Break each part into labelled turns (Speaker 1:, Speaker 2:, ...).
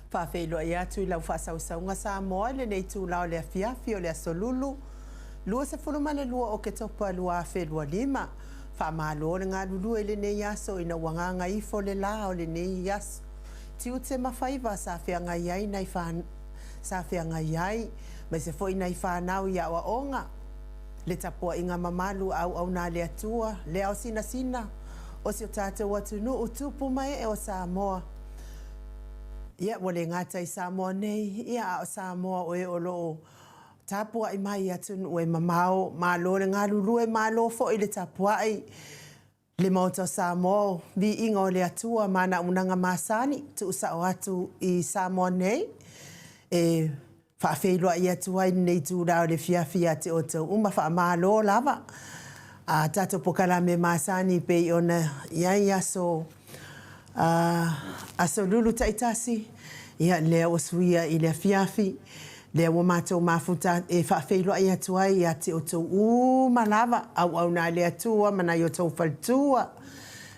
Speaker 1: Faafeiloai atu i lau faasausauga Samoa i lenei itula o le afiafi o le Aso Lulu, 22 o Oketopa 2025. Faamalo le galulue i lenei aso ina ua gagaifo le la o lenei aso. Tiute ma faiva sa feagai ai nai sa feagai ai, aemaise foi nai fanau i aoaoga, le tapuaiga mamalu a auauna a le Atua, le ao sinasina o si o tatou atunuu, tupu ma ee o Samoa. Ia, ua le gata i Samoa nei, ia a o Samoa o e o lo o tapuai mai i atunuu e mamao. Malo le galulue, malo foi le tapuai. Le Maota o Samoa, viiga o le Atua ma ana auaunaga masani, tuusao atu i Samoa nei, e faafeiloai atu ai lenei itula o le afiafi ia te outou uma. Faamalo lava a tatou polokalame masani pei ona i ai aso, aso Lulu taitasi, ia lea ua suia i le afiafi, lea ua matou mafuta e faafeiloai atu ai ia te outou uma lava, auauna a le Atua ma nai o outou faletua,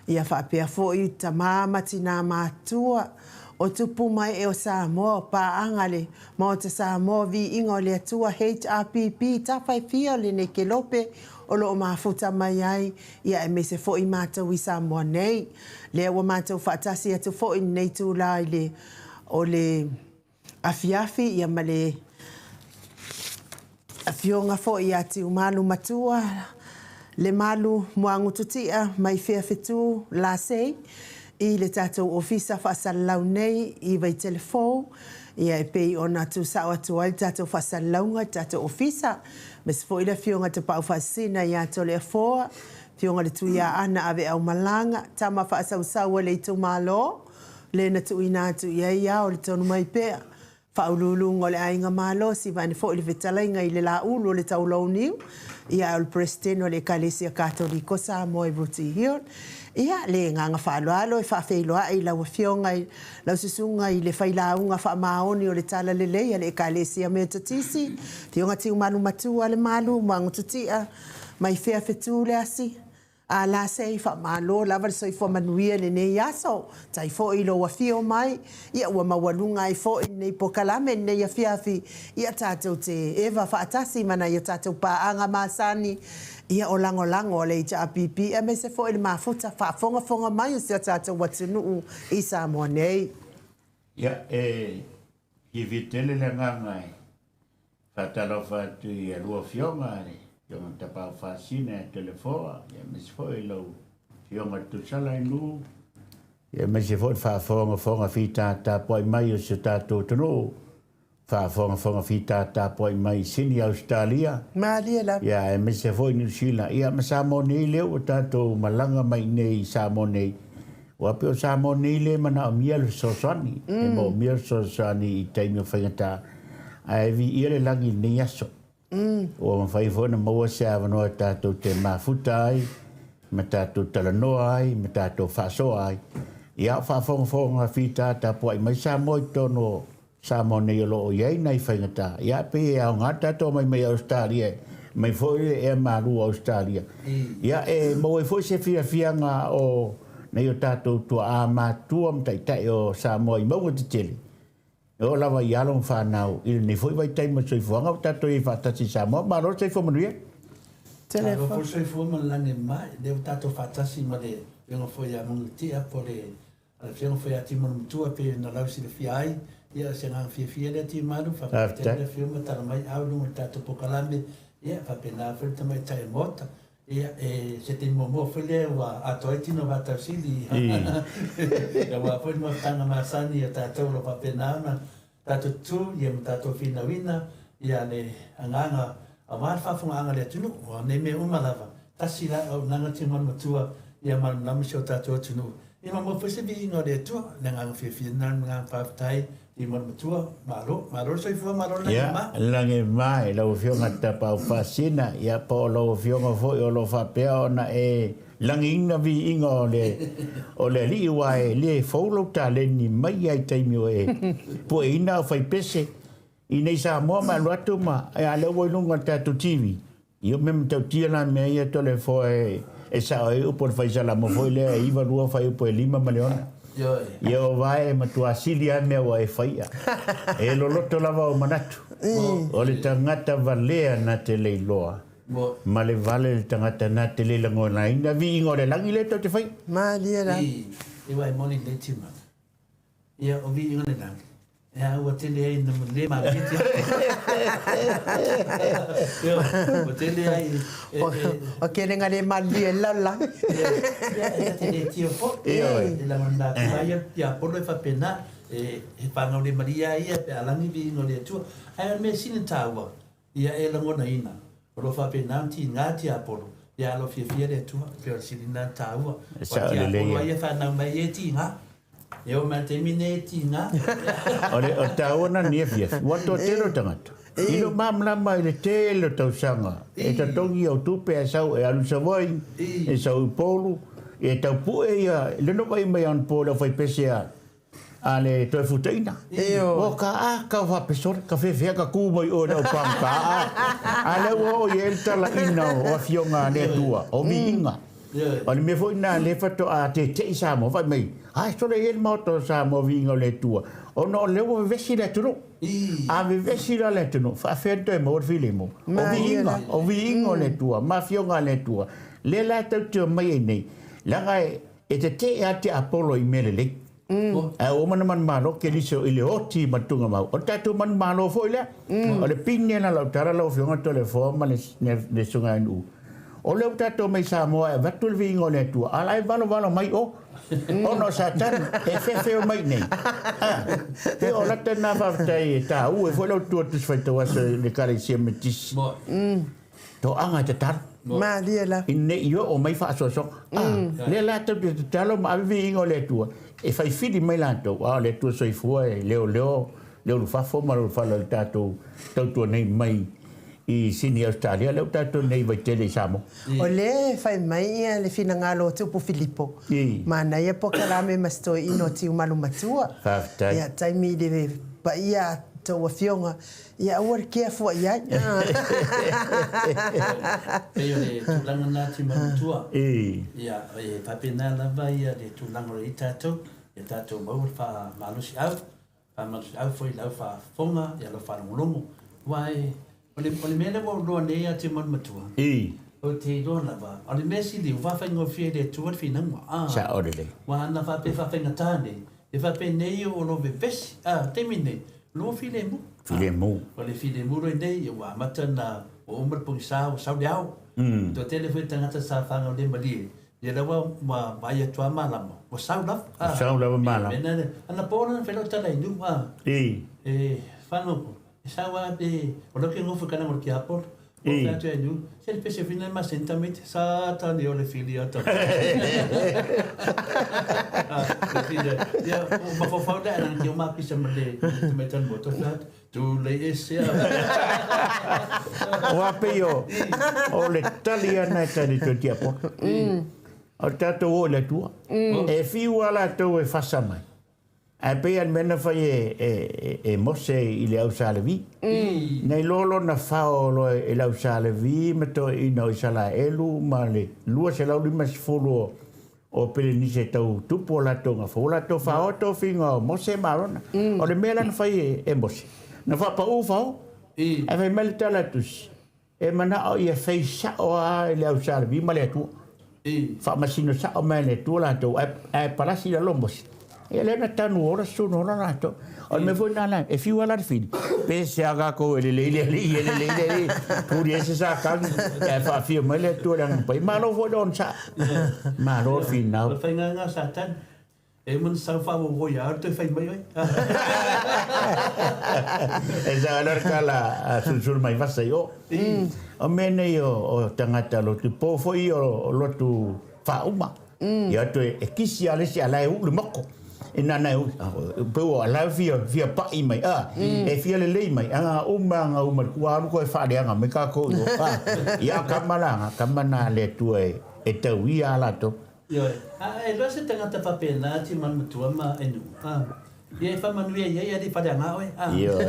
Speaker 1: ia faapea foi tama ma tina matutua. O tupu mai e o Samoa, o paaga le Maota Samoa, Viiga o le Atua, HRPP, tafa e fia o lenei kelope o lo o mafuta mai ai, ia aemaise foi matou i Samoa nei. Lea ua matou faatasi atu foi i lenei itula i le o le afiafi, ia ma le Afioga foi ia Tiumalu Matua, Lemalu Muagututia mai Feafetu Lasei i le tatou Ofisa Faasalalau nei i Vaitele Fou, ia e pei ona tuusao atu ai le tatou faasalalauga i le tatou Ofisa, aemaise foi le Afioga Tapaau Faasisina ia Toleafoa, Afioga le Tuiaana Aveaumalaga, tama faasausau a le itumalo, le na tuuina atu i ai ao le tonu mai pea, Faauluuluga o le Aiga Malosi, vaeane foi le fetalaiga i le Laulu o le Taulauniu, ia o le Peresetene o le Ekalesia Katoliko Samoa i Rooty Hill. Ia, le agaga faaaloalo e faafeiloai i lau Afioga i lau Susuga i le Failauga Faamaoni o le Talalelei a le Ekalesia Metotisi, Afioga Tiumalu Matua Lemalu Muagututia, mai fea fetu le asi? A la se i faamalo lava le soifua manuia i lenei aso. Tai foi i lou afio mai, ia ua maualuga ai foi lenei pokalame i lenei afiafi, ia tatou te eva faatasi ma nai a tatou paaga masani, ia o lagolago a le HRPP aemaise foi le mafuta faafogafoga mai o si a tatou atunuu i Samoa nei.
Speaker 2: Ia, e fiafia tele le agaga e Faatalofa atu i a lua afioga, le Afioga Tapaau Faasina ia Toleafoa, aemaise foi lau Afioga Tusala Inu, aemaise foi le faafogafoga fita tapuai mai o si o tatou atunuu, faafogafoga fita tapuai mai i Sini, Ausetalia,
Speaker 1: Malie lava.
Speaker 2: ia aemaise foi Niu Sila, ia ma Samoa nei lea ua tatou malaga mai nei i Samoa nei. Ua pei o Samoa nei lea e manaomia le fesoasoani, e moomia le fesoasoani i taimi o faigata, ae viia le lagi i lenei aso. Ua mafai foi ona maua se avanoa tatou te mafuta ai, ma tatou talanoa ai, ma tatou faasoa ai. Ia o faafogafoga fita tapuai mai Samoa i totonu o Samoa nei o lo o i ai nai faigata, ia pei e aoga le tatou omai mai Ausetalia, mai foi le ea malu o Ausetalia. Ia e maua ai foi se fiafiaga o nai o tatou tuaa matutua ma taitai o Samoa i mauga tetele, e oo lava i alo ma fanau i lenei foi vaitaimi o le soifuaga ua tatou i ai faatasi i Samoa. Malo le soifua manuia.
Speaker 3: Malo foi le soifua ma le lagi e mama, lea ua tatou faatasi ma le Afioga foi ia Manutia po o le A le Afioga foi ia Timonu Matua pei ona lausilafia ai, ia o se agaga fiafia lea Timalu, faafetai tele le Afioga ma tala mai au i luga o le tatou polokalame, ia faapena foi le tamaitai o le Maota. Ia e se taimi muamua foi lea ua atoa ai tino o Vatausili, aua foi le mafutaga masani a tatou o lo o faapena ona tatou tutū ia ma tatou finauina ia le agaga aua le faafofogaaga a le atunuu. O nei mea uma lava, tasi la auaunaga Timuani Matua ia malamalama si o tatou atunuu. Ia maua foi se viiga o le Atua, le agaga fiafia lena, le agaga faafetai Timuani Matua, malo, malo le soifua, malo le lagi e ma.
Speaker 2: Ia, lagi e ma i lau Afioga Tapaau Faasina, ia po o lau Afioga foi o lo o faapea ona e Lagiina viiga o le o le Alii aua e le fou lou taleni mai lava i taimi o e pueina au faipese i nei Samoa ma alu atu ma a lea ua i luga o le tatou TV. Ia o mea matautia la mea ia Toleafoa e sao ai upu o le faisalamo foi lea e 9 2 fuaiupu e 5 ma le 6. Ia o vae e matua sili lava mea ua e faia. E loloto lava ou manatu. O le tagata valea na te leiloa. Ma le vale le tagata na te le lagonaina viiga o le lagi lea tou te faia.
Speaker 1: Malie la.
Speaker 3: I, i wai moni le tima. Ia, o viiga o le lagi. E a ua tele ai na le malie tia. Ia, ua tele ai e, e,
Speaker 1: O ke lenga le malie la la.
Speaker 3: Ia, e te le tio fo. E lagona atu ai ia tiapolo e faapena, e, he whanau le malie a ia pe a lagi viiga o le Atua. Ae o le mea sili taua, Ia e lagonaina, o lo o faapena ona tiga tiapolo, ia alo fiafia le Atua, e pei o le sili lena ona taua.
Speaker 2: E
Speaker 3: Aua
Speaker 2: sao lelei
Speaker 3: tiapolo
Speaker 2: ia.
Speaker 3: ai e fanau mai e tiga. E oo mai i le taimi nei e tiga.
Speaker 2: O le taua lena nei afiafi, ua toatele o tagata i lou malamalama i le tele o tausaga e totogi au tupe ae sau e alu i Savaii, e sau i Upolu, e tau pue ia le no mai anapo le aufaipese a A le toe futaina. O ka a ka faapesore, ka whewhea ka kū mai oe le au pāngata a. A lea ua oo i ai le talaina o afioga a le Atua, o viiga. O le mea foi lena lea faatoa tete'i Samoa, fai mai, Ai, sole e i ai le Maota o Samoa viiga o le Atua, ona o lea ua vevesi le atunuu. A vevesi la le atunuu, faafefea ona toe maua le filemu? O viiga, o viiga o le Atua, ma afioga a le Atua, lea la tatou te omai ai nei, leaga e tetee lava le tiapolo i mea lelei. Ae ua uma ona manumalo Keriso i le oti ma le tugamau. O le tatou manumalo foi lea. O le pine la lau tala lau Afioga Toleafoa ma le Susuga ia Nu'u, o lea ua tatou omai i Samoa e avatu le viiga o le Atua, a o la e valovalo mai o, ona o Satani e fefeo mai i inei. A, pei o lata lena faafetai e taua ai foi lau tua Tusi Faitau Aso i le Ekalesia Metisi. Toaga e tatalo.
Speaker 1: Malie lava.
Speaker 2: I ne i oo mai faasoasoga. A, lea la tatou te tatalo ma ave viiga o le Atua e fai fili mai latou, a o le Atua soifua e leoleo le ulufafo ma le ulufale o le tatou tautua nei mai i Sini Ausetalia, lea ua tatou nei i Vaitele i Samoa.
Speaker 1: O lea e fai mai ia le finagalo o Tupu Filipo, manaia polokalame ma se toeaina o Tiumalu Matua.
Speaker 2: Faafetai.
Speaker 1: Ia taimi i le paia a tou afioga, ia aua le kea fua i ai.
Speaker 3: Pei o le tulaga lena Tiumalu Matua. Ia, e faapena lava ia le tulaga o lo o i ai tatou, ia tatou maua le faamalosiau. Faamalosiau foi i lau faafofoga, ia lau faalogologo. Aua e, o le, o le mea lea ua ou iloa nei ia te Manu Matua, ou te iloa lava, o le mea sili ua faafaigofie e le Atua le finauga. A,
Speaker 2: Sao lelei.
Speaker 3: Aua ana faapea e faafaigata nei, e faapenei o lo vevesi, a, o le taimi nei, o lo filemu.
Speaker 2: Filemu.
Speaker 3: O le filemu loi nei, ia ua amata ona, ua uma le pogisa, ua sau le ao. Toatele foi tagata sa fagaulemalie, Ia lea ua ua vaai atu lava malama, ua sau lava.
Speaker 2: Ua sau lava malama.
Speaker 3: Ia, mea anapo la na fai lau tala i nuu, a.
Speaker 2: I.
Speaker 3: E whanau, e sau a pe, o lea ke ngofo i kana o le tiapolo. O fai atu ia i nuu, se le pese whina e maseni tamaiti, Satani o le fili ata. Ia, o mafaufau lea ana ki o mapisa ma le tamaiti ana moto, fai atu, Tulei ese a.
Speaker 2: Aua pei o, o le tali ana e tali toe tiapola. O tatou o i le Atua. E fiu a latou e fasa mai. Ae pei a le mea na fai e, e, e Mose i le au Sa Levi. Na iloa lona fao loa e le au Sa Levi ma toeaiina o Isalaelu ma le 250 o O Pelenise e tau tupu o latou gafa, ua latou faoa tofiga o Mose ma Arona. O le mea la na fai e Mose, na faapaū fao, ae fai mai le tala a Tusi, e manao ia fai sao lava i le au Sa Levi ma le Atua. Faamasino sao mai e le Atua latou, ae palasi i lalo Mose. Ia lea na tanu ola sunu ola latou. O le mea foi lena la, e fiu lava la le fili, pe se a kākou e lelei le alii, e lelei le alii, puli ai se sakaga, ae faafio mai le Atua i le Agaga Paia. Malo foi le onosai, malo le finau.
Speaker 3: O le faiga lena a Satani, e uma ona sau faaauau ia au toe fai mai oe.
Speaker 2: E sao ai loa le tala a Sulusulumaiivasa i o. O mea nei o tagata lotu, po foi o lotu faauma. Ia toe e kisi a le isi a la e uu le moko. E nana e uu, pe ua la e fia, fia pa'i mai, a, e fia lelei mai, a uma nga uma, ua alu koe faaleaga mai kākou i o, a, ia a kama la, nga kama na le Atua e, e tauia a latou.
Speaker 3: Ioe, a e loa se tagata faapena ti manumatua ma e nuu, a, ia e faamanuia i ai alii faleaga oe, a.
Speaker 2: Ioe.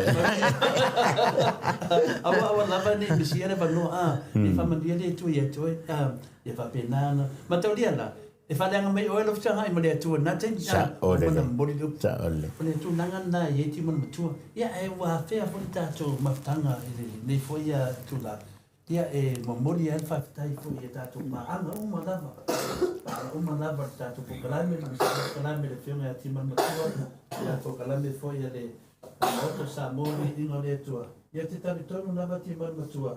Speaker 3: Aua, aua lava ne i misia le avanoa, a, e faamanuia le Atua ia te oe, a. Ia faapena ona mataulia la, e faaleaga mai oe lou fesagai ma le Atua i lena taimi, a
Speaker 2: Sao
Speaker 3: ua
Speaker 2: lelei.
Speaker 3: mana momoli le upu.
Speaker 2: Sao lelei.
Speaker 3: O le tulaga lena e i ai Timona Matua. Ia, ae ua afea foi le tatou mafutaga i lenei foi itula, ia e momoli ai le faafetai foi i a tatou paaga uma lava, paaga uma lava le tatou polokalame, le polokalame a le Afioga ia Timona Matua, ia polokalame foi a le Maota o Samoa, Viiga o le Atua. Ia, ou te talitonu lava Timona Matua,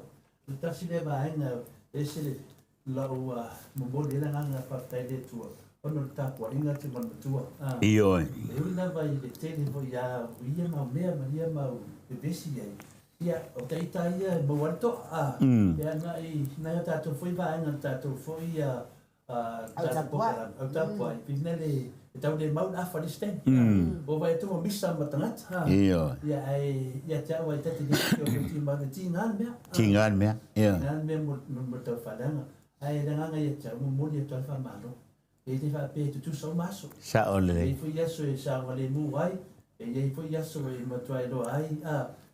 Speaker 3: O le tasi lea vaega e ese lau momoli ai le agaga faafetai i le Atua ona o le tapuaiga a Timona Matua.
Speaker 2: Ioe.
Speaker 3: E ui lava i le tele foi a o ia mau mea ma ia mau vevesi ai, ia o ta ita ia e maua ai le toa, e agai nai o tatou foi vaega, le tatou foi
Speaker 1: Au tapuai.
Speaker 3: Au tapuai, pina le e tau le mau le afa le isi taimi. Ua vaai atu ua misa ma tagata.
Speaker 2: Ioe.
Speaker 3: Ia ae ia te au ai ta te le tiki o te tima, e tiga le mea.
Speaker 2: Tiga le mea, ioe.
Speaker 3: Tiga le mea mo le tau faaleaga. Ae le agaga ia te au, momoli atu ai le faamalo. E le faapea e tutusa uma aso.
Speaker 2: Sao lelei.
Speaker 3: E i ai foi aso e saogalemu ai, e i ai foi aso e matua iloa ai,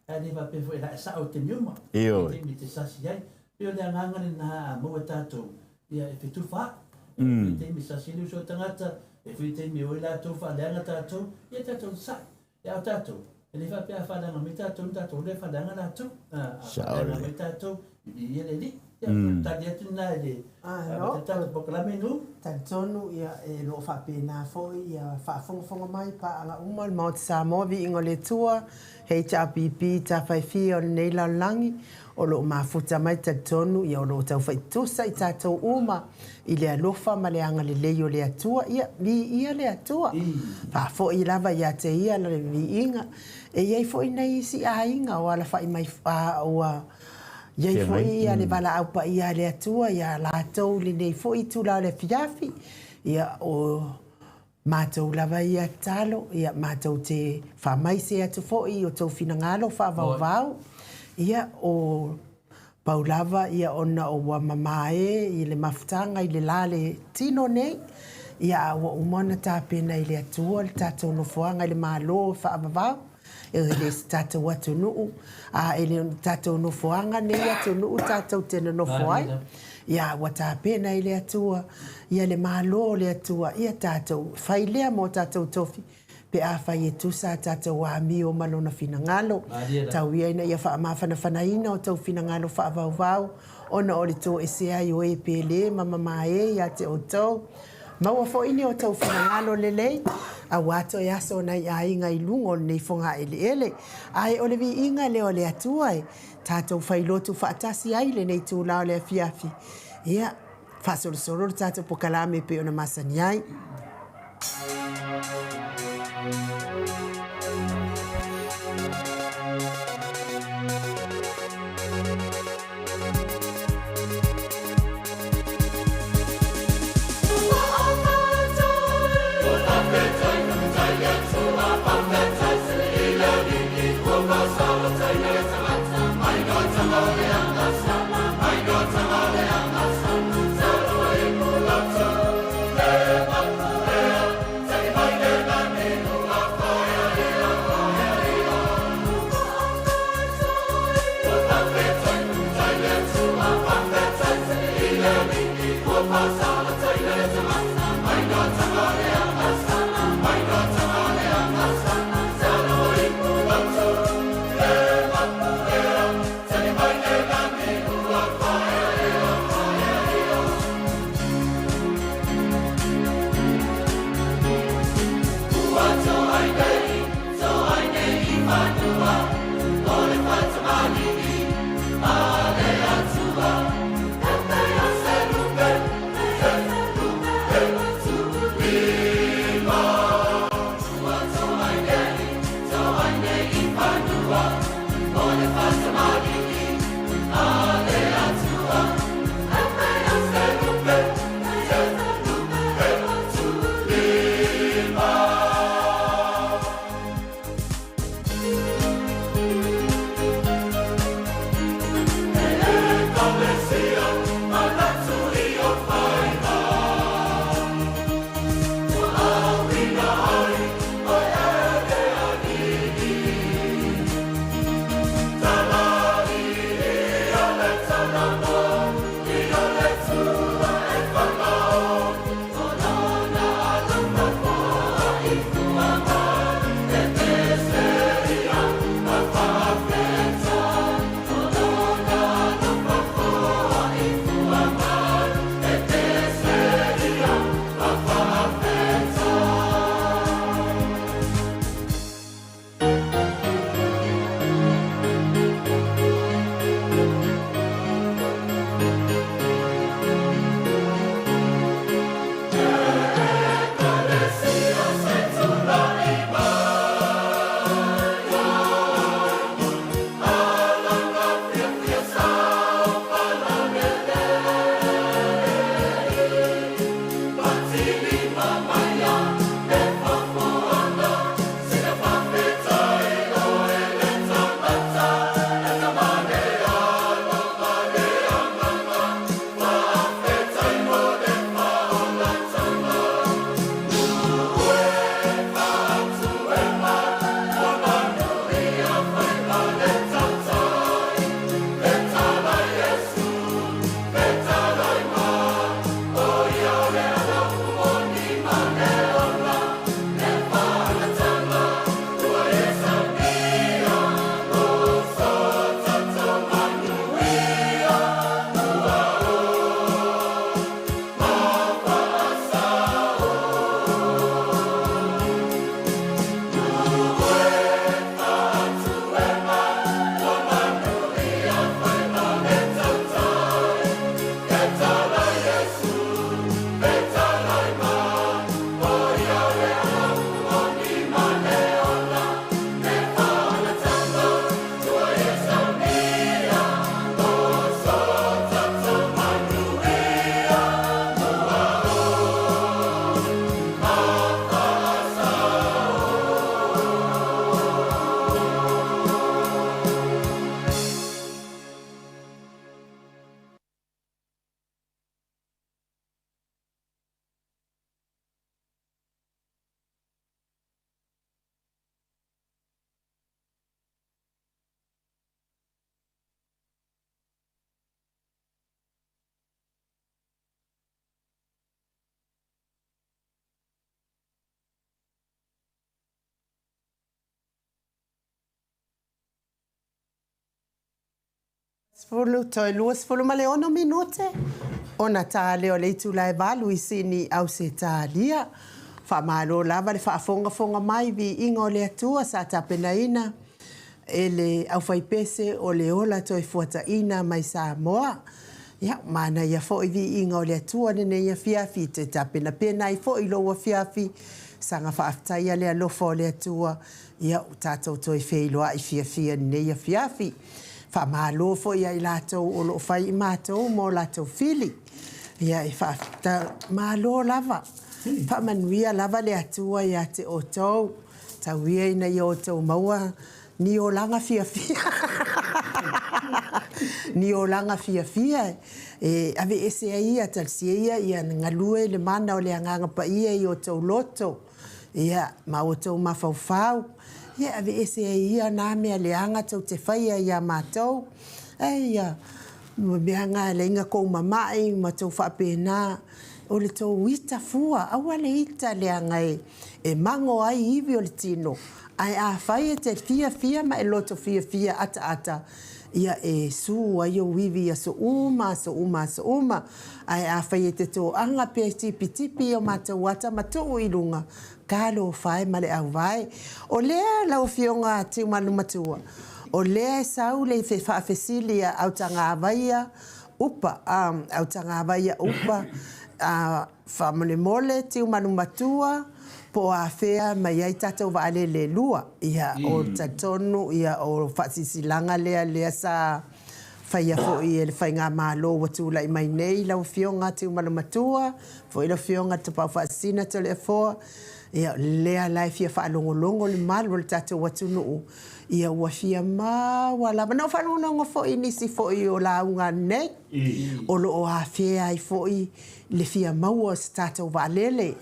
Speaker 3: ae le faapea foi e lae sao i taimi uma.
Speaker 2: Ioe.
Speaker 3: I taimi e te sasi ai. Pei o le agaga lena a maua e tatou, ia e fetufaai. E i ai taimi e sasi ai le uso a tagata, e i ai foi taimi e o ai latou faaleaga tatou, ia tatou onosai. Ia a o tatou, e le faapea a faaleaga mai tatou ona tatou lea e faaleaga latou. A faaleaga mai tatou, viia le Alii. Ia, o le tali atu lena i le tatou polokalame nu.
Speaker 1: Talitonu ia e lo o faapena foi ia faafogafoga mai paaga uma o le Maota Samoa Viiga o le Atua HRPP Tafaifia o lenei lalolagi o lo o mafuta mai talitonu ia o lo o tau faitutusa i tatou uma i le alofa ma le agalelei o le Atua ia viia le Atua faafoi lava ia te ia le viiga e i ai foi nai isi aiga o alafai mai ua I ai foi le valaau paia a le Atua iā latou i lenei foi itula o le afiafi, ia, o matou lava ia tatalo, ia, matou te faamaise atu foi i o tou finagalo faavauvau, ia, o pau lava ia ona ua mamae i le mafutaga i le la le tino nei, ia, a ua uma ona tapena e le Atua le tatou nofoaga i le Malo faavavau. E le o se tatou atunuu, a e le o ni tatou nofoaga nei atunuu tatou te nonofo ai. Ia, ua tapena e le Atua, ia le Malo o le Atua, ia tatou fai lea mo tatou tofi, pe afai e tusa a tatou amio ma Lona finagalo. Tau ia ina ia faamafanafanaina o tou finagalo faavauvau, ona o le toesea ai o e pele ma mamae ia te outou. Maua foi ni outou finagalo lelei, aua toe aso o nai aiga i luga o lenei fogaeleele. Ae o le viiga lea o le Atua e tatou failotu faatasi ai i lenei itula o le afiafi. Ia, faasolosolo le tatou pokalame e pei ona masani ai. 10 toe 26 minute ona ta lea o le itula e 8 i Sini, Ausetalia. Faamalo lava le faafogafoga mai, viiga o le Atua sa tapenaina e le aufaipese o le ola toe fuataina mai Samoa. Ia, manaia foi viiga o le Atua lenei afiafi te tapenapena ai foi lou afiafi, saga faafetaia le alofa o le Atua. Ia, ua tatou toe feiloai fiafia i lenei afiafi. Faamalo foi ia i latou o lo o fai i matou ma o latou fili. Ia, e faamalo lava. Faamanuia lava le Atua ia te outou. Tau ia ina ia outou maua ni olaga fiafia. Ni olaga fiafia e aveese ai ia, talosia ia ia galue le mana o le Agaga Paia i outou loto. Ia, ma outou mafaufau, ia aveese ai ia na mea leaga tou te faia iā matou, ae ia mea na e alai ona tou mama'i ma tou faapena, o le tou ita fua, aua le ita leaga e mago ai ivi o le tino, ae afai e te fiafia ma e loto fiafia ataata, ia e su ai ou ivi i aso uma, aso uma, aso uma. Ae afai e te toaga pea e tipitipi i o matou ata ma tuu i luga, talofa e ma le auvae. O lea lau Afioga Tiumalu-matua, o lea e sau le faafesili a Autagavaia Upa, Autagavaia Upa, faamolemole Tiumalu-matua, po o afea mai ai tatou vaalele e lua. Ia, o talitonu, ia, o faasilasilaga lea lea sa faia foi e le Faigamalo ua tulai mai nei, lau Afioga Tiumalu-matua, foi lau Afioga Tapaaufaasisina Toleafoa, ia, lea la e fia faalogologo le malu o le tatou atunuu, ia ua fia maua lava. Na ou faalogologo foi i nisi foi o lauga nei, o lo o afea ai foi le fia maua o se tatou vaalele,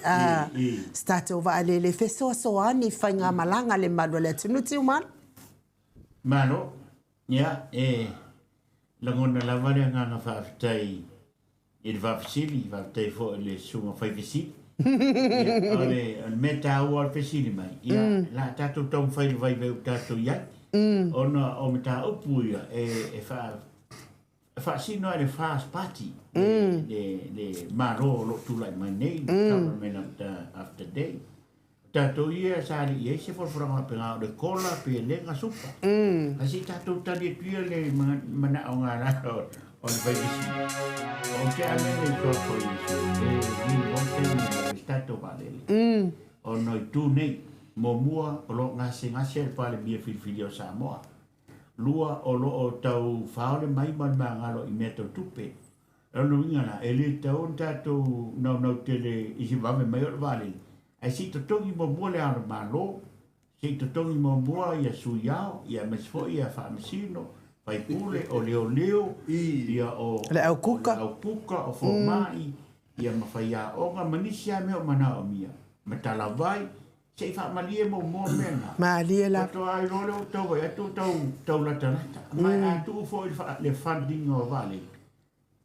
Speaker 1: se tatou vaalele e fesoasoani i faigamalaga a le malu o le atunuu. Tiumalu.
Speaker 2: Malo. Ia, e lagona lava le agaga faafetai i le faafesili, faafetai foi i le susuga fai fesili. Ia, o le, o le mea taua o le fesili mai, ia, la tatou taumafai i le vaivai ua tatou i ai, ona o mataupu ia e, e faa, e faasino ai le FAST Party, le, le, le Malo o lo o tulai mai nei, le government of the, of the day. O tatou ia sa le i ai se folafolaga faapena o le kola pe lega supa. Ae se i tatou tali atu ia le manaoga la o le faifesili. Ou te ave le suafa o Iesu e liliu ai taimi e maua ai se tatou vaalele. Ona o itu nei, muamua o lo o gasegase le Palemia filifilia o Samoa. Lua, o lo o tau faole mai ma le magalo i mea tau tupe. O lona uiga la, e le tatau ona tatou naunau tele i se vave mai o le vaalele, ae se i totogi muamua le Ao o le Malo, se i totogi muamua ia Sui Ao, ia aemaise foi ia Faamasino, Faipule, o Leoleo, ia o
Speaker 1: Le au kuka,
Speaker 2: o le au kuka, o Fomai, ia ma Faiaoga ma nisi lava mea o manaomia, ma Talavai, Se i faamalie muamua mea na.
Speaker 1: Malie lava.
Speaker 2: Faatoa iloa lea ua tau vaai atu ua tau, tau latalata. Ma a tuu foi le funding o vaalele,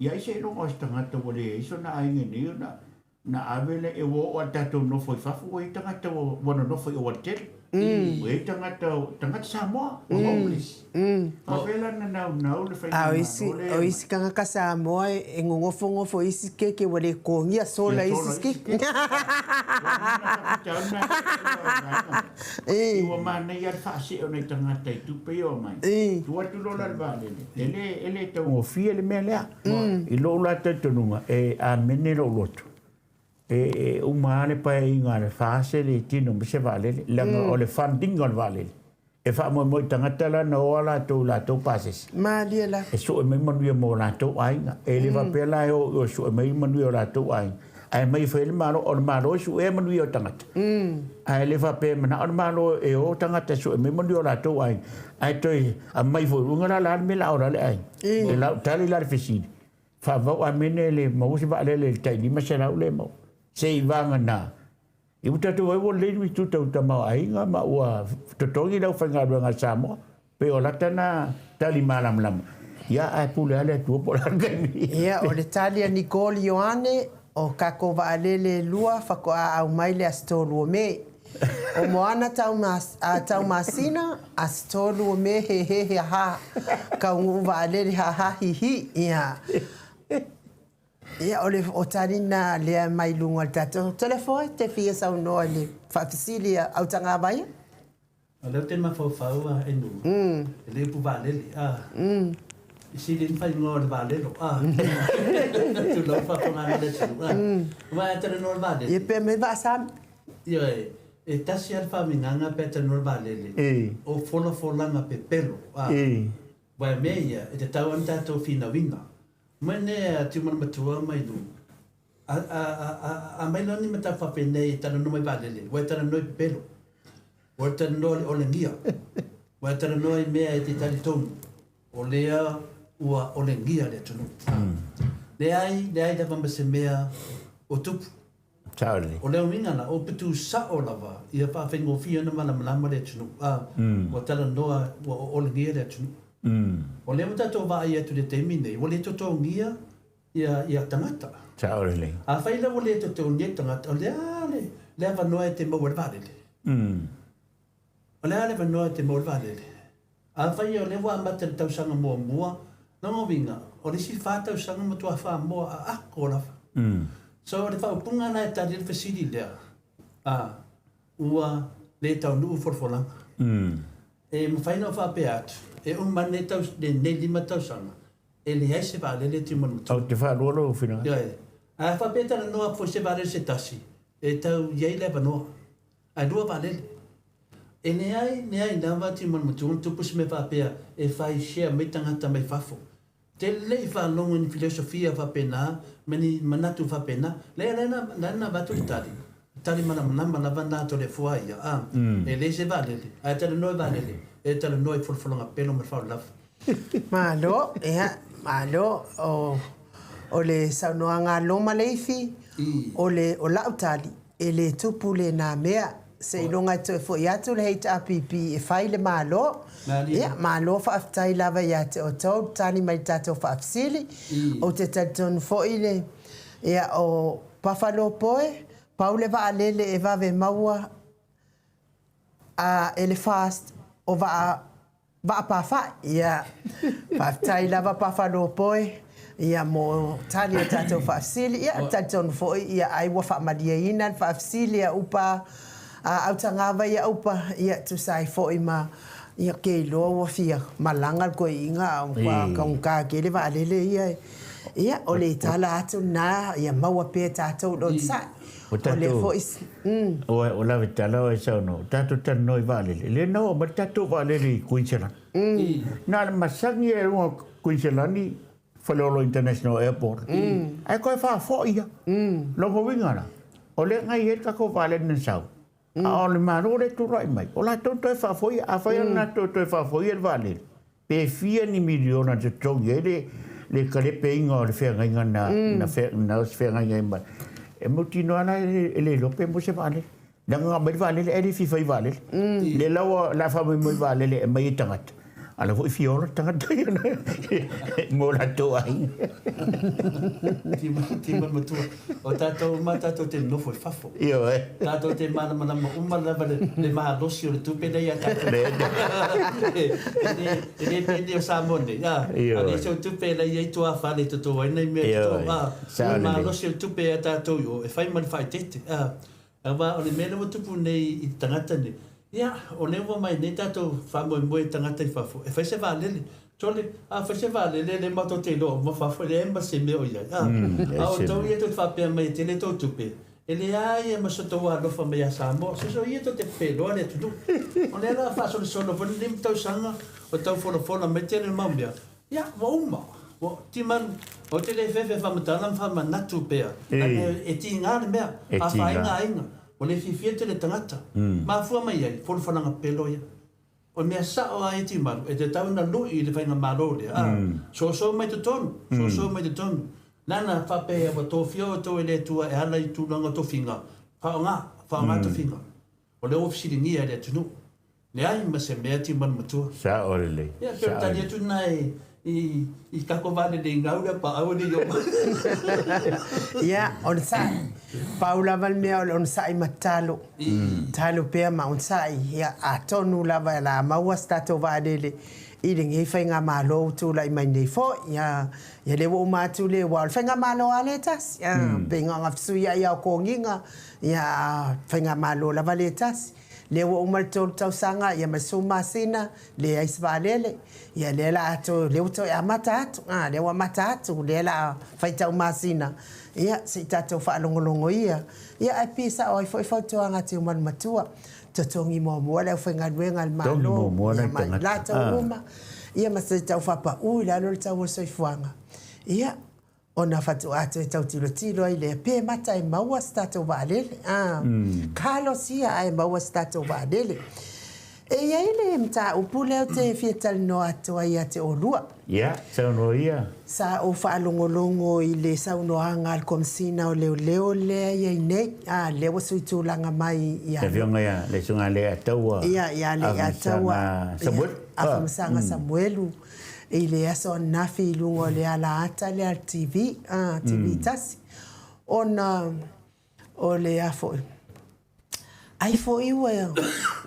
Speaker 2: ia ai seiloga o se tagata ua leai sona aiga nei ona na ave le e ua oo lava i le tatou nofo i fafo ua i ai tagata ua nonofo i Aualatele. Ua i ai tagata, tagata Samoa ua homeless. Faapea la ona naunau le
Speaker 1: A o isi,
Speaker 2: faigamalo lea
Speaker 1: o isi tagata Samoa e gogofogofo i isi keke ua le togia sola i isi keke.
Speaker 2: Ua manaia le faasee o nai tagata i tupe ia omai. Tuu atu loa la le vaalele, e le, e le taugofie le mea lea. I lou la talitonuga, e amene lou loto. E uma lava le paeaiga a le FAST e le tino mai se vaalele, leaga o le funding o le vaalele. E faamoemoe i tagata la na o a latou i latou pasese.
Speaker 1: Malie la.
Speaker 2: E sue mai manuia mo latou aiga. E le faapea la e o i o e sue mai manuia o latou aiga. Ae aumai e fai ai le Malo, o le Malo e suea manuia o tagata. Ae le faapea e manao le Malo e o tagata e sue mai manuia o latou aiga. Ae toe aumai foi, uiga la o le a le mea o le a ola ai le aiga. E lau tali la le fesili, faavau amene le maua se vaalele i le tai 500 lea e maua. Seiavagana I ua tatou vaai ua lelei le itu tau tamaoaiga ma ua totogi le aufaigaluega a Samoa. Pei o lata na tali malamalama. Ia ae pule lava le Atua po o le a le taimi.
Speaker 1: Ia, o le tali a Nicole Ioane, o kako vaalele e lua faatoa aumai le Aso 3 o Me. O Moana Taumasina, Aso 3 o Me he he he ha Kaunuu vaalele ha ha hi hi ia. Ia o le o tali na lea mai luga o le tatou telefoe te fia saunoa i le faafesili a Autagavaia.
Speaker 3: O lea ou te mafaufau a Enu, e le upu vaalele, a. E sili ai na faaigoa o le vaalelo, a. Tulou le faafofogaaga a le atunuu, a. Aua a talanoa i le vaalele.
Speaker 1: Ia pea mai vaa sami.
Speaker 3: Ioe, e tasi lava le faamingaga pe a talanoa i le vaalele, o folafolaga pepelo, a. Aua o mea ia, e tatau lava ona tatou finauina. Mai nei a Tiumana Matua ma i luga, a, a, a, a, a mai loa ni mataupu faapenei e talanoa mai vaalele, ua e talanoa i pepelo, ua e talanoa i le olegia, ua e talanoa i mea e te talitonu, o lea ua olegia le atunuu. Leai, leai lava ma se mea o tupu.
Speaker 2: Sao lelei.
Speaker 3: O le uiga la, o upu sao lava ia faafaigofie ona malamalama le atunuu, a, ua talanoa ua oolegia le atunuu. O lea ua tatou vaai atu i le taimi nei, ua le totogia ia, ia tagata.
Speaker 2: Sao lelei.
Speaker 3: Afai la ua le totogia tagata, o le a le, le avanoa e te maua ai le vaalele? O le a le avanoa e te maua ai le vaalele? Afai o lea ua amata i le tausaga muamua, lona uiga, o le isi 4 tausaga matua faamoa aako lava. So o le faaupuga la e tali ai le fesili lea, a, ua le taunuu folafolaga. E mafai ona ou faapea atu, e uma ane lenei 5 tausaga, e leai se vaalele e tino matua.
Speaker 2: Ou te faalua lou finagalo.
Speaker 3: Ioe. A faapea e talanoa foi se vaalele se tasi, e tau i ai le avanoa. Ae 2 vaalele. E leai, leai lava Timon Matua ona tupu se mea faapea e fai share mai tagata mai fafo. Te le i faalogo i ni filosofia faapena ma ni manatu faapena. Leai, o lea na avatu le tali. Tali malamalama lava na Toleafoa ia, a, e leai se vaalele, ae talanoa i vaalele, e talanoa i folafolaga pelo ma le faaolaulava.
Speaker 1: Malo, ia, malo, o, o le saunoaga a Loma Leifi, o le, o lau tali, e le tupu lena mea, seiloga e toe foi atu le HRPP e fai le Malo. Ia, malo faafetai lava ia te outou le tali mai i le tatou faafesili. Ou te talitonu foi le, ia, o Buffalo Boy, pau le vaalele e vave maua a e le fast o vaa vaa pafa'i. Ia, faafetai lava Buffalo Boy, ia mo tali o tatou faafesili. Ia, talitonu foi, ia, ai ua faamalieina le faafesili a upa a autagava ia upa, ia, tusa ai foi ma, ia, ke iloa ua fia malaga le toeaiina a ua taugata tele vaalele ia e. Ia, o le tala atu lena, ia maua pea tatou i le onosai.
Speaker 2: O
Speaker 1: O lea
Speaker 2: tatou,
Speaker 1: foi,
Speaker 2: o lave tala o e saunoa, o tatou talanoa i vaalele, e le na oo mai le tatou vaalele i Kuiniselani. Na o le masagi e luga o Kuiniselani, Faleolo International Airport, ae toe faafoi ia. Lona uiga la, o lea na i ai le tatou vaalele na sau, a o le Malo lea e tulai mai, o latou toe faafoi, afai o latou toe faafoia le vaalele, pe fia ni miliona e totogi ai le le talepeiga o le feagaiga na na na se feagaiga ai mai. E mautinoa la e le iloa pe mo se vaalele. Leaga na aumai le vaalele ae le fia fai vaalele. Le la ua la faamoemoe i vaalele e aumai ai tagata. A la foi fia ola tagata ia mo latou aiga.
Speaker 3: Timon Matua, o tatou uma tatou te nofo i fafo.
Speaker 2: Ioe.
Speaker 3: Tatou te malamalama uma lava le, le malosi o le tupe lea ia tatou. E le, e le penei o Samoa nei, a, a leai sau tupe e lai ai tuafale e toto ai nai mea e toto, a, o le malosi o le tupe ia tatou i o, e fai ma le faaeteete, a. Aua o le mea lea ua tupu nei i le tagata nei, ia, o lea ua mai nei tatou faamoemoe i tagata i fafo e fai se vaalele. Sole, a fai se vaalele lea matou te iloa uma fafo, e leai ma se mea o i ai. A, a o outou ia tou te faapea mai e tele tou tupe, e leai ma so outou alofa mai ia Samoa. Soso ia tou te pepeloa le atunuu. O lea la faasolosolo foi le 5 tausaga o tau folafola mai tele mau mea, Ia, ua uma. Ua timalu. Ou te le fefe faamatala ma faamanatu pea, leaga e tiga le mea, afaina aiga, ua le fiafia tele tagata. Mafua mai ai, folafolaga pelo ia. O le mea sao lava ia timalu, e tatau ona lui i le faigamalo lea, a, soso mai totonu, soso mai totonu. Leaga faapea ua tofia outou e le Atua e ala i tulaga o tofiga, faaaoga, faaaoga tofiga. O lea ua fesiligia e le atunuu. Leai ma se mea timalu matua.
Speaker 2: Sao lelei.
Speaker 3: Ia, pei o le tali atu lena e I i tatou vaalele i gau lea pa aua ne i oo mai.
Speaker 1: Ia, onosai. Pau lava le mea o le onosai ma tatalo. Tatalo pea ma onosai, ia, atonu lava o le a maua se tatou vaalele i lenei faigamalo ua tulai mai nei foi. Ia, ia lea ua uma atu le, aua o le faigamalo lava lea e tasi. Ia, pei na ona fesuiai lava o toniga, ia, a o le faigamalo lava lea e tasi. Lea ua uma le 3 tausaga ia ma le 10 masina, leai se vaalele, ia lea la a toe, lea ua toe amata atu, a, lea ua amata atu, lea la a faitau masina, ia se i tatou faalogologo ia. Ia ae pei e sao ai foi fautuaga a Tiumalu Matua, totogi muamua le aufaigaluega a le Malo, ia ma i latou uma, ia ma se tau faapau i lalo le tau o le soifuaga. Ia, Ona faatoa toe tau tilotilo ai lea, pe mata e maua se tatou vaalele. A, Carlos ia ae maua se tatou vaalele. E i ai le mataupu lea ou te fia talanoa atu ai ia te oulua.
Speaker 2: Ia, saunoa ia.
Speaker 1: Sa ou faalogologo i le saunoaga a le Komesina o Leoleo lea e i ai nei, a, lea ua sui tulaga mai ia.
Speaker 2: Le Afioga ia le Susuga Leiataua
Speaker 1: Ia, ia Leiataua
Speaker 2: Samuelu.
Speaker 1: Afamasaga Samuelu. I le aso ananafi i luga o le ala ata lea a le TV, TV tasi, ona o le a foi, ai foi ua,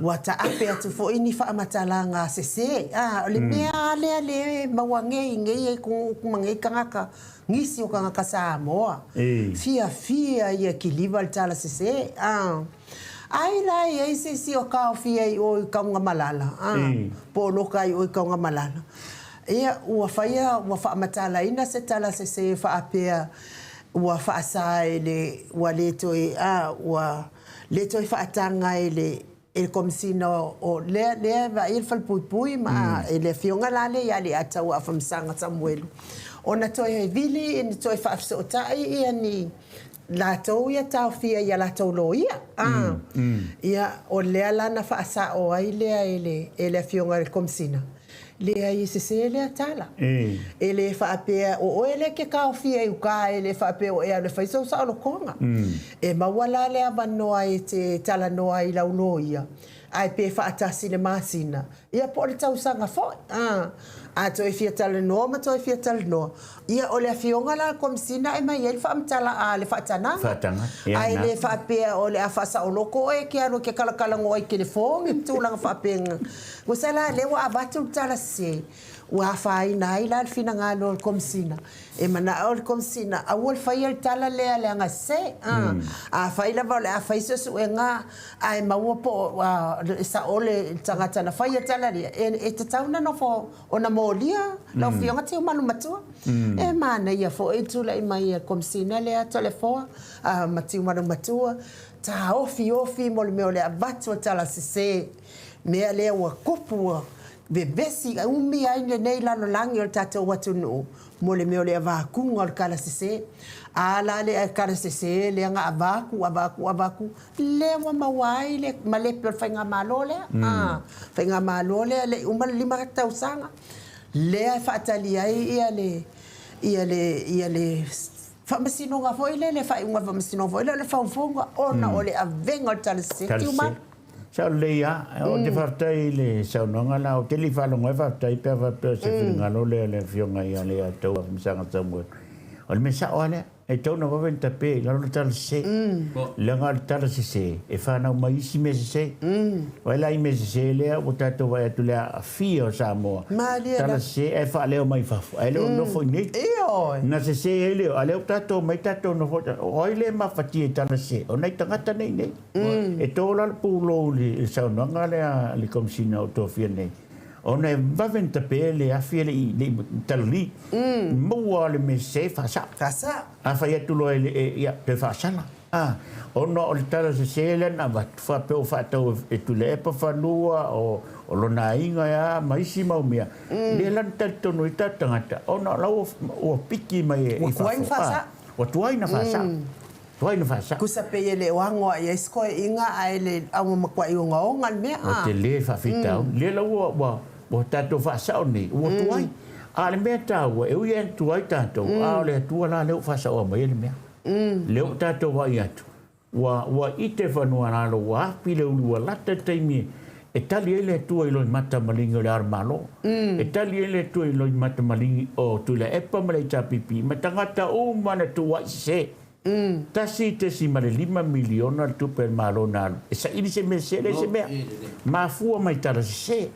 Speaker 1: ua taape atu foi ni faamatalaga sese, o le mea lava lea lea e maua nei i nei atunuu ma nei tagata, nisi o tagata Samoa, fiafia ia kiliva le tala sese. Ai la e i ai se isi o taofia i o i Taugamalala, a, po o loka i o i Taugamalala. Ia, ua faia, ua faamatalaina se tala sese faapea ua faasa e le, ua le toe, a, ua le toe faataga e le, e le Komesina o, lea, lea e vaaia le falepuipui ma, e le Afioga la lea ia Leiataua Afamasaga Samuelu, ona toe vili, toe faafesootai ia ni latou ia taofia i a latou loia. A, ia, o lea la na faasao ai lea e le, e le Afioga i le Komesina, leai e sese lea tala. E le faapea o oe lea e te taofia i uta, e le faapea o e alu e fai sou saolotoga. E maua la le avanoa e te talanoa ai i lau loia, ae pe faatasi le masina, Ia po o le tausaga foi, a, a toe fia talanoa ma toe fia talanoa, ia o le Afioga la a le Komesina e aumai ai le faamatala, a, le faatanaga.
Speaker 2: Faatanaga, ia
Speaker 1: Ae
Speaker 2: na.
Speaker 1: le faapea o le a faasaoloto oe e te alu e te talatalanoa i telefoni ma tulaga faapena. Tusa la lea ua avatu le tala sese, ua afaina ai la le finagalo o le Komesina. E manao le Komesina, aua le faia le tala lea leaga sese, a. Afai lava o le a fai se suega Ae maua po o e sao le tagata na faia tala lia, e tatau ona nofo ona molia lau Afioga Tiumalu Matua. E manaia foi le tulai mai a le Komesina lea Toleafoa ma Tiumalu Matua, taofiofi mo le mea o le avatu o tala sese, mea lea ua tupu ua vevesi umi ai lenei lalolagi o le tatou atunuu mo le mea o le avakuga o le tala sese. A la le tala sese lea na avatu, avatu, avatu, Lea ua maua ai le malepe o le faigamalo lea, a, faigamalo lea e le i uma le 5 tausaga, lea e faatali ai ia le, ia le, ia le faamasinoga foi lea, le faaiuga o le faamasinoga foi lea o le faufauga ona o le avega o le tala sese.
Speaker 2: Tala sese. Sao lelei lava. Ou te faafetai i le saunoaga la, ou te le i faalogo ai faafetai pe a faapea o se finagalo lea o le Afioga ia Leiataua Afamasaga Samuel. O le mea sao lava lea. E tatau ona vave ona tape i lalo le tala sese. Leaga o le tala sese, e fanau mai isi mea sese. Vaai la i mea sese lea ua tatou vaai atu i le aafia o Samoa. Tala sese ae faaleo mai fafo, ae le o nofo i inei. Na sese ai lea, a lea ua tatou omai tatou nofo, o ai lea e mafatia i tala sese? O nai tagata nei i inei. E to la le pulou i le saunoaga lea a le Komesina o tofia nei. Ona e vave ona tape le afi e le i talali. Maua le mea sese faasao.
Speaker 1: Faasao.
Speaker 2: A fai atu loa e le, ia, toe faasala. A, ona o le tala sese lea na avatu, faapea ua faatau e Tuilaepa fanua, o lona aiga e a, ma isi mau mea. Lea la na talitonu ai tatou tagata, ona o la ua piki mai i fafo.
Speaker 1: Ua tuai na faasao.
Speaker 2: Ua tuai na faasao. Tuai na faasao.
Speaker 1: Tusa pei e le o ago ai ai se koeaiga ae le a ua matuai ogaoga le mea.
Speaker 2: Ua tele le faafitauli. Lea la ua ua tatou faasao nei, ua tuai. A o le mea taua, e ui lava ina tuai tatou, a o le Atua la lea ua faasaoa mai ai le mea. Lea ua tatou vaai atu, ua ua ite fanua lalo, ua api le ulu, ua lata le taimi E tali ai le Atua i loimata maligi o Le Ao o le Malo. E tali ai le Atua i loimata maligi o Tuilaepa ma le HRPP ma tagata uma na tuuai sese. $1.5 miliona le tupe a le Malo na alu e saili se mea sese, e leai se mea. Mafua mai tala sese.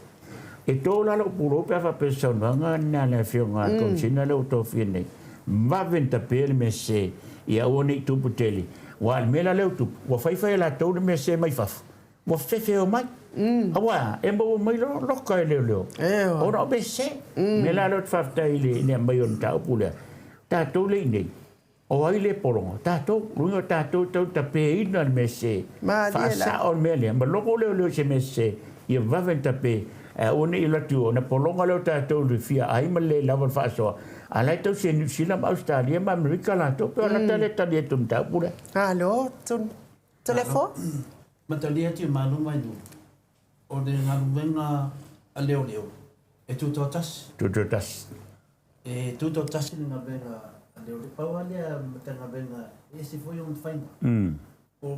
Speaker 2: E to la lou pulou pe a faapea o se saunoaga lena a le Afioga a le Komesina lea ua tofia nei, vave ona tapea le mea sese ia aua ne i tupu tele. Aua o le mea la lea ua tupu, ua faifai e latou le mea sese mai fafo, ua fefeo mai. Aua e maua mai loa loka e leoleo ona o mea sese. O le mea la lea ou te faafetai i le aumai o le mataupu lea, tatou lea i inei, O ai le pologa? Tatou. Luga o tatou e tau tapeina le mea sese. Faasao le mea lea. Ma logo leoleo i se mea sese, ia vave ona tape, ae aua ne i alu atu i o, ona pologa lea o tatou i le fia ai ma le le lava o le faasoa. A o la e tausi e Niu Sila ma Ausetalia ma Amerika latou. Pei o lata lea e tali atu i le mataupu lea.
Speaker 1: Malo, Toleafoa.
Speaker 3: Matalia Tiumaluma i Nuu, o le galuega a leoleo e tutoatasi.
Speaker 2: Tutoatasi.
Speaker 3: E tutoatasi le galuega a leoleo. Pau lava lea o le Matagaluega e ese foi ona faiga. Po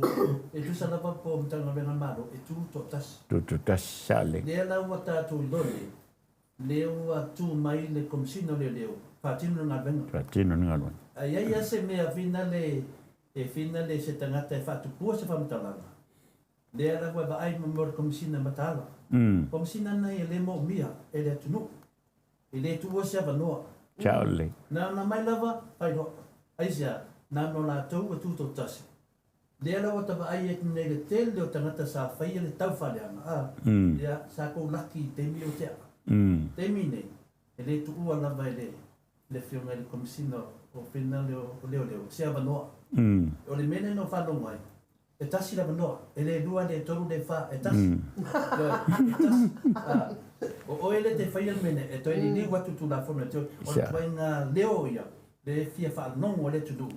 Speaker 3: e tusa lava po o Matagaluega a le Malo e tutoatasi.
Speaker 2: Tutoatasi, sa lelei.
Speaker 3: Lea la ua tatou iloa nei, lea ua tu mai le Komesina o Leoleo faatino le galuega.
Speaker 2: Faatino le galuega.
Speaker 3: A i ai lava se mea finale e finale se tagata e faatupua se faamatalaga, lea la ua vaai ma mea o le Komesina mataala. Komesina nei e le moomia e le atunuu. E le tuua se avanoa.
Speaker 2: Sao lelei.
Speaker 3: Na ona mai lava, fai loa. Aisea? Na ona o latou ua tutoatasi. Lea la ua ta vaai atu nei le tele o tagata sa faia le taufaaleaga, a, ia, sa kou laki i taimi o tea. Taimi nei, e le tuua lava e le, le Afioga i le Komesina o Penale o Leoleo se avanoa. O le mea lea na ou faalogo ai, E tasi le avanoa, e le lua, le tolu, le fa, e tasi. Ioe, e tasi. A, o oe lea te faia le mea nei, e toe liliu atu Tulafono e toe, o le ituaiga leo ia, le fia faalogo ai le atunuu.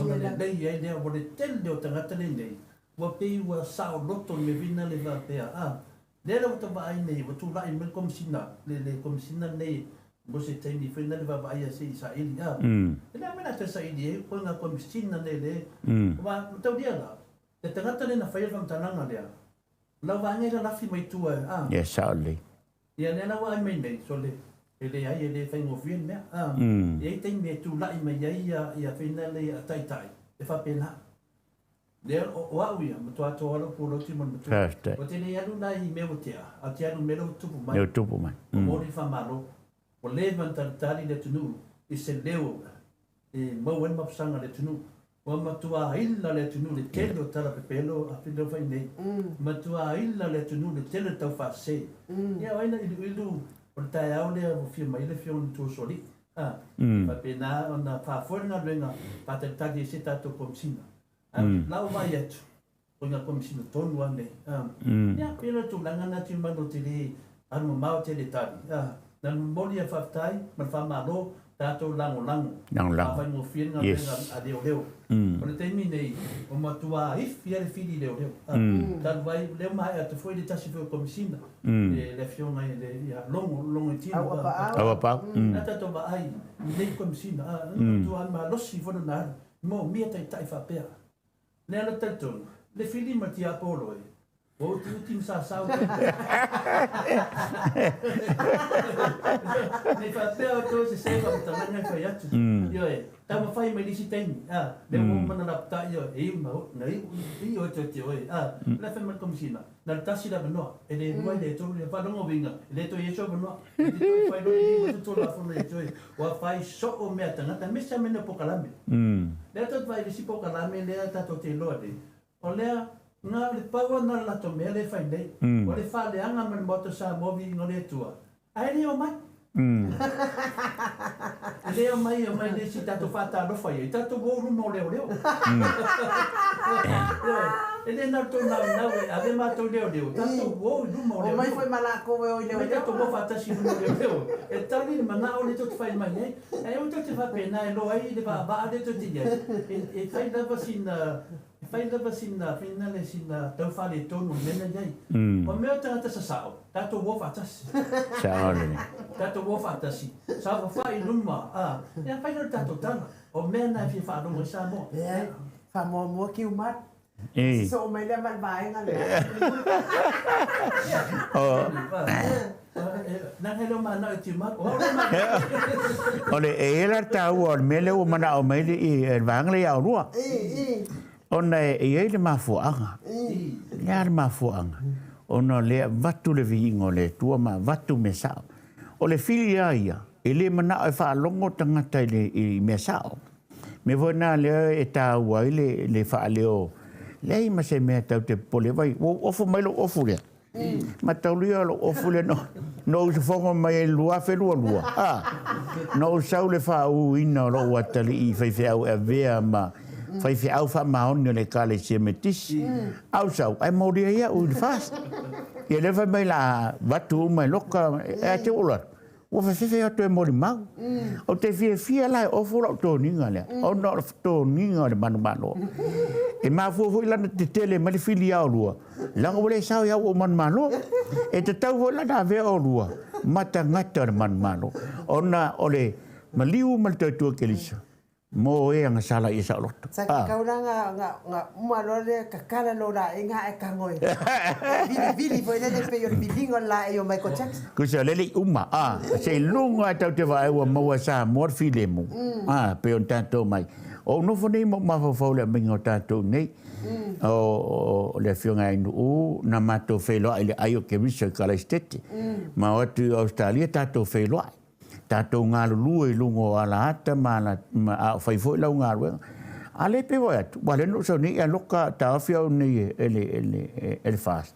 Speaker 3: Ona lelei ai lea, ua le tele o tagata lenei, ua pei ua saoloto le mea vina le faapea, a, lea la ua ta vaai nei, ua tulai mai le Komesina, le Komesina lenei, mo se taimi foi lena le vaavaaia se i saili, a. E le a mea la toe saili ai koe ngā Komesina nei le, aua mataulia la, le tagata lea na faia le faamatalaga lea, lau vaega e lalafi mai tua, a.
Speaker 2: Ia sao lelei.
Speaker 3: Ia lea la ua ai mai nei, sole, e leai, e le faigofie le mea, a. E i ai taimi e tulai mai ai ia, ia fina lea a taitai, e faapena. Lea, o au ia, matua toa lou pulou ma le matua.
Speaker 2: Faafetai.
Speaker 3: Ua te le alu la i mea ua tea, a o te alu i mea la ua tupu mai.
Speaker 2: Mea ua tupu mai.
Speaker 3: Momoli le faamalo. Ua leva ona talitali le atunuu i se leo e maua ai le mapusaga a le atunuu. Ua matua ila le atunuu i le tele o tala pepelo a Fidel fai nei. Matua ila le atunuu i le tele o tau faasese. Ia o ai na iluilu o le taeao lea ua fia mai ai le Afioga i le Matua Usoalii. A, e faapena ona faafoe le galuega faatalitali ai se tatou Komesina. Ae o lau vaai atu, o ngā Komesina tonu lava nei. A, ia, pēlā le tulaga lena Timano te le alu mamao tele tali. A, na momoli a faafetai ma le faamalo tatou lagolago.
Speaker 2: Lagolago.
Speaker 3: Faafaigofie le galuega a leoleo. O le taimi nei, ua matua ifi lava le fili leoleo. A, talu ai, lea ua maea atu foi le tasi foi o Komesina, le Afioga i le, ia, Logo, Logoitino.
Speaker 1: Auapaau.
Speaker 2: Auapaau.
Speaker 3: Na tatou vaai i nei Komesina, a, matua malosi foi lona alu. Moomia taitai faapea. Lea la talitonu, le fili ma tiapolo e, ua utiuti ma sasau talitonu. Nei faapea outou e sese faamatalaga e fai atu. Ioe, taumafai mai le isi taimi, a, lea ua uma ona lapatai oe, e iu na, na iu, i oe toe te oe, a, o le a fai mai le Komesina, na o le tasi le avanoa, e le lua, e le tolu, e faalogo uiga, e le toe i ai sou avanoa, e te toe fai loa le lima atu Tulafono ia te oe, ua fai soo mea a tagata, aemaise lava mea nei o polokalame. Lea tatou te vaai i le isi polokalame lea tatou te iloa nei, o lea, na o le pau lava lena o le latou mea lea e fai nei, o le faaleaga mai le Maota o Samoa viiga o le Atua, ae le omai. E le omai, e omai le isi tatou faatalofa i ai, tatou o i luma o leoleo. Ioe, e le na o le tou naunau e ave matou i leoleo, tatou o i luma o leoleo.
Speaker 1: Omai foi ma lakou e o i leoleo.
Speaker 3: Omai tatou o faatasi i luma o leoleo, e tali le manao lea tou te fai mai ai. Ae aua tou te faapena e loa ai le vaavaa lea tou te i ai, e fai lava sina E fai lava sina finale sina tau faaletonu o le mea na i ai. O mea o tagata sasao, tatou o faatasi.
Speaker 2: Sao lelei.
Speaker 3: Tatou o faatasi, saofafai i luma, a, ia fai lea o le tatou tala. O mea na e fia faalogo ai Samoa.
Speaker 1: Leai, faamuamua kiumalu. Sosoo mai lea ma le vaega lea.
Speaker 2: O le, e i ai la le taua o le mea lea ua manao mai le, i le vaega lea ia oulua. Ona e i ai le mafuaaga. O le a le mafuaaga? Ona o lea e avatu le viiga o le Atua ma avatu mea sao. O le fili lava ia, e le manao e faalogo tagata i le i mea sao. Mea foi lena lea e taua ai le le faaleo, leai ma se mea tatou te popole ai, ua ou ofu mai lou ofu lea. Mataulia lou ofu lea na ou usufono mai ai i le 2022, a, na ou sau i le faauuina o lou atalii faifeau e avea ma faifeau faamaoni o le Ekalesia Metisi. A ou sau, ae molia ai au i le FAST. Ia lea fai mai o le a avatu uma e loka, ae te i ua ou alu atu, Ua fefefe atu e molimau. Ou te fiafia la e ofo lau toniga lea, ona o le toniga o le manumalo. E mafua foi lana tetele mai le fili ia olua, leaga ua le sao ia au o manumalo. E tatau foi la ona avea olua ma tagata o le manumalo, ona o le maliu ma le toetua Kelisa. Mo e agasala ia saoloto.
Speaker 1: Sa ke kau la nga nga nga uma loa le kakala lo laei nga ae tago e vilivili foi lele pei o le viliga o le laei o Michael Jackson.
Speaker 2: Kusa o lele i uma a seiloga e tau te vaai ua maua e Samoa le filemu a pei ona tatou mai. O ou nofo nei ma ou mafaufau i le aumaiga o tatou i nei o le afioga ia Ainuu na matou feiloai i le ai o Keriso i Kalaisitete ma o atu i Ausetalia tatou feiloai. Tatou galulue i luga o alaata ma ala, ma, a o fai foi lau galuega. A lea pei ua atu, ua lea na ou sau nei e aloka taofi au nei e, e le, e le, e le FAST.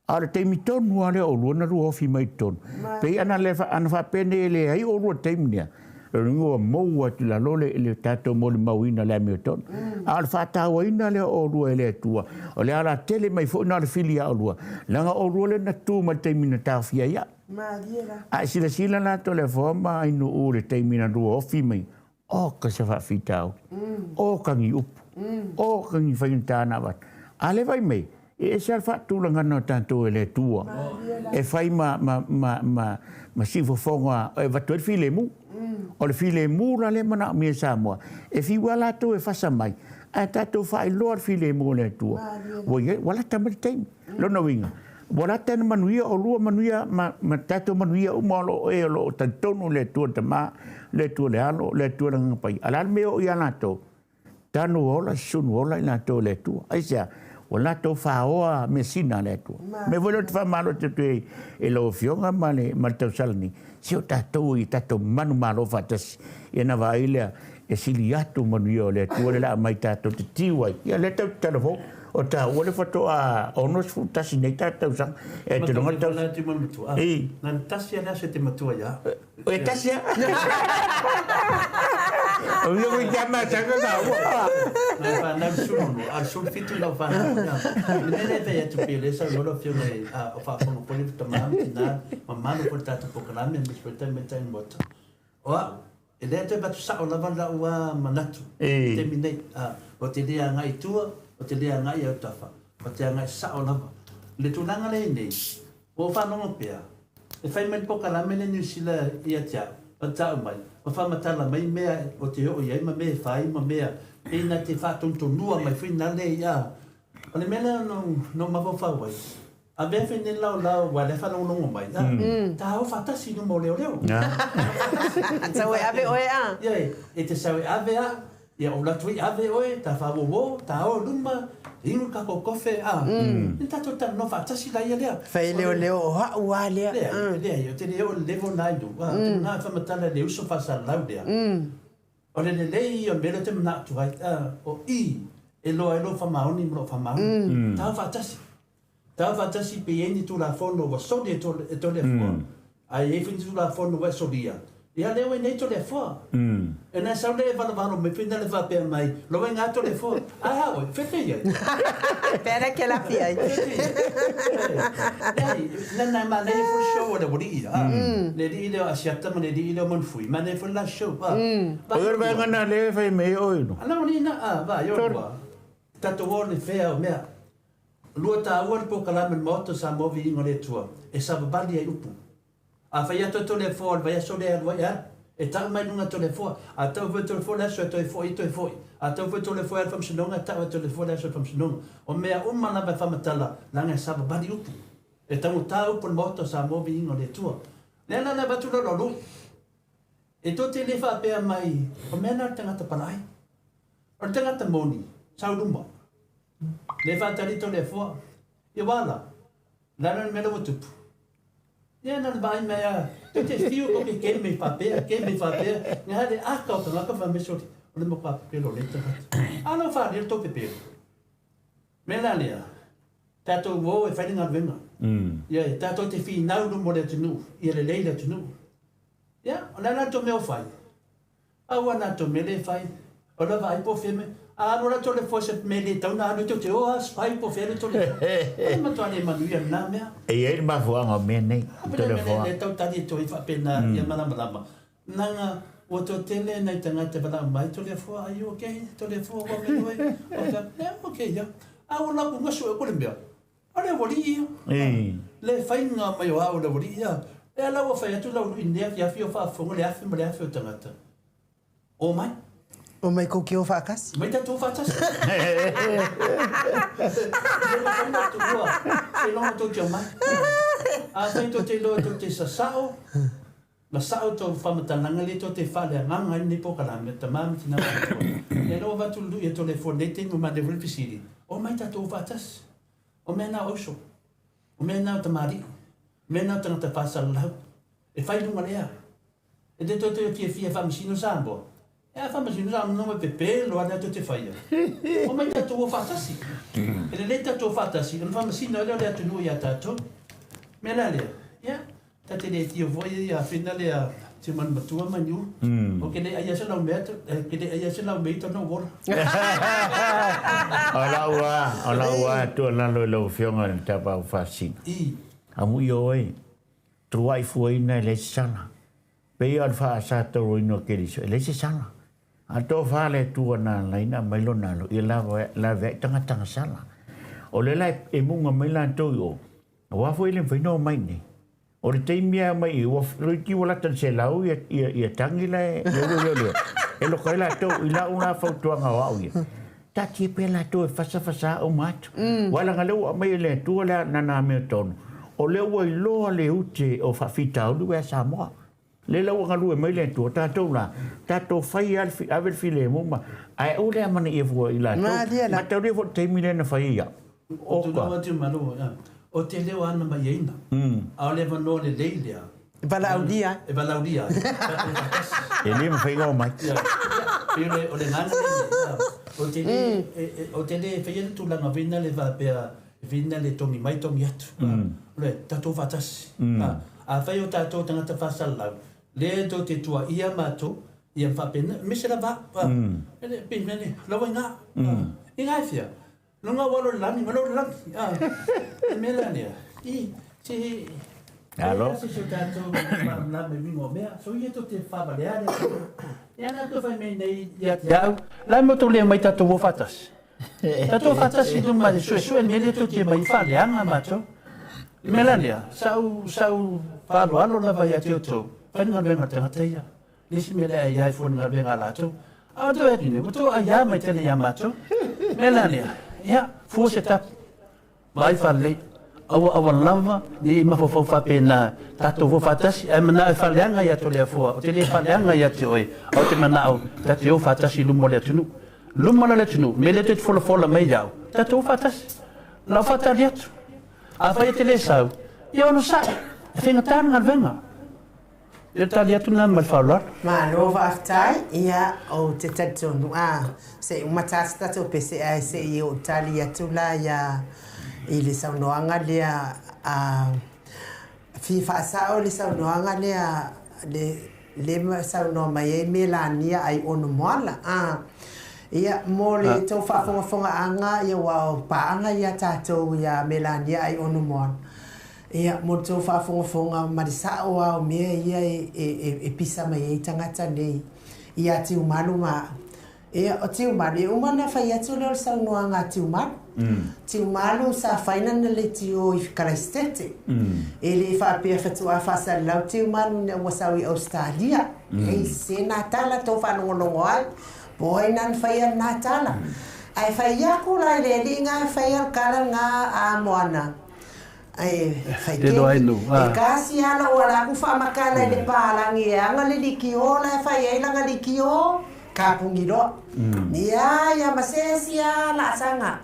Speaker 2: A o le taimi tonu lava lea o oulua na lua ofi mai i totonu. Pei ana le, ana faapea nei e leai oulua i le taimi lea, o lona uiga ua mou atu i lalo le, le tatou molimauina o le amiotonu. A o le faatauaina lea o oulua e le Atua, o le alatele mai foi na o le fili ia oulua, leaga o oulua lea na tu mai i le taimi na taofia ai au.
Speaker 1: Malie la.
Speaker 2: A e silasila la Toleafoa ma Ainuu i le taimi na lua ofi mai, oka se faafitauli, oka ni upu, oka ni faigata na avatu. A lea fai mai, e ese lava le faatulagana o tatou e le Atua e fai ma, ma, ma, ma, ma siufofoga e avatu ai le filemu. O le filemu la lea e manaomia e Samoa, e fiu lava latou e fasa mai, ae tatou faailoa le filemu o le Atua, ua i ai, ua lata mai le taimi. Lona uiga, ua lata ina manuia olua manuia ma, ma tatou manuia uma o lo o e o lo o talitonu i le Atua le Tama, le Atua le Alo, le Atua le Agaga Paia. A o le a le mea e oo ia latou? Tanu ola, susunu ola i latou e le Atua. Aisea? Ua latou faoa measina a le Atua. Mea foi lea ou te faamalo atu ai i lau Afioga ma le, ma le tausala nei, se o tatou ia tatou manumalo faatasi, ia ona vaai lea e sili atu manuia o le Atua lea o le a aumai tatou te tiu ai. Ia lea tatou te talafou. O taua le faatoa 61 nei ta tausaga. E te longa tau.
Speaker 3: I. Na le tasi a le aso e te matua ia.
Speaker 2: O e tasi a. O ia kui te ama sanga ka ua.
Speaker 3: Na e whanau sulu, a sulu fitu lau whanau. Le mea lea e fai atu pei o lea e saunoa lau Afioga i o faafofoga foi le tama ma tina ma mamalu foi le tatou polokalame aemaise foi le taumatai maota. O au, e le toe avatu sao lava lau a manatu i le taimi nei, a, ou te le agai i tua, ou te le agai i autafa, ou te agai sao lava. I le tulaga lea i nei, ua ou faalogo pea, e fai mai le polokalame lea Niu Sila ia te au, ma tau mai, ma faamatala mai mea ou te oo i ai ma mea e fai ma mea pei na te faatonutonua mai foi na le ia. O le mea lea na ou mafaufau ai, Avea fai nei laolao aua lea faalogologo mai a ta o faatasi i luma o leoleo.
Speaker 1: Sau e ave oe a?
Speaker 3: Ia e te sau e ave a, ia ou latu ai ave oe, ta faaouo, ta o i luma, inu le tatou kofe a, ina tatou talanoa faatasi la ia lea.
Speaker 1: Fai leoleo o a'u a lea.
Speaker 3: Leai, leai, ou te le oo i le level na i luga, ou te manao e faamatala i le uso faasalalau lea. O le lelei ia o le mea lea ou te manao atu ai, o i e loa ai lou faamaoni ma lou faamaoni. Ta o faatasi. Tau faatasi pe i ai ni Tulafono ua soli e Toleafoa, a i ai foi ni Tulafono ua e solia, ia lea ua i nei Toleafoa. E na sau lea e valovalo mai foi na le faapea mai, Lo e ngā Toleafoa. Ae a oe, whete i ai.
Speaker 1: Pera ke lafi ai.
Speaker 3: Whete i ai. Leai, na na manaia foi le show a le aualii ia, a. Le alii lea o Asiata ma le alii lea o Manufui, manaia foi le la show, a.
Speaker 2: O le vaega na lea e fai mai ai oe no.
Speaker 3: A na aualii na, a, va, i o lua. Tatou o le fea o mea. Lua taua le polokalame o le Maota o Samoa Viiga o le Atua e savavali ai upu. A fai atu e Toleafoa o le vaiaso lea e alu ai e alu. E tau mai luga Toleafoa, a tau foi Toleafoa le aso e toe foi, toe foi. A tau foi Toleafoa e alu faamasinoga, e tau e Toleafoa le aso e faamasinoga. O mea uma lava e faamatala, leaga e savavali upu. E taugata upu o le Maota o Samoa viiga o le Atua. Lea la na avatu lau laului. E tou te le faapea mai, o mea na o le tagata palai. O le tagata moni, sau luma. Le faatali Toleafoa. Ia ua la, lalo le mea la ua tupu. Ia na o le vaai mai a, tou te fiu tou te keme faapea, keme faapea, nga le aka o tagata fai mai sole, o le matua pepelo o lea tagata. A la ua faaalia le tou pepelo. Mea la lea, tatou o e fai le galuega. Ia, tatou te finau luma o le atunuu, ia lelei le atunuu. Ia, o le a la le tou mea o fai? Aua na tou mea le fai. O la vaai po o fea mea. A alu la Toleafoa i se mea le tatau ona alu ai tou te o a spy po o fea le Toleafoa. O le matua le manuia lena mea.
Speaker 2: E i ai le mafuaaga o mea nei,
Speaker 3: i Toleafoa. Le tau tali atu ai faapena ia malamalama. Leaga ua toatele nai tagata e valaau mai, Toleafoa, are you okay? Toleafoa, ua mea oe? Ou fai atu, yeah, I'm okay, yeah. A ua lapu gasu ea ko le mea. O le aualii ia. Le faiga mai o au o le aualii ia. Lea la ua fai atu lau lui nei afiafi o faafofoga le afe ma le afe o tagata. O mai.
Speaker 1: O mai kou ke o faatasi.
Speaker 3: Mai tatou faatasi. Le mafai ona tuua seiloga tou te omai. Afai tou te iloa tou te sasao, ma sao tou faamatalaga lea tou te faaleagaga ai lenei polokalame, tama ma tina ma matua. Lea la ua avatu le lui a Toleafoa i lenei taimi ua manaia foi le fesili, Omai tatou o faatasi. O mea na o uso. O mea na o tamalii. O mea na o tagata faasalalau. E fai luga lea. E te toe toe fiafia e faamasino Samoa. E a faamasino Samoa e pepelo lava lea tou te faia. Omai tatou o faatasi. E lelei tatou o faatasi ona faamasino ai lea o le atunuu ia tatou. Mea la lea, ia, Ta te le tio foi ia fina lea Timani Matua ma Niu. O ke le aia se lau mea, ke le aia se lau mea i tona uola.
Speaker 2: O lau a, o lau a tuualalo i lau Afioga i le Tapaau Faasisina. Amuia oe, truai fuaina e leai se sala. Pei o le faasatauroina o Keriso, e leai se sala. A tofa le Atua na ala ai na aumai lona alo, ia laveai tagata gasala. O lea la e muga mai latou i o, Aua foi e le mafai ona omai i inei. O le taimi lava e omai i i, ua toeitiiti ua lata i le 100 ia tagi la e leoleo, e loka ai latou. I lau la fautuaga o au ia, taatia pea latou e fasafasa uma atu. Aua leaga o lea ua aumai e le Atua lana amiotonu, o lea ua iloa le ute o faafitauli ua ia Samoa. Lea la ua galue mai le Atua, tatou la, tatou fai lava le, ave le filemu ma, ae aua le amanaia fua i latou.
Speaker 1: Malie la.
Speaker 2: Mataulia foi le taimi lea na fai ai au.
Speaker 3: O te leo atu malo, o te leo ana mai eina, a o le avanoa lelei lea.
Speaker 1: E valaaulia ai.
Speaker 3: E valaaulia ai. Tatou faatasi.
Speaker 2: E le mafai ona omai.
Speaker 3: Ia, pei o le agaga lea, o te le, o te le faia le tulaga foi lea faapea, Vina le togi mai togi atu. O le tatou faatasi. Afai o tatou tagata faasalalau, lea tou te tuaia matou, ia faapena, aemaise lava au. E pei mea nei, lau ai na. I ga e fia? Luga ua alo i le lagi, malo i le lagi. Le mea la lea, i, se,
Speaker 2: Alo.
Speaker 3: Se se tatou malamalama i uiga o mea. So ia tou te faavalea le atunuu. Ia la tou fai mai nei ia te au, la e mo tou le omai tatou o faatasi. Tatou faatasi i luma e suesue le mea lea tou te omai ai faaleaga matou. Le mea la lea, sa ou sa ou faaaloalo lava ia te outou, fai le galuega a le tagata ia. Le isi mea le aia ai fua le galuega a latou. A o tou e atu nei, ua tou aia mai tele ia matou. Le mea la lea, ia, fua se tapu. Vaai faalelei, aua aua lava ne i mafaufau faapena, tatou o faatasi, ae manao e faaleaga ia Toleafoa, ou te le faaleaga ia te oe, ae ou te manao ta te o faatasi i luma o le atunuu. Luma la o le atunuu, mea lea tou te folafola mai ia au, tatou o faatasi. Lau faatali atu. Afai e te le sau, ia onosai, e faigata le galuega. Ia tali atu lena ma le faaaloalo.
Speaker 1: Malo faafetai, ia ou te talitonu a se i uma ta se tatou pese ae se i ou tali atu la ia i le saunoaga lea a fia faasao le saunoaga lea le le saunoa mai ai Melania Aiono Moala a ia mo le tou faafogafogaaga ia ua o paaga ia tatou ia Melania Aiono Moala. Ia, mo le tou faafogafoga ma le sao lava o mea ia e pisa mai ai tagata nei ia Tiumalu ma au. Ia, o Tiumalu, e uma ona fai atu lea o le saunoaga a Tiumalu. Tiumalu sa fai lana leitio i Karaisitete. E le faapea faatoa faasalalau Tiumalu ina ua sau i Ausetalia. Ei, se na tala tou faalogologo ai, po o ai na na faia lena tala. Ae fai aku la i le alii nga e faia le kala nga a Moana. Ae fai
Speaker 4: Te loa
Speaker 1: keki.
Speaker 4: inu,
Speaker 1: E
Speaker 4: a.
Speaker 1: kasi a lou ala aku faamakala i le palagi e aga le likio la e fai ai lana likio, kapungi loa. Ia, ia ma se isi a laasaga.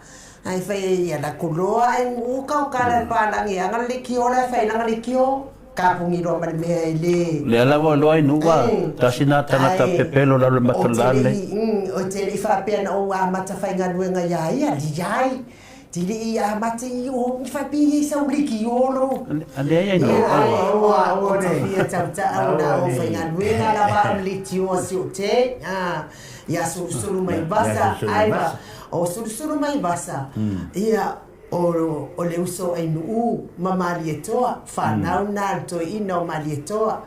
Speaker 1: Ae fai ai ia la kuloa ae uu kau kala i le palagi e aga le likio la e fai ai lana likio, kapungi loa ma le mea e le.
Speaker 4: Lea lava o loa inu a, tasi na tagata
Speaker 1: Ae,
Speaker 4: pepelo lalo le
Speaker 1: o te le
Speaker 4: matalale.
Speaker 1: i, o te le i faapea na ou amata faigaluega iā ia, liai. Tili i amata i o i whapi i sau liki olo.
Speaker 4: Lea ia inu.
Speaker 1: Aua, aua, aua te fia tautaa ona o faigaluega lava o le leitioa si o te, ia sulusulu mai vasa, aiva, o sulusulu mai vasa, ia, o, o le uso ai nuu ma Malietoa, whanau nā le toeina o Malietoa,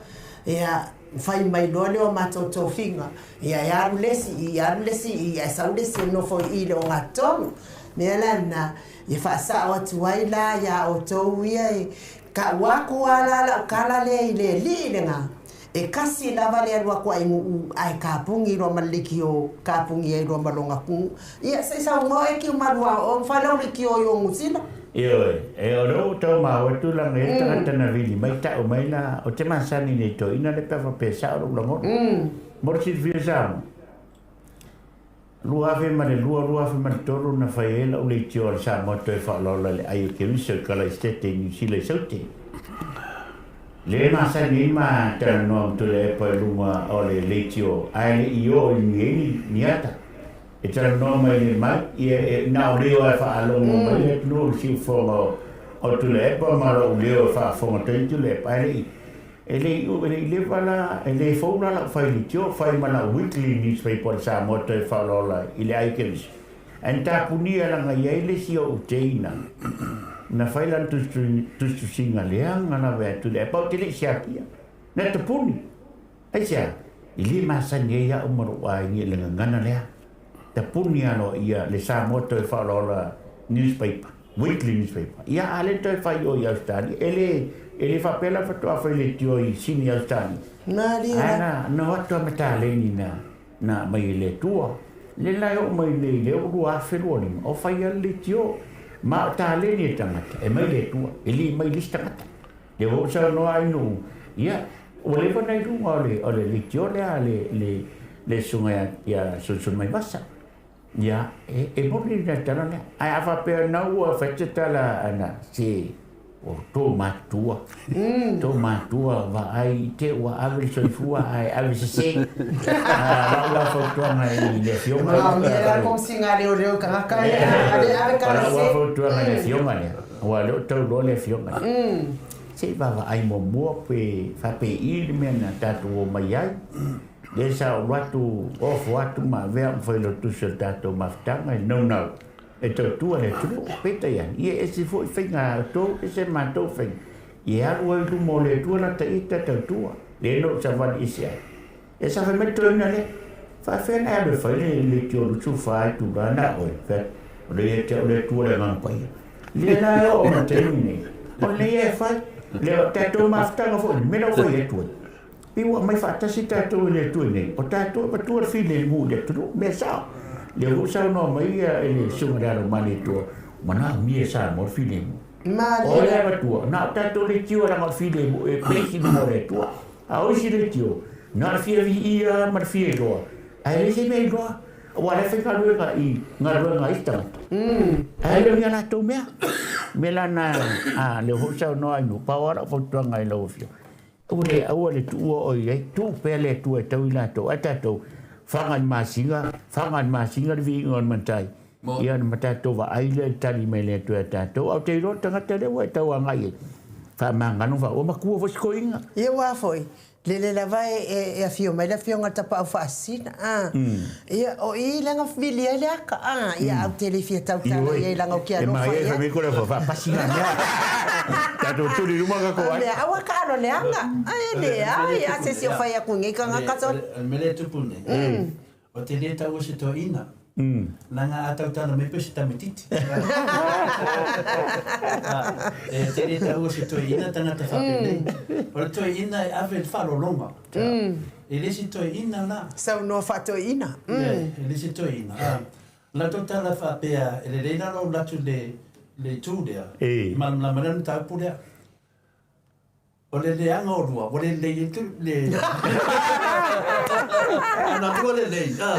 Speaker 1: ia, fai mai loa lea o matou tofiga, ia e alu le isi i, alu le isi i, ae sau le isi e nofo i i le ogatotonu. Mea la lena, ia faasao atu ai la iā outou ia e kau aku lava la lau kala lea i le alii lena, e kasi lava le alu aku a Aiguu ae kapugi loa ma le leitio, kapugi ai loa ma lona ku. Ia se i saunoa e Kiumalu o mafai lau leitio i o Niu Sila.
Speaker 2: Ioe, e o lea ua tau maua le tulaga i le tagata na vili mai tau mai la, o te masani nei toeaina le pe a faapea e sao lou lagona. Mo le silafia Samoa, 2002, 2003 na fai ai lau leitio a le Samoa toe faaolaola i le ai o Keriso i Kalaisete i Niu Sila i Saute. Le masani ai ma talanoa ma Tuilaepa i luga o le leitio ae le i oo i ni ai ni ata. E talanoa mai le mai, ia e na o leo e faalogo mai le atunuu o le siufofoga o o Tuilaepa ma lou leo e faafofoga atu ai Tuilaepa ae le i e le i e le i leva la e le fou la lau fai leitio fai ma lau weekly newspaper o le Samoa toe faaolaola i le ai Keriso. Ae na tapunia laga i ai le isi ou teina na fai lana tusitusiga leaga lava ia Tuilaepa ou te le i siakia. Na tapuni. Aisea? E le masani ai au ma lou aiga i le gagana lea. Tapuni aloaia le Samoa Toe Faaolaola Newspaper, Weekly Newspaper. Ia, a le toe fai o i Ausetalia, e le, e le faapea la faatoa fai leitio i Sini Ausetalia.
Speaker 1: Malie
Speaker 2: Ae
Speaker 1: la.
Speaker 2: na, na o atu lava ma taleni na, na aumai e le Atua. Le la e oo mai nei i le 2025, o fai lava le leitio. Ma o taleni e tagata, e mai le Atua, e le mai le isi tagata. Lea foi ua saunoa ai nuu, ia, ua leva ona i luga o le, o le leitio lea a le, le, le susuga ia, ia Sulesulumaivasa. Ia, e, e moni le tala lea. Ae a faapea na ua fai se tala ana, se, o tō matua, tō matua vaai i te ua ave le soifua ae ave sese. Lau la fautuaga i le afioga.
Speaker 1: Ma mea la komisiga a leoleo i tagata ia, ave, ave
Speaker 2: O
Speaker 1: kala
Speaker 2: lau
Speaker 1: sese.
Speaker 2: lava fautuaga i le afioga lea, Aua o lea ua tau loa le afioga lea. Se i vaavaai muamua pe faapei le mea na tatou omai ai. Lea sa ou alu atu, ofo atu ma avea ma failautusi o le tatou mafutaga i le naunau e tautua le atunuu. Peitai ane, ia e ese foi faiga a outou, ese matou faiga. Ia alu ai i luma o le Atua lata ita tautua. Lea na ou savali ese ai. E sa fai mai le toeaina lea, Faafefea ona e alu e fai le leitio 24 itula na oe? Fai atu, O lea ia te au le Atua le Agaga Paia. Lea la e oo mai le taimi nei, o lenei e fai. Lea o tatou mafutaga foi, le mea la ua fai atu ai, pei ua aumai faatasi tatou e le Atua nei, o tatou e matua le filemu i le atunuu, mea sao. Lea foi ua saunoa mai e le Susuga i le Alo Malietoa, manaomia e Samoa le filemu. O le matua, na o tatou leitio leaga o le filemu e base i luma o le Atua. A o isi leitio, na o le fia viia ma le fia iloa, ae leai se mea iloa, aua o la e faigaluega i galuega a isi tagata, ae le o ni a latou mea. O le mea la lena, a lea foi ua saunoa Ainuu, pau lava lau fautuaga i lau Afioga, aua le, aua le tuua oe i ai, tuu pea le Atua e tau i latou, ae tatou, faga i le masina, faga i le masina le viiga o le matai, ia ona ma tatou vaai lea i le tali mai a le Atua ia tatou. Ae ou te iloa le tagata lea ua e tau agai i ai, faamagalo ma faa, ua matua foi si toeaina.
Speaker 1: Ia ua foi, lele lava e afio mai le afioga i le Tapaau Faasisina, a, ia, o i lea na vili ai le aka, a, ia, ae ou te le fia tautala i ai leaga ou te
Speaker 2: E
Speaker 1: alofa
Speaker 2: maia
Speaker 1: i
Speaker 2: e
Speaker 1: ai.
Speaker 2: fai mai kona fua, faapasi ngā mea. Tatou tuli i luma tatou
Speaker 1: A
Speaker 2: ai.
Speaker 1: mea, aua kaalo leaga, ai leai, a se isi o fai aku i nei tagata
Speaker 3: O le mea lea e tupu nei, Ua te le taua se toeaina. Leaga a tautala mai pea se tamaititi. E te le taua se toeaina tagata faapenei. O le toeaina e ave le faaaloaloga. E le se toeaina la.
Speaker 1: Saunoa faatoeaina.
Speaker 3: E le se toeaina. O la tou tala faapea e lelei la lou alu atu i le itu lea, e malamalama ai la le mataupu lea. O le leaga o lua, ua le lelei ai le Ana lua lelei, a.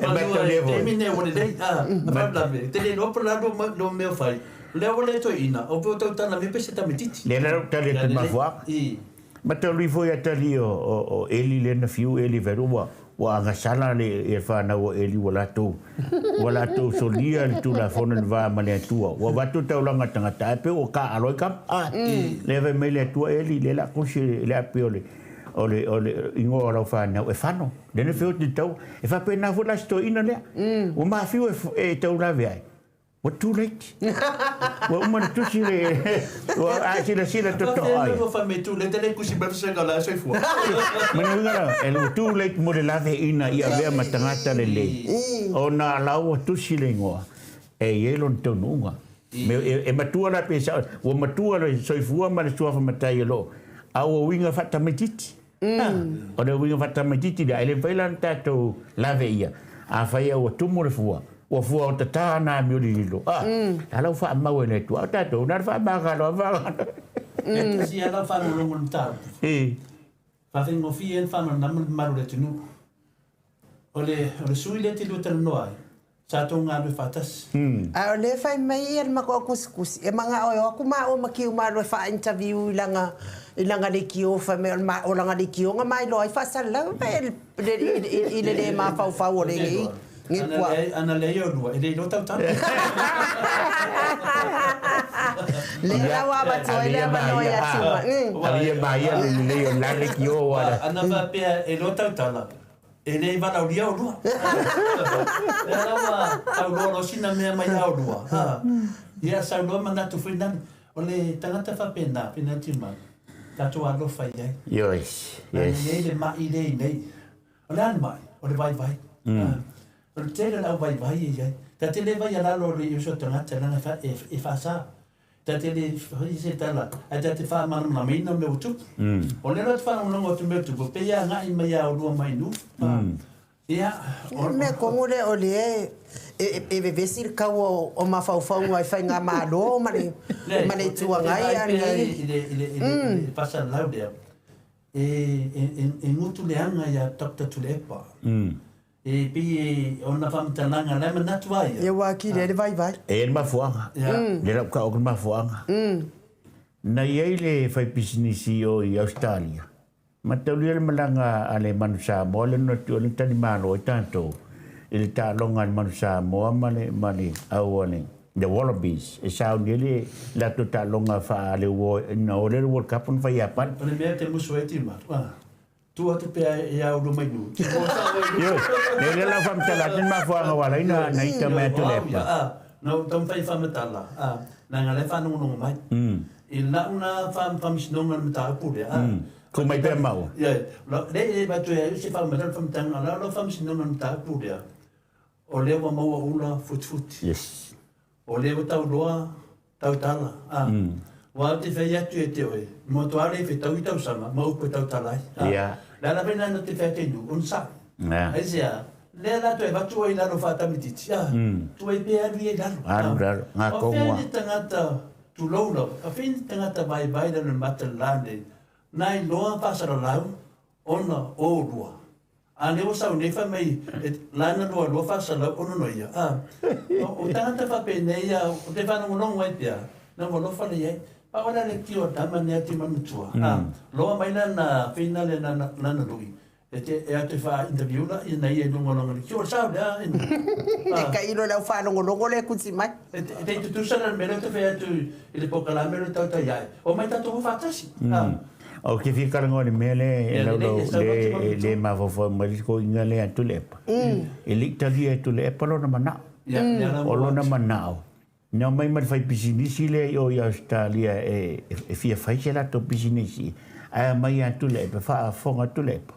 Speaker 3: Malua e taimi nei ua lelei, a. A faalavelave, e te le iloa po o le a lua mea o fai. O lea ua le toeaina, o pe o tautala mai pe se tamaititi.
Speaker 2: Lea la lou tali atu i le mafuaaga. Ma talu ifo ia tali o Eli lea na fiu Eli fai atu ua ua agasala le ia fanau a Eli ua latou ua latou solia le tulafono i le va ma le Atua ua avatu le taulaga a tagata ae pei ua taaalo ai kama a lea fai mai le Atua Eli lea la kusi le api o le o le o le igoa o lau fanau e fano lea na fiu atu i le taua e faapena foi la si toeaina lea ua mafiu e taulave ai Ua too late. Ua uma ona tusi le ua a silasila totoa ai.
Speaker 3: Ua fai mai too late le kusi mai vasega la soifua.
Speaker 2: Ma le uiga la, e ua too late mo le laveaiina i avea ma tagata lelei. Ona la ua tusi le igoa e i ai lona taunuuga. E matua la pe sao, ua matua le soifua ma le suafa matai o loo, a ua uiga faatamaititi. O le uiga faatamaititi lea, e le mafai la ona tatou lave ia. Afai ua tumu le fua, ua fua otatā ana amio lililo, a, a la ua faamau e le Atua. A o tatou, na o le faamagalo lava faamagalo.
Speaker 3: E tasi lava lau faalogologo i le mataupu. Faafaigofie ai le faamalamalama le mamalu o le atunuu. O le o le sui lea e te lua talanoa ai, sa tou galue faatasi.
Speaker 1: A o lea e fai mai ia le matou tusitusi, e manao e o atu maua ma Kiumalu e faa-interview i lana i lana leitio fai mai o lana leitio na mailoa ai faasalalau i le le mafaufau o lenei
Speaker 3: nei puaa. Ana leai oulua, e le iloa tautala.
Speaker 1: Lea la ua avatu ai le avanoa ia Tiuma.
Speaker 2: Avia maia le lelei o la leitio ua.
Speaker 3: Ana faapea e iloa tautala, E le valaaulia oulua. Lea la ua tauloa loa sina mea mai a oulua. Ha. Ia sau loa manatu foi nani. O le tagata faapena, pena Timau, tatou alofa i ai.
Speaker 2: Yes, yes.
Speaker 3: Lana i ai le ma'i lea i nei. O le a le ma'i? O le vaivai. Ha. O le tele o le auvaivai e i ai. Ta te le vai a lalo o le uso tagata leaga e faasa. Ta te le fai se tala, ae ta te faamalamalamaina mea ua tupu. O lea la ou te faalogologo atu i mea ua tupu, pei e agai mai ia oulua mai nuu. Ia,
Speaker 1: o. Le mea tonu lea o lea e vevesi le kaua o mafaufauga i faigamalo ma le Itu Agai
Speaker 3: a le. I le faasalalau lea, e gutu leaga ia Doctor Tuilaepa. E pei e ona faamatalaga la e manatu a ia.
Speaker 1: Ia ua atili ai le vaivai.
Speaker 2: E i ai le mafuaaga. Lea la ua taua atu le mafuaaga. Na i ai le faipisinisi i o i Ausetalia, mataulia le malaga a le Manu Samoa lea na atu ai le talimalo ai tatou i le taaloga a le Manu Samoa ma le ma le au a le The Wallabies e sauni ai le latou taaloga faa-le na o lea le World Cup na fai i Iapani.
Speaker 3: O le mea e te musu ai Timaru, Tu atu pea e au luma i nuu.
Speaker 2: Ioe, lea lea la faamatala atu ni mafuaaga ua ala ai na ita mai atu le epa.
Speaker 3: Na ou taumafai e faamatala, leaga la e faalogologo mai. I lau na faamasinoga i le mataupu lea.
Speaker 2: Ku mai pea maua.
Speaker 3: Ioe, lea e avatu ai se faamatala le faamatalaga, o lau faamasinoga i le mataupu lea, o lea ua maua ula futifuti.
Speaker 2: Yes.
Speaker 3: O lea ua tauloa Tautala, a. Ua au te whai atu e te oe, mo to are whe tau i tausanga, ma upu e tautala ai. A. Le ala whena na te whai te nu, on sa. Ai se a, lea la toe vatu oi lalo whātamititi, a. Tuai pe alu i lalo.
Speaker 2: Alu lalo, ngā
Speaker 3: O
Speaker 2: kongua.
Speaker 3: whea ni tangata tulou lava, a whea ni tangata vaivai lalo i mata la nei, nai loa whasaralau, ona o rua. A lea ua sau nei fai mai e lana lua lua 406 ia. A, o tagata faapenei ia, o te faalogologo ai pea, na ua alofa lea i ai. Pau la le tio a tama nei a Timanutua. A, loa mai lana feina le lana lui, e te e atu e faa-interview la ina ia i luga o lana leitio. O le sao lea e
Speaker 1: E tailo le au faalogologo lea e kuti mai.
Speaker 3: E te tutusa la le mea lea ou te fai atu i le polokalame lea o tautai ae, omai tatou o faatasi. A.
Speaker 2: Ou te fia talanoa i le mea lea e laulau le le mafaufau mai le toeaina lea a Tuilaepa. E le i talia e Tuilaepa lona manao. O lona manao, na omai ma le faipisinisi lea i o i Ausetalia e fia fai se latou pisinisi, ae aumai ia Tuilaepa, faafofoga Tuilaepa.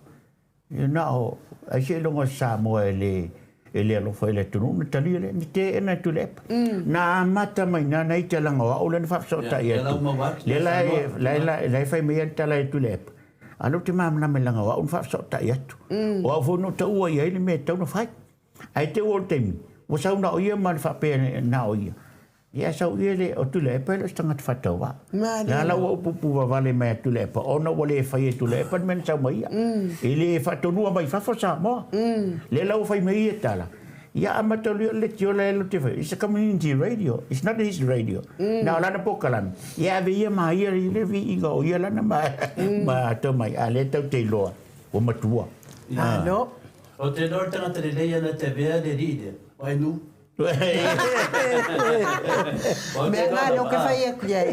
Speaker 2: Ia na o ai seiloga o se Samoa e le e le alofa i le atunuu ona talia lea, na teena e Tuilaepa. Na amata mai ina na ita leaga o au lea na faafesootai atu. Lea la e la la la e fai mai ai le tala e Tuilaepa, a lea ou te malamalama leaga o au na faafesootai atu. O au foi na ou taua i ai le mea e tatau ona fai. Ae te i ua oo i le taimi, ua sau na o ia ma le faapea na o ia. Ia sau ia le o Tuilaepa e le o se tagata faatauvaa. La la ua upu vavale mai a Tuilaepa ona ua le faia e Tuilaepa le mea na sau mai ia. E le faatonua mai fafo Samoa. Lea la ua fai mai ia tala, ia amata loa le leitioa la e te fai. It's a community radio. It's not his radio. Na o lana polokalame. Ia ave ia ma ia le viiga o ia lana ma ma ato mai. A lea tatou te iloa ua matua.
Speaker 1: Malo.
Speaker 3: Ou te iloa o le tagata lelei ana te avea le alii lea, o Ainuu.
Speaker 1: Mea na lea ou te fai atu i ai.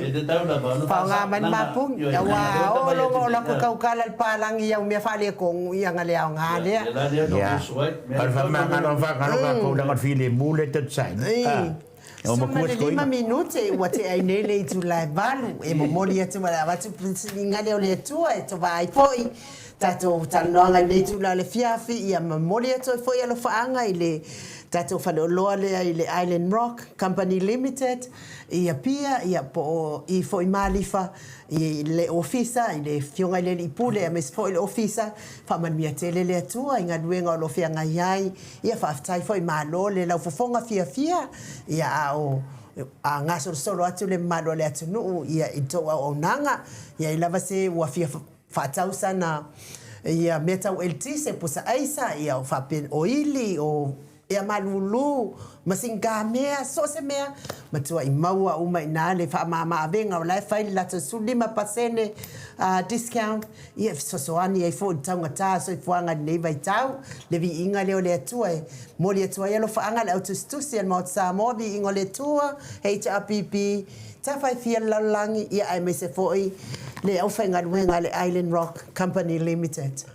Speaker 1: Faaaoga mai le mapugi, aua a oo loa ina ou alu atu e tautala i le palagi i au mea faaletonu, ia ona le aoga lea.
Speaker 2: Ia, o le faamagalo faagalo tatou leaga o le filemu lea tatou te saili.
Speaker 1: O 15 minute ua tea ai nei le itula e valu e momoli atu ma le avatu siliga lea o le Atua e tova ai foi tatou talanoaga i lenei itula o le afiafi, ia momoli atu ai foi alofaaga i le tatou faleoloa lea i le Island Rock Company Limited i Apia, ia po o i foi Malifa i le Ofisa i le Afioga i le Alii Pule aemaise foi le Ofisa. Faamanuia tele le Atua i galuega o lo o feagai ai. Ia faafetai foi malo le laufofoga fiafia, ia a o gasolosolo atu le mamalu o le atunuu ia i le tou auaunaga. Ia i lava se ua fia faatau sana ia mea tau eletise, pusa aisa, ia o faapena, o ili, o ea malulu, masiga mea, so o se mea, matuai maua uma i ina le faamama-avega o la e fai le latou 15% discount, ia e fesoasoani ai foi i le taugata o le soifuaga i lenei vaitau. Le viiga lea o le Atua e momoli atu ai alofaaga i le au tusitusi a le Maota Samoa, Viiga o le Atua, HRPP, Tafa e fia le lalolagi, ia aemaise foi le aufaigaluega a le Island Rock Company Limited.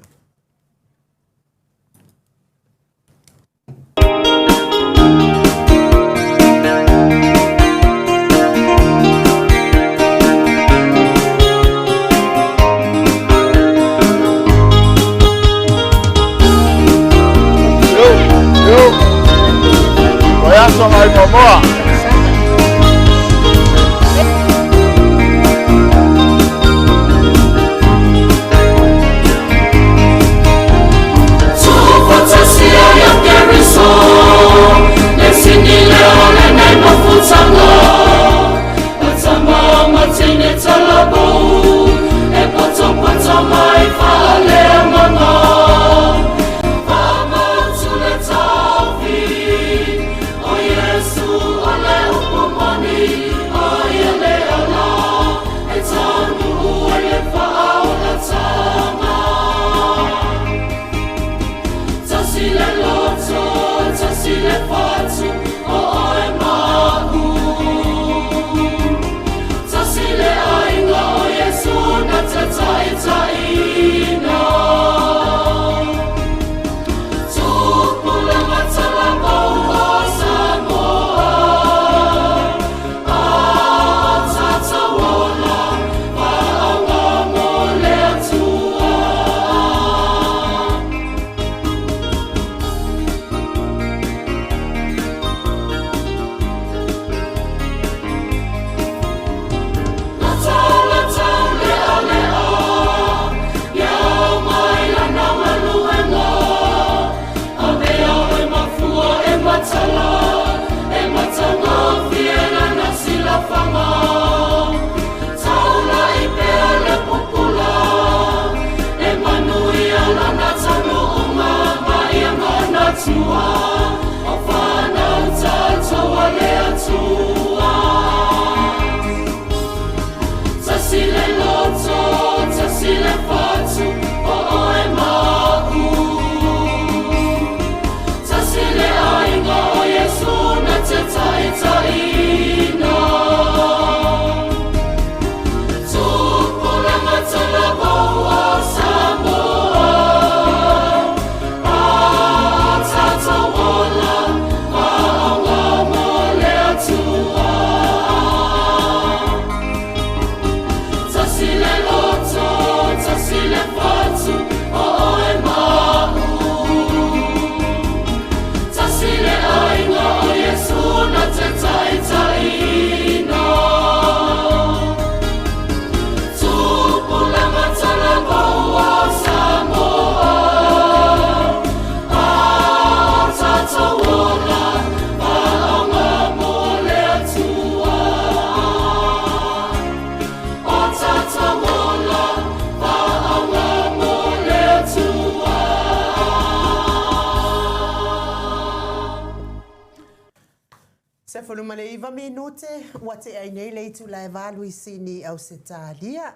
Speaker 1: 19 minute ua tea ai nei le itula e valu i Sini, Ausetalia.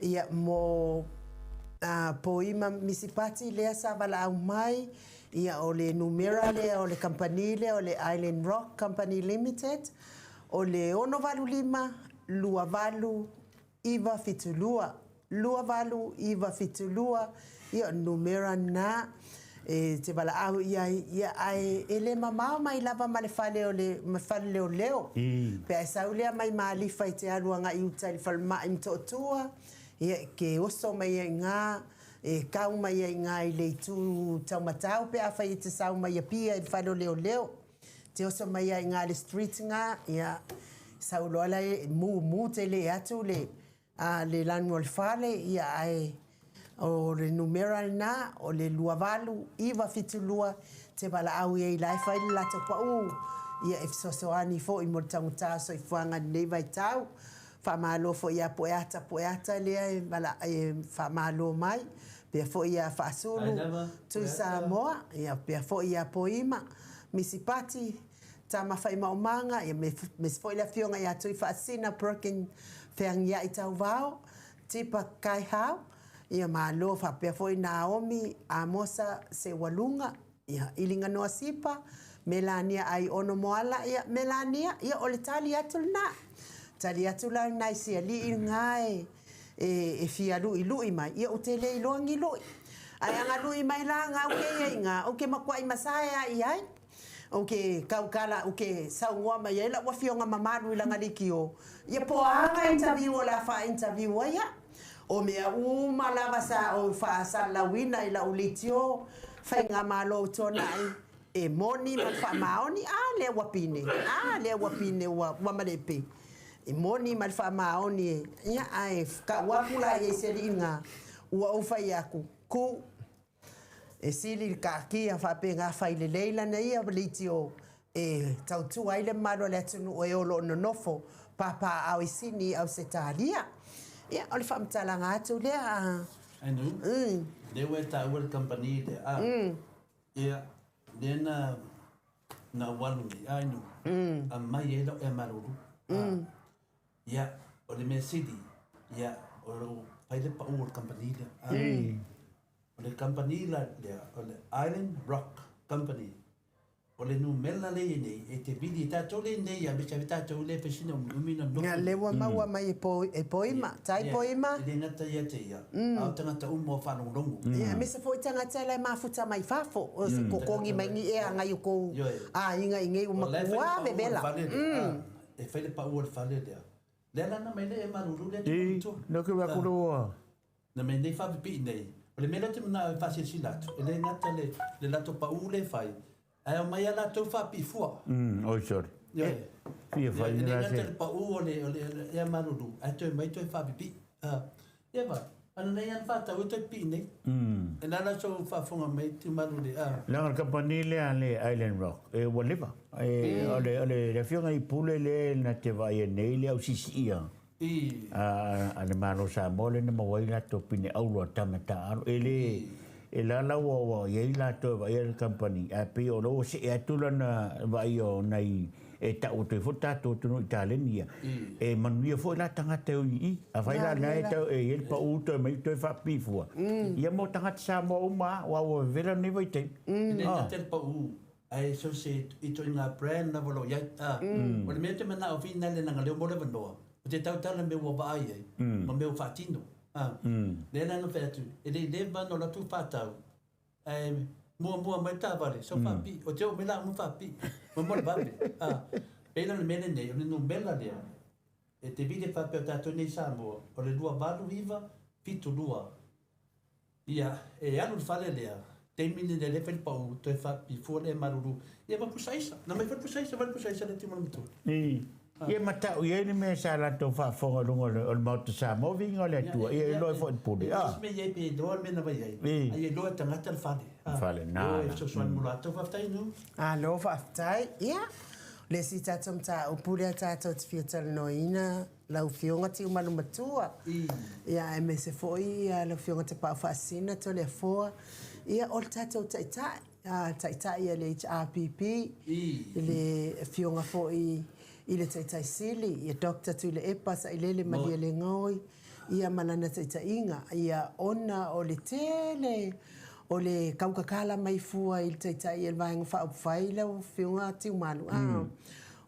Speaker 1: Ia, mo Poima Misipati lea sa valaau mai, ia o le numera lea o le kamupani lea o le Island Rock Company Limited, o le 685 28 972, 28972, ia o le numera lena e te valaau i ai, ia ae e le mamao mai lava ma le fale o le ma le fale leoleo. Pe a e sau lea mai Malifa e te alu agai i uta i le falemai i Motootua, ia e te oso mai ai i ina, e tau mai ai i ina i le itu taumatau pe afai e te sau mai Apia i le fale o leoleo. Te oso mai ai i ina i le street lena, ia, sau loa la e mumu tele atu le, a, le lanu o le fale, ia, ae o le numera lena, o le 28972, te valaau i ai la e fai le latou pau, ia, e fesoasoani foi mo le taugata o soifuaga i lenei vaitau. Faamalo foi ia Pueata Pueata lea e vala, e faamalo mai, pea foi ia Faasulu Tui Samoa, ia pea foi ia Poima Misipati, Tama Faimaumaga, ia aemaise foi le afioga ia Tuifaasisina Perkin Feagiai Tauvao, Tipa Kaihau, ia malo faapea foi Naomi Amosa Seualuga, ia Iliganoa Sipa, Melania Aiono Moala, ia Melania, ia o le tali atu lena. Tali atu la lena i si alii lena e e fia luʻiluʻi mai, ia ou te le iloa ni luʻi. Ae a na luʻi mai la gau kēia i ina, ou te matuai masae lava i ai. Ou te tautala, ou te saunoa mai ai lau afioga mamalu i lana leitio, ia po o a na interview o le a faa-interview ai au. O mea uma lava sa ou faasalalauina i lau leitio faigamalo o tuanai, e moni ma le faamaoni, a lea ua pine, a lea ua pine ua malepe. E moni ma le faamaoni e, ia, ae tau atu la i ai se alii lena, ua ou fai atu, ku, E sili le taatia faapena fai lelei lana ia leitio e tautua ai le mamalu o le atunuu e o lo o nonofo papaaao i Sini i Ausetalia. Ia, o le faamatalaga atu lea a.
Speaker 3: Anu, lea ua e taua le kamupani lea, a, ia, lea na, na ou alu nei, a Anu, aumai ai lau ea malulu, a, ia, o le mea sili, ia, o lou fai le pau o le kamupani lea, a. O le kamupani la lea, o le Island Rock Company. O le numera lea i ai nei, e te vili e tatou lea i nei a mese ave tatou lea e fai sina umiumi na nofo.
Speaker 1: Ia lea ua maua mai e Poima, tai Poima.
Speaker 3: E le gata ia te ia, a o tagata uma o faalogologo.
Speaker 1: Ia aemaise foi tagata la e mafuta mai fafo, o se totogi mai ni ea agai o kou aiga i nei ua matua vevela.
Speaker 3: E fai le pau o le fale lea. Lea la na mai nei e malulu lea te
Speaker 2: I,
Speaker 3: matua.
Speaker 2: no ke wa kuro ua.
Speaker 3: Na mea nei faapipii nei, o le mea lea ou te manao e faasilasila atu, e le gata le, le latou paʻū lea e fai, ae aumai a latou faapipii fua.
Speaker 2: Mm, oi sorry.
Speaker 3: Ioe.
Speaker 2: Fia fai
Speaker 3: E
Speaker 2: ni
Speaker 3: le
Speaker 2: la
Speaker 3: gata
Speaker 2: se.
Speaker 3: le paʻū o le, o le, o le ea malulu, ae toe mai toe faapipii. Ah, ia va, ana nei ana faatau e toe pipii nei.
Speaker 2: Mm.
Speaker 3: E la la sou faafofoga mai Tiumaluli, ah.
Speaker 2: Leaga le kamupani lea a le Island Rock, e ua leva. E, o le, o le, le afioga i Pule lea na te vaaia nei le au siisiia.
Speaker 3: I.
Speaker 2: A le Malo o Samoa lea na maua ai latou pine auro a tama taaalo. E le, e lala ua, ua i ai latou e vaaia le kamupani, ae pei o lea ua see atu lana vaaia o nai e tau atu ai foi tatou atunuu i taleni ia. E manuia foi la tagata e o i i. Afai la na e tau e i ai le pau toe mai toe faapipii fua. Ia mo tagata Samoa uma lava, aua ua vevela lenei vaitaimi.
Speaker 3: E le gata le pau Ae so se ituaiga brand lava o lo o i ai. A, o le mea ou te manao finale leaga lea ua maua le avanoa, ou te tautala i mea ua vaai ai ma mea ua faatino. A, lea la na fai atu, e le i leva ona alu atu faatau, ae muamua mai le taavale, sau faapipii, ou te oo mai la uma faapipii, muamua le vave. A, pei la o le mea lenei, o le numera lea, e te vili faapea o tatou nei i Samoa, o le 28972. Ia, e alu i le fale lea, taimi lenei lea e fai le pau, toe faapipii fua lea e malulu, ia ma pusa aisa. Na mai foi le pusa aisa, vai le pusa aisa lea timona matua.
Speaker 2: I, ia matau i ai le mea sa latou faafofoga i luga o le Maota Samoa, viiga o le Atua, ia iloa ai foi le pule.
Speaker 3: E leai se mea i ai pe iloa le mea na vai ai, a ia iloa e tagata le fale.
Speaker 2: Le fale, na.
Speaker 3: E o e fesoasoani mo latou, faafetai Nu.
Speaker 1: Malo faafetai. Ia, o le isi tatou mataupu lea tatou te fia talanoaina, Lau Afioga Tiumalu-matua, ia aemaise foi lau Afioga Tapaau-faasisina Toleafoa, ia o le tatou Taitai. Taitai a le HRPP, i le Afioga foi i le Taitai Sili, ia Doctor Tuilaepa Sailele Malielegaoi, ia ma lana taitaiga, ia ona o le tele o le kautatala mai fua i le Taitai o le Vaega Faaupufai lau Afioga Tiumalu, a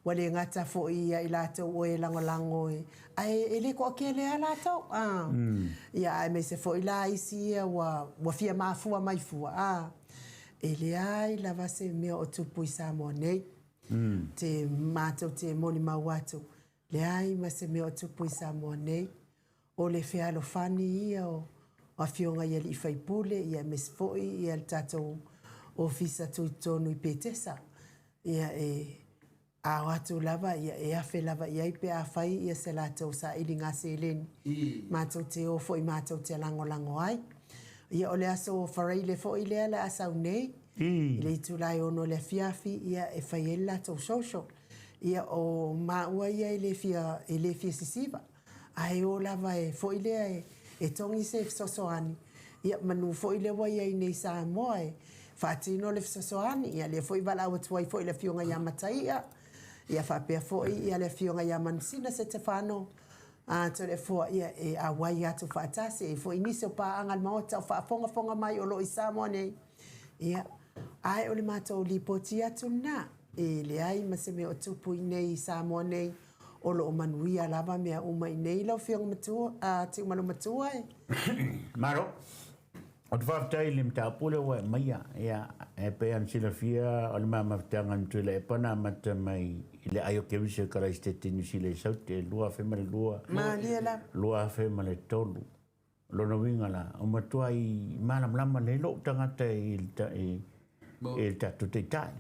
Speaker 1: ua le gata foi ia i latou o e lagolago ae e le toatele lava latou, a ia aemaise foi la isi ia ua fia mafua mai fua, a e leai lava se mea o tupu i Samoa nei. Te matou te molimau atu, leai ma se mea o tupu i Samoa nei. O le fealofani ia o afioga i alii faipule, ia aemaise foi ia le tatou ofisa tutotonu i Petesa. Ia e ao atu lava, ia e afe lava i ai pe a fai ia se latou sailiga seleni. Matou te o foi matou te lagolago ai. Ia o le aso Faraile foi lea le a sau nei, i le itula e 6 o le afiafi, ia e fai ai le latou social. Ia o maua ia e le fia sisiva. Ae o lava e foi lea e togi se fesoasoani. Ia manu foi lea ua i ai nei Samoa e faatino le fesoasoani. Ia lea foi valaau atu ai foi le Afioga ia Mataia. Ia faapea foi ia le Afioga ia Manusina Setefano Toleafoa, ia e auai atu faatasi. E foi nisi o paaga a le Maota o faafogafoga mai o lo o i Samoa nei. Ia, ae o le matou lipoti atu lena. E leai ma se mea o tupu i nei i Samoa nei. O lo o manuia lava mea uma i nei lau Afioga matua, Tiumalu matua e.
Speaker 2: Malo. O te faafetai i le mataupu lea ua e aumaia. Ia, e pei ona silafia o le mamafetaga na Tuilaepa na amata mai i le ai o Keriso i Karaisitete i Niu Sila i Saute 2002,
Speaker 1: Malie lava.
Speaker 2: 2003. O lona uiga la, ua matuai malamalama lelei lou tagata i le tatou Taitai.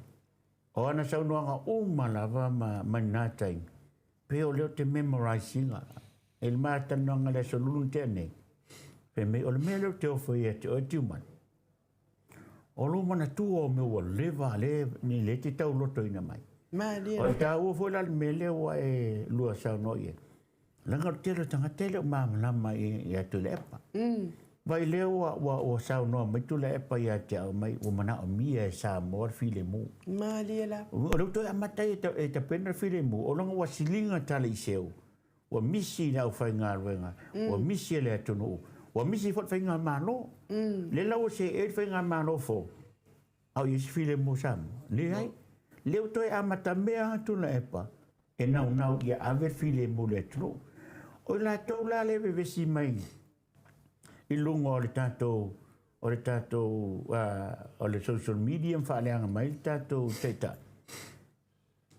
Speaker 2: O ana saunoaga uma lava ma lena taimi, pei o lea ou te memorize ina. I le ma talanoaga i le aso Lulu na tea nei, fai mai, o le mea lea ou te ofo ai ia te oe Tiumalu, o lou manatua o mea ua leva lea e te taulotoina mai.
Speaker 1: Malie.
Speaker 2: O le taua foi la le mea lea ua e lua saunoa i ai, leaga o le tele o tagata e le o malamalama ia Tuilaepa. Vai lea ua saunoa mai Tuilaepa ia te au mai, ua manaomia e Samoa le filemu.
Speaker 1: Malie lava.
Speaker 2: O lea ua toe amata ai e tapena le filemu, o lona ua siliga tala i seu, ua misi i le aufaigaluega, ua misi e le atunuu, ua misi foi le faigamalo. Lea la ua seei le faigamalo fou, a o i ai se filemu o Samoa? Leai. Lea ua toe amatamea atu Tuilaepa e naunau ia ave le filemu i le atunuu. O i latou la lea e vevesi mai i luga o le tatou o le tatou o le social media ma faaleaga mai le tatou taitai,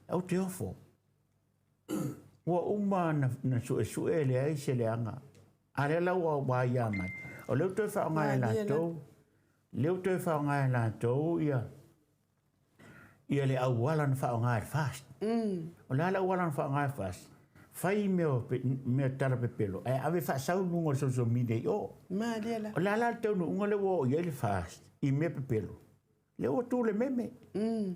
Speaker 2: ou te ofo. Ua uma na suesue e leai se leaga. A lea la ua aia mai. O lea ua toe faaaoga e latou, lea ua toe faaaoga e latou ia ia le auala na faaaoga e le FAST. O le a le auala na faaaoga e le FAST? Fai mea tala pepelo ae ave faasau i luga o le social media i o.
Speaker 1: Malie la.
Speaker 2: O le a la le taunuuga lea ua oo i ai le FAST i mea pepelo? Lea ua tu le meme.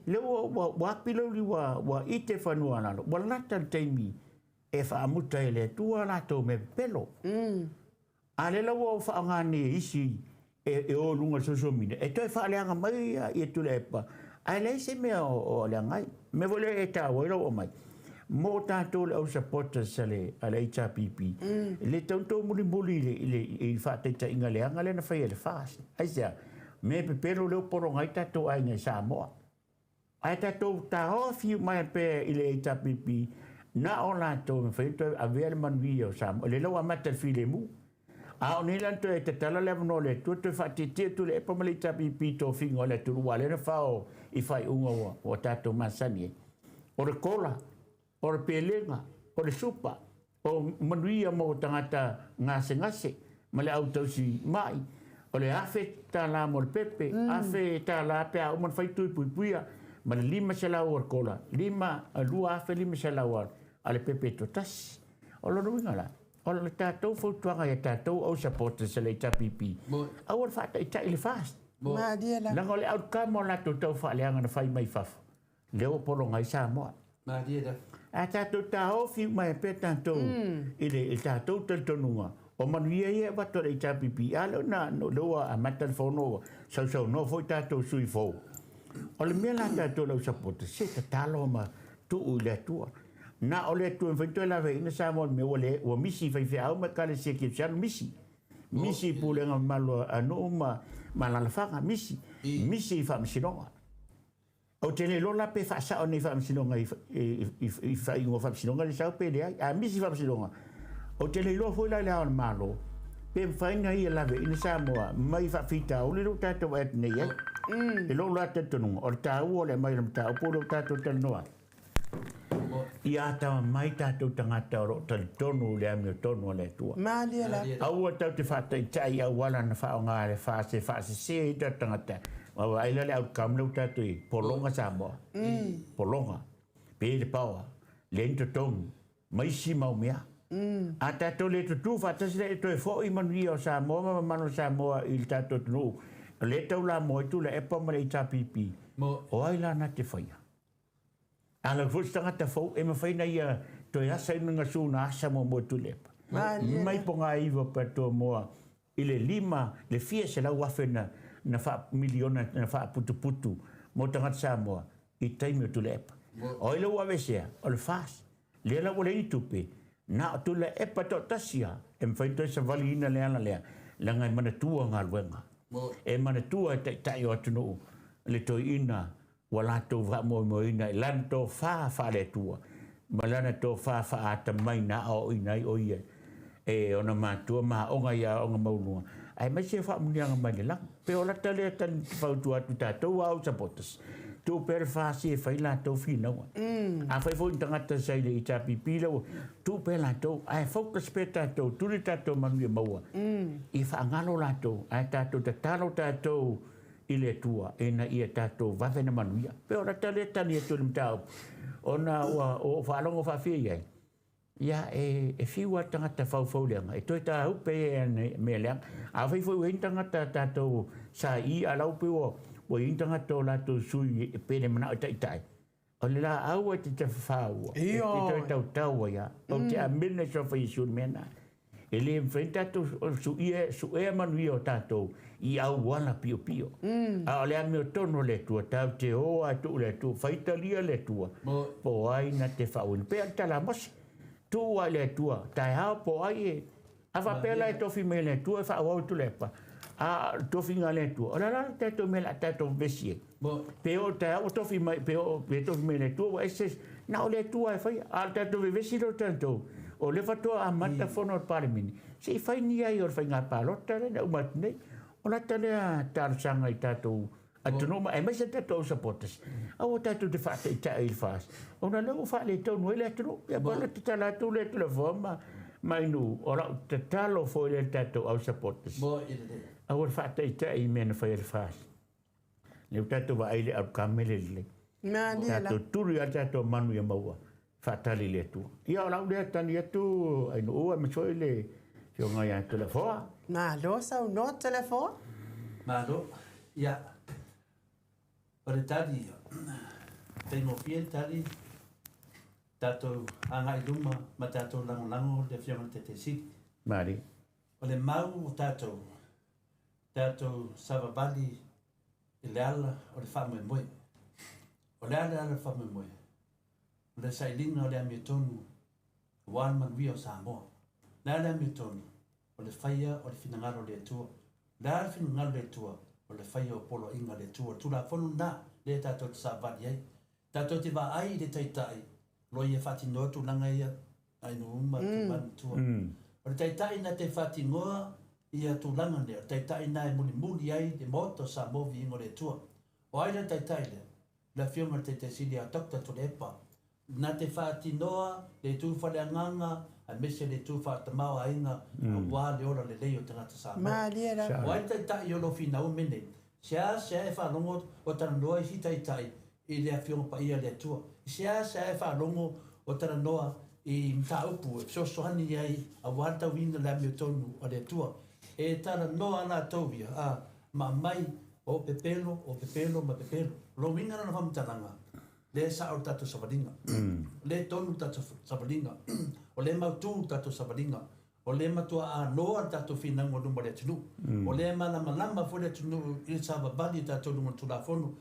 Speaker 2: Lea ua api le uli ua ite fanua a lalo. Ua lata le taimi e faamuta ai e le Atua latou mea pepelo. A lea la ua faaaoga nei e isi e o i luga o le social media e toe faaleaga mai ia Tuilaepa, ae leai se mea o leaga ai. O le mea foi lea e taua ai lou aumai, mo tatou le au supporters a le HRPP, e le tatau ona outou mulimuli i le faataitaiga leaga lea na fai e le FAST. Aisea? Mea pepelo lea ua pologa ai tatou aiga i Samoa. Ae tatou taofi uma pea i le HRPP, na o latou e mafai ona toe avea le manuia o Samoa. Lea la ua amata le filemu. A o nei la na toe tatala le avanoa o le Atua toe faatietie atu le EPA ma le HRPP i tofiga o le atunuu aua lea na fao i faaiuga ua tatou masani ai. O le kola, o le pelega, o le supa, o manuia mo tagata gasegase ma le au tausi mai, o le $1,000 mo le pepe, $1,000 pe a uma ona fai tui puipuia, ma le 500 o le kola, 2,500 a le pepe e toatasi. O lona uiga la, o le tatou fautuaga ia tatou au supporters a le HRPP, aua le faataitai i le FAST.
Speaker 1: Malie la.
Speaker 2: Leaga o le outcome o latou taufaaleaga na fai mai fafo, lea ua pologa ai Samoa.
Speaker 3: Malie la.
Speaker 2: A tatou taofi uma ai pea tatou i le tatou talitonuga, o manuia ia e avatu e le HRPP, a lea na, lea ua amata le fono ua sausaunoa foi tatou sui fou. O le mea la tatou le au sapota, se tatalo ma tuu i le Atua. Na o le Atua e mafai ona toe laveaiina Samoa i le mea ua le, ua misi i faifeau ma Ekalesia Kerisiano, misi. Misi i pulega mamalu a nuu ma ma alaalafaga, misi. Misi i faamasinoga. Ou te le iloa la pe faasao nei faamasinoga i, i, i, i faaiuga o faamasinoga le sau pe leai. A misi faamasinoga, ou te le iloa foi la i le ao o le Malo, pe mafai ona ia laveaiina Samoa mai faafitauli lea ua tatou vaai atu nei ai. I lou la talitonuga, o le taua o le aumai o le mataupu lea ua tatou talanoa ai, ia atamamai tatou tagata o lo o talitonu i le amiotonu a le Atua.
Speaker 1: Malie lava.
Speaker 2: Aua tatou te faataitai i auala na faaaoga e le FAST e faasese ai tatou tagata. Ua vaai la le outcome lea ua tatou i ai, pologa Samoa. Pologa. Pe le paoa, leai ni totogi, ma isi mau mea. A tatou le tutū faatasi la ia toe foi manuia o Samoa ma mamalu o Samoa i le tatou atunuu, o lea e taulamua ai Tuilaepa ma le HRPP, o ai la na te faia? A lau foi se tagata fou, e mafai ona ia toe asa i luga su na asa muamua e Tuilaepa. Mai Pogaiva pe Toamoa i le lima, le fia 100,000 na, na faa, miliona na faaputuputu mo tagata Samoa i taimi o Tuilaepa. O ai la ua aveesea? O le FAST. Lea la ua leai ni tupe, na o Tuilaepa toatasi lava e mafai ona toe savaliina le ala lea, leaga e manatua galuega. E manatua e taitai o atunuu le toeaina ua latou faamoemoeina i lana tofa faale-Atua ma lana tofa faaatamai na aoaoina ai o ia e ona matua ma aoga i aoaoga maualuga, aemaise o faamuniaga mai le lagi. Pe o lata lea tali fautua atu tatou au supporters, tuu pea le FAST e fai latou finauga. Afai foi ni tagata sa i le HRPP la ua tuu pea latou, ae focus pea tatou, tuli tatou manuia maua, ia faagalo latou, ae tatou tatalo tatou i le Atua ina ia tatou vave na manuia. Pe o lata lea tali atu i le mataupu, ona ua ou faalogo faafia i ai, ia e, e fiu lava le tagata faufau leaga, e toe tāupe ai ana mea leaga. Afai foi ua i ai ni tagata tatou sa i a lau pei ua, ua i ai ni tagata o latou sui pe le manao e taitai, o le laau e te tafafāua, e te toe tautau ai lava. Ou te amene i suafa Iesu i le mea lena. E le mafai ona tatou suia, suea manuia o tatou i auala piopio. A o le amiotonu o le Atua, tatou te o lava e tuu i le Atua, faitalia le Atua, po o ai na te faauuina. Pei lava o le tala a Mose, tuu lava i le Atua, taeao po o ai e... A faapea la e tofi mai e le Atua e faaauau atu le Epa, a o le tofiga a le Atua, o le a la le tatou mea o le a tatou vevesi ai? Pe oo taeao ua tofi mai, pe oo, pe tofi mai e le Atua ua ese, na o le Atua e faia. A o le tatou vevesi lea o tatou, o lea faatoa amata fono a le Palemene, se i fai ni ai o le faiga palota lea na uma atu nei. O lata lea talosaga i tatou atunuu ma aemaise tatou au supporters, aua tatou te faataitai i le FAST, ona o lea ua faaletonu ai le atunuu. Ia po o le tatala atu lea Toleafoa ma Mainuu, o lau tatalo foi lea i le tatou au supporters, aua le faataitai i mea na fai e le FAST. Lea ua tatou vaai i le outcome e le lelei. Tatou tuli lava le tatou manu ia maua, faatali i le Atua. Ia o lau lea tali atu Ainuu aemaise foi le Afioga ia Toleafoa.
Speaker 1: Malo saunoa Toleafoa.
Speaker 3: Malo. Ia, o le tali, faigofie le tali, tatou agai i luma ma tatou lagolago le Afioga i le Taitai Sili.
Speaker 2: Malie.
Speaker 3: O le mau o tatou, tatou savavali i le ala o le faamoemoe. O le a le ala o le faamoemoe? O le sailiga o le amiotonu aua le manuia o Samoa. O le a le amiotonu? O le faia o le finagalo o le Atua. O le a le finagalo o le Atua? O le faia o poloaiga a le Atua. O le Tulafono lena lea tatou te savavali ai. Tatou te vaai i le Taitai o lo o ia faatinoa tulaga ia ai nuu uma atu ma tua. O le Taitai na te faatinoa ia tulaga lea, o le Taitai na e mulimuli ai le Maota o Samoa Viiga o le Atua. O ai le Taitai lea? O le Afioga i le Taitai Sili a Doctor Tuilaepa. Na te faatinoa le itu faaleagaga aemaise le itu faaletamaoaiga aua le ola lelei o tagata Samoa.
Speaker 1: Malie lava.
Speaker 3: O ai le Taitai o lo finau mea nei? Seasea e faalogo o talanoa isi Taitai i le Afioga Paia a le Atua. I seasea e faalogo o talanoa i mataupu e fesoasoani ai aua le tauina o le amiotonu a le Atua. E talanoa latou ia, a, ma aumai o pepelo, o pepelo ma pepelo. O lona uiga lona faamatalaga, lea e sao le tatou savaliga. O lea e tonu le tatou savaliga. O lea e mautu le tatou savaliga. O lea e matua aloa le tatou finauga i luma o le atunuu. O lea e malamalama foi le atunuu i le savavali o tatou i luga o le Tulafono.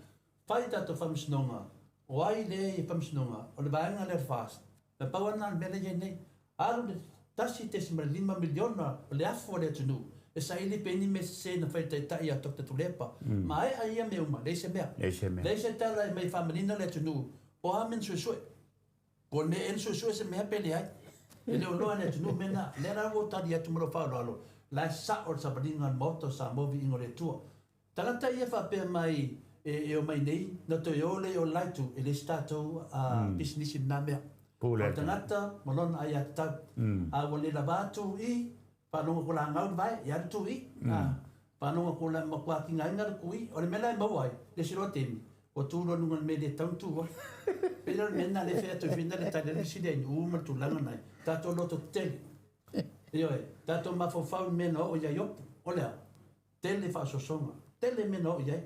Speaker 3: Fai tatou faamasinoga, o ai lea e i faamasinoga, o le vaega lea o le FAST. Na pau lava lena o le mea lea e i ai nei. Alu le $1.5 miliona o le afu a le atunuu e saili pe i ai ni mea sese na fai e le Taitai ia Doctor Tuilaepa. Maea ia mea uma, leai se mea. Leai se tala e aumai e faamanino le atunuu po o a mea na suesue. Po o le mea ea na suesue se mea pe leai. E le o iloa e le atunuu mea na. O lea la ua ou tali atu ma lou faaaloalo, o la e sao le savaliga a le Maota o Samoa viiga o le Atua. Tagata ia faapea mai e omai nei na toe o lea i o le la itu, e leai se tatou pisinisi i lena mea. O le tagata ma lona aiatatau. A ua le lava atu i, faalogo atu la gau le vae, ia alu tu i. Faalogo atu la matua tigaina le tu i. O le mea la e maua ai, le isi loa taimi, ua tu loa i luga o le mea e le tatau ona tu ai. Pei la o le mea lena lea e fai atu ai foi na le tali ai le fesili a Inu ma le tulaga lena, tatou loto tetele. Ioe, tatou mafaufau i le mea na oo i ai Iopu. O le a? Tele faasoasoga, tele mea na oo i ai.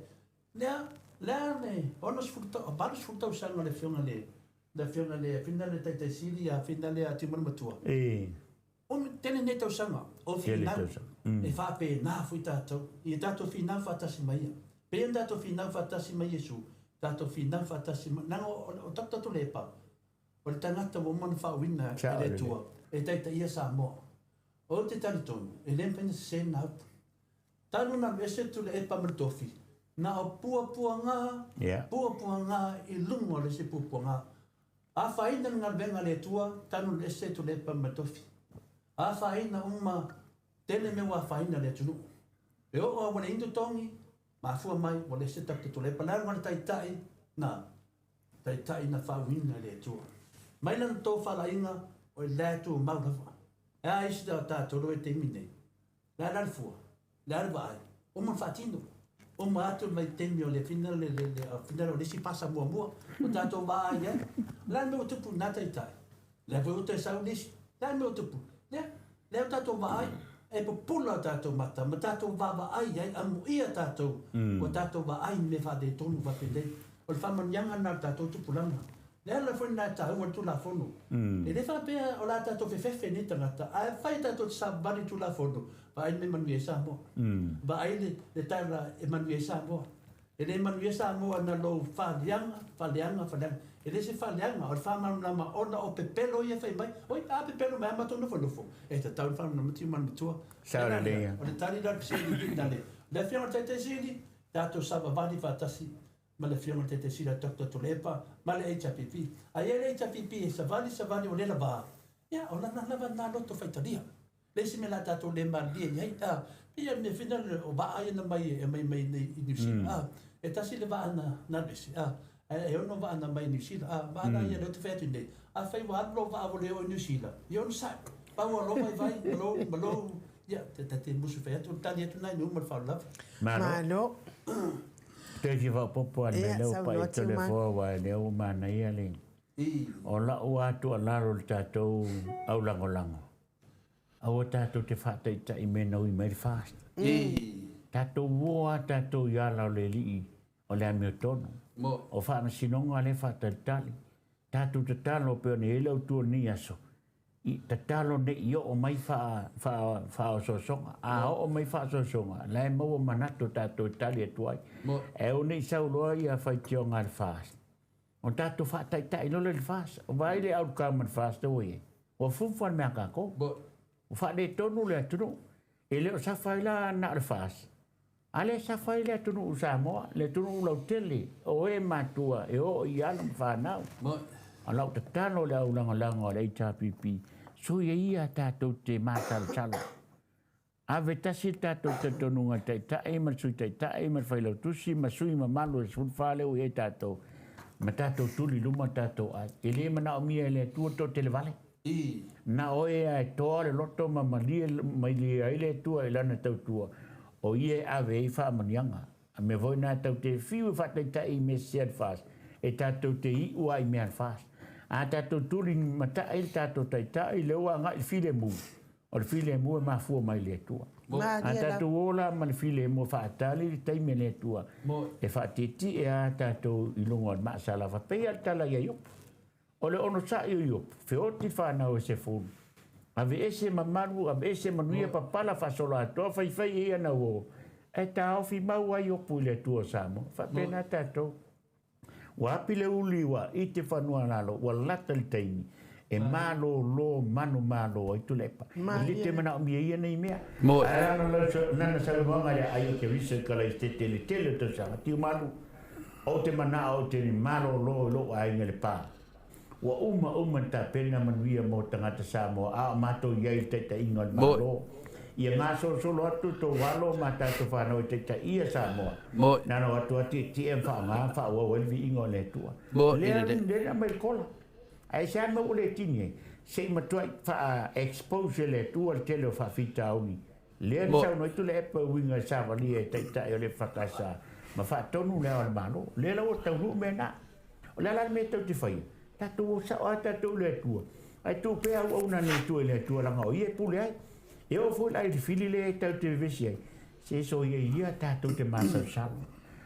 Speaker 3: Lea, lea le 60 tau, 80 tausaga o le afioga i le, le afioga i le afina le Taitai Sili, afina le Timona Matua.
Speaker 2: E.
Speaker 3: Umi, tele nei tausaga o finau, e faapena foi tatou, ia tatou finau faatasi ma ia. Pei ona tatou finau faatasi ma Iesu, tatou finau faatasi ma, leaga o tatou Tuilaepa, o le tagata ua uma ona faauuina e le Atua e taitaia Samoa. Ou te talitonu, e le mafai ona sese lena upu. Talu ona alu ese Tuilaepa ma le tofi, na o puapuaga, puapuaga i luga o le isi puapuaga. Afaina le galuega a le Atua, talu ona alu ese Tuilaepa ma le tofi. Afaina uma, tele mea ua afaina le atunuu. E oo lava ua leai ni totogi, mafua mai ua alu ese Doctor Tuilaepa. Le aluga a le Taitai, na Taitai na faauiina e le Atua. Mai lana tofalaiga, o lea e tumau lava. E a isi o tatou lea ua i le taimi lenei? Le a la le fua? Le a le vaai? Uma ona faatino. Uma atu le vaitaimi o le fina le, le, le, fina o le isi pasa muamua o tatou vaai ai. O le a le mea ua tupu i lena taitai? Lea foi ua toe sau le isi. Le a le mea ua tupu? Lea, lea ua tatou vaai, e pupula o tatou mata ma tatou vaavaai ai, amuia tatou, ua tatou vaai i mea faaletonu faapenei. O le faamanuiaga lena o le tatou tupulaga. Le ala foi lena e taua le Tulafono. E le faapea o le a tatou fefefe nei tagata, ae fai tatou te savavali i le Tulafono, vaai le mea e manuia ai Samoa. Vaai le tala e manuia ai Samoa. E le manuia Samoa na lou faaliaga, faaleaga, faaleaga. E le se faaleaga, o le faamalamalama ona o pepelo ia e fai mai. Oi, a pepelo mai a matou nofonofo, e tatau ona faamalamalama tiu ma le matua.
Speaker 2: Sao lelei ia.
Speaker 3: O le tali la o le fesili i le le Afioga i le Taitai Sili, tatou savavali faatasi ma le Afioga i le Taitai Sili a Doctor Tuilaepa ma le HRPP. A i ai le HRPP e savali savali ua le lava, ia o lana lava lena loto faitalia. Le isi mea la tatou le malilie i ai, a, pei o le mea foi lea o vaa ia na mai e aumai mai nei i Niu Sila, a, e tasi le vaa na na alu ese, a, ae e ono vaa na mai Niu Sila, a, vaa la ia lea ou te fai atu nei, afai ua alu lou vaa ua le oo i Niu Sila, ia onosai, pau lava lou vaivai ma lou, ma lou, ia, ta te musu fai atu, tali atu nai nuu ma le faaaloalo lava.
Speaker 2: Malo.
Speaker 1: Malo.
Speaker 2: Toe fia faaopoopo lava i le mea
Speaker 1: Ia,
Speaker 2: lea ua pai
Speaker 1: saunoa
Speaker 2: i
Speaker 1: Tiumalu.
Speaker 2: Toleafoa aua o lea ua manaia le O la'u a tuualalo i le tatou aulagolago, aua tatou te faataitai i mea na ui mai le FAST. Tatou o a tatou i ala o le Alii o le amiotonu. O faamasinoga lea e faatalitali. Tatou tatalo pei ona i ai le autu o lenei aso, i tatalo ne i oo mai faaosoosoga. A oo mai faaosoosoga, la e maua manatu o tatou e tali atu ai. Ae aua ne i sau loa ia faitioga a le FAST, Ona tatou faataitai loa lea i le FAST. Vaai le outcome a le FAST ua i ai. Ua fufa le mea a tatou. Ua faaletonu le atunuu. E le o safa ai la na o le FAST. A lea e safa ai le atunuu o Samoa, le atunuu lautele, o e matua e oo i alo ma fanau. O lau tatalo i le aulagolago a le HRPP, soia ia tatou te masalosalo. Ave tasi le tatou talitonuga i le Taitai ma le Sui Taitai ma le Failautusi ma sui mamalu e 14 lea ua i ai tatou, ma tatou tuli i luma tatou ai. E le manaomia e le Atua toatele vale. Na o oe lava e toa le loto ma malie mai ai le Atua i Lana tautua, o Ia e ave ai faamanuiaga. A mea foi na tatou te fiu e faataitai i mea sese a le FAST, e tatou te iu lava i mea a le FAST. A tatou tuli matai le tatou Taitai, lea ua agai i le filemu, O le filemu e mafua mai i le Atua. A tatou ola ma le filemu e faatali le taimi a le Atua e faatietie a tatou i luga o le maasalafa. Pei lava le tala ia Iopu. O le onosai o Iopu, feoti fanau e sefulu. Aveese mamalu, aveese manuia, papala faasoloatoa, faifai e ia na uo. Ae taofi mau ai Iopu i le Atua o Samoa. Faapena tatou. Ua api le uli ua i te fanua lalo, ua lata le taimi e malōlō manumalo ai Tuilaepa. E le te manaomia ia nei mea. Ae lana lana saunoaga ia ai o Kerisa i Kalaistete i le tele o tausaga, Tiumalu, ou te manao ou te malōlō i lou aiga i Lepa. Ua uma uma na tapena manuia mo tagata Samoa a o matou i ai i le taitaiga o le Malo. Ia gasolosolo atu tou alo ma tatou fanau e taitaia Samoa. Na ona o atu lava tietie ma faaaoga ma faaauau ai le viiga o le Atua. Lea lea na aumai le kola. Ae se a le mea ua le tini ai? Se i matuai faa-expose e le Atua le tele o faafitauli. Lea na saunoa ai Tuilaepa e uiga i le savalia e taitai o le EFKS ma faatonu le Ao o le Malo. Lea la ua taunuu mea na. O le a la le mea tou te faia? Tatou o sao lava tatou i le Atua, ae tuu pea auauna a le Atua i le Atua, leaga o Ia e pule ai. E oo foi la i le fili lea tatou te vevesi ai, se soia ia tatou te masalosalo.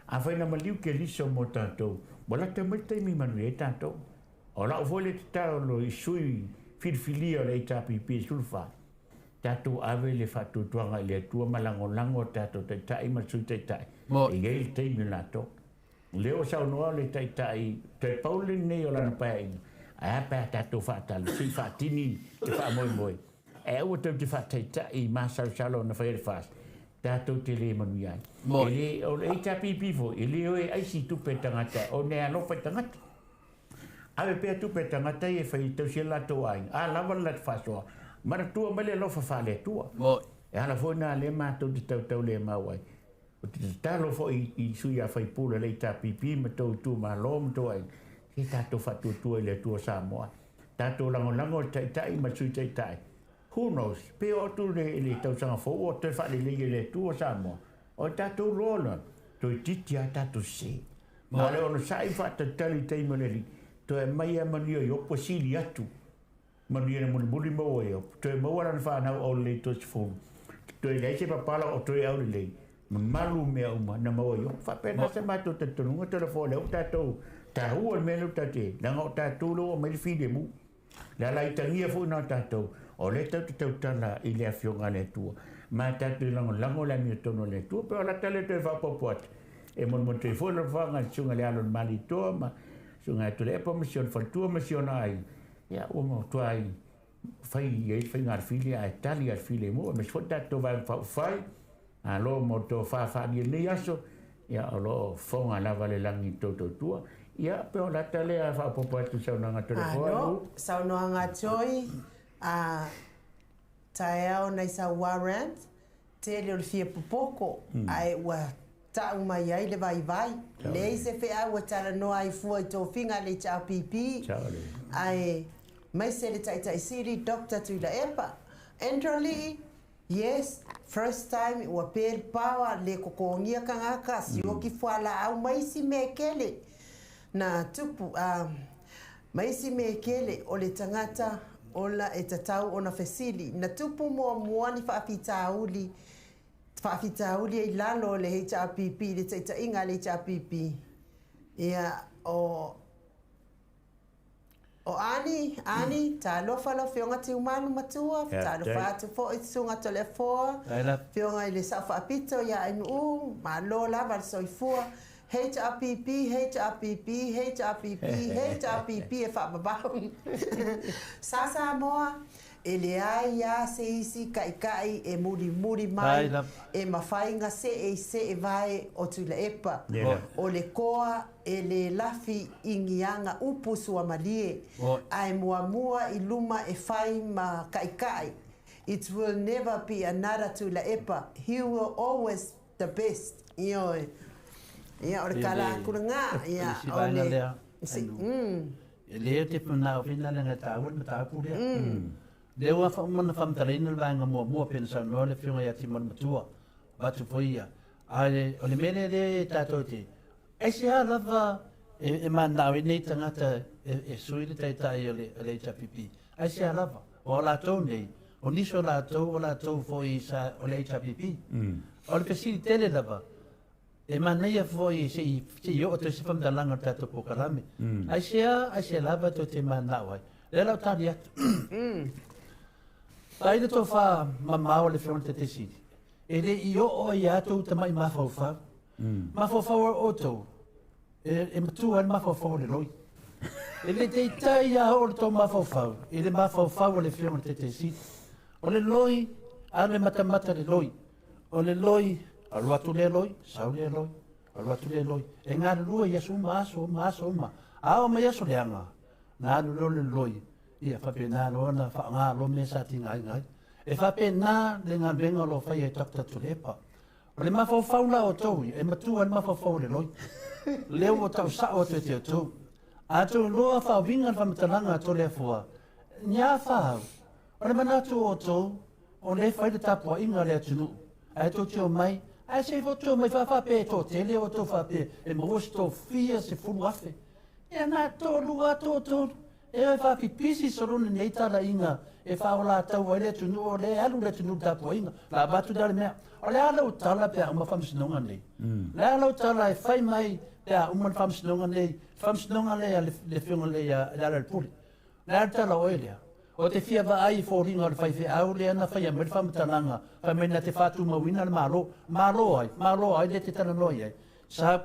Speaker 2: Afai na maliu Keriso mo tatou, ua lata mai le taimi e manuia ai tatou. O lau foi le tatalo i sui filifilia o le HRPP e 14, tatou ave le faatuatuaga i le Atua ma lagolago tatou Taitai ma le Sui Taitai, e i ai le taimi o latou. O lea ua saunoa le Taitai, toe pau lenei o lana paeaiga, ae a pe a tatou faatali, se i faatini le faamoemoe, ae aua tou te faataitai i masalosalo na fai e le FAST, tatou te le manuia ai. E le, o le HRPP foi, e le o e aisi i tupe a tagata ona e alofa i tagata. Ave pea tupe a tagata ia e fai e tausi ai le latou aiga, a lava le latou faasoa, manatua mai le alofa faale-Atua. E ala foi lena lea matou te tautaulemau ai. Ou te tatalo foi i sui a faipule o le HRPP ma tou itumalo ma tou aiga, se tatou faatuatua i le Atua Samoa. Tatou lagolago i le Taitai ma le Sui Taitai. Who knows, pe oo atu i le tausaga fou ua toe faalelei e le Atua Samoa. O le tatou loa lena, toeitiiti lava tatou sese. A o le onosai ma faatalitali i taimi o le Alii, toe aumai lava manuia o Iopo e sili atu. Manuia le mulimuli maua ia, toe maua lana fanau aulelei toe sefulu, toe leai se papala o toe aulelei, mamalu mea uma na maua ia. Faapena se matou talitonuga tolofoa lea ua tatou taua le mea lea ua tatou te, leaga o tatou lea ua aumai le filemu. Le ala itagia foi na o tatou, o lea tatou te tautala i le Afioga a le Atua, ma tatou lagolago le amiotonu a le Atua. Pe o lata lea toe faaopoopo atu, e molimoli atu ai foi le alofaga i le Susuga i le Alo o le Malietoa ma Susuga ia Tuilaepa ma si ona faletua ma si ona aiga, Ia, ua matuai fai i ai le faiga ae tali a le filemu, aemaise foi le tatou Vaega Faaupufai. Malo mo le tofa faaalia i lenei aso, ia o lo o fofoga lava le lagi i le tou tautua. Ia, pe o lata lea faaopoopo atu i saunoaga a Toleafoa.
Speaker 1: Malo, saunoaga a Joy, a taeao nai sau warrant, Tele o le fia popoko, ae ua ta'u mai ai le vaivai. Leai se feau e talanoa ai fua i tofiga a le HRPP, ae maise le Taitai Sili Doctor Tuilaepa. Andrew Alii, Yes, first time ua pe le power, le kokogia kangaka, sioki fualaau ma isi mea e kele na tupu, a ma isi mea e kele o le tagata ola e tatau ona fesili. Na tupu muamua ni faafitauli, faafitauli i lalo o le HRPP, i le taitaiga a le HRPP. Ia, o, o Ani, Ani, talofa lau Afioga Tiumalu Matua, talofa atu foi i Susuga Toleafoa, Afioga i le Sao Faapito ia Ainuu, malo lava le soifua. HRPP, HRPP, HRPP, HRPP e faavavau. Sa Samoa, e leai a se isi kaʻikaʻi e mulimuli mai e mafai ga see i see vae o Tuilaepa. O le koa e le lafi i ngiaga upu suamalie, ae muamua i luma e fai ma kaʻikaʻi. It will never be another Tuilaepa, he will always The best, ioe. Ia, o le tala atu lena, ia, o le...
Speaker 3: E le o te manao whina le ngai tāua le mataupu lea. Lea ua wha mana whamtalaina le vaenga muamua pena saunoa le whionga ia Timona Matua, avatu foi ia. A o le mea lea lea e tātou te, aisea lava e, e manao i nei tagata e, e sui le taitai o le, o le HRPP. Aisea lava, o latou nei, o nisi o latou, o latou foi sa o le HRPP. O le fesili tele lava, e manaia foi se i, se i oo atu ai se faamatalaga o le tatou polokalame. Aisea, aisea lava tou te mananao ai. Lea la o tali atu. Vaai le tofa mamao a le Afioga i le Taitai Sili, e le i oo ai ia tou tamai mafaufau. Mafaufau o outou. E matua ai le mafaufau o le loi. E le taitai a oo le tou mafaufau i le mafaufau o le Afioga i le Taitaisili. O le loi, alu e matamata le loi. O le loi, alu atu lea loi, sau lea loi, alu atu lea loi. E galulue i aso uma, aso uma, aso uma. A oo mai aso leaga, na alu loa le loi, ia faapena loa ona faaaoga loa mea sa tigaina ai. E faapena le galuega o lo o faia e Doctor Tuilaepa. O le mafaufau la outou ia, e matua ai le mafaufau o le loi. Lea ua tau sao atu e te outou. A outou iloa faauiga le faamatalaga a Toleafoa, ni a fa au? O le manatu o outou, o lea e fai le tapuaiga a le atunuu, ae tou te omai, ae se i tou omai faafaapea e toatele outou faapea e maua se tou fia 10,000. Ia na toalua atu outou, E o e faapipisi solo lenei talaiga e faaolatau ai le atunuu o lea e alu le atunuu i le tapuaiga. La avatu lea le mea. O le a lau tala pe a uma faamasinoga nei? O le a lau tala e fai mai pe a uma le faamasinoga nei, le faamasinoga lea a le afioga lea ia Lealailepule? O le a le tala o oe lea? Ou te fia vaai i foliga o le faifeau lea na faia mai le faamatalaga fai mai na te faatumauina le Malo. Malo ai? Malo ai lea e te talanoa i ai? Sa.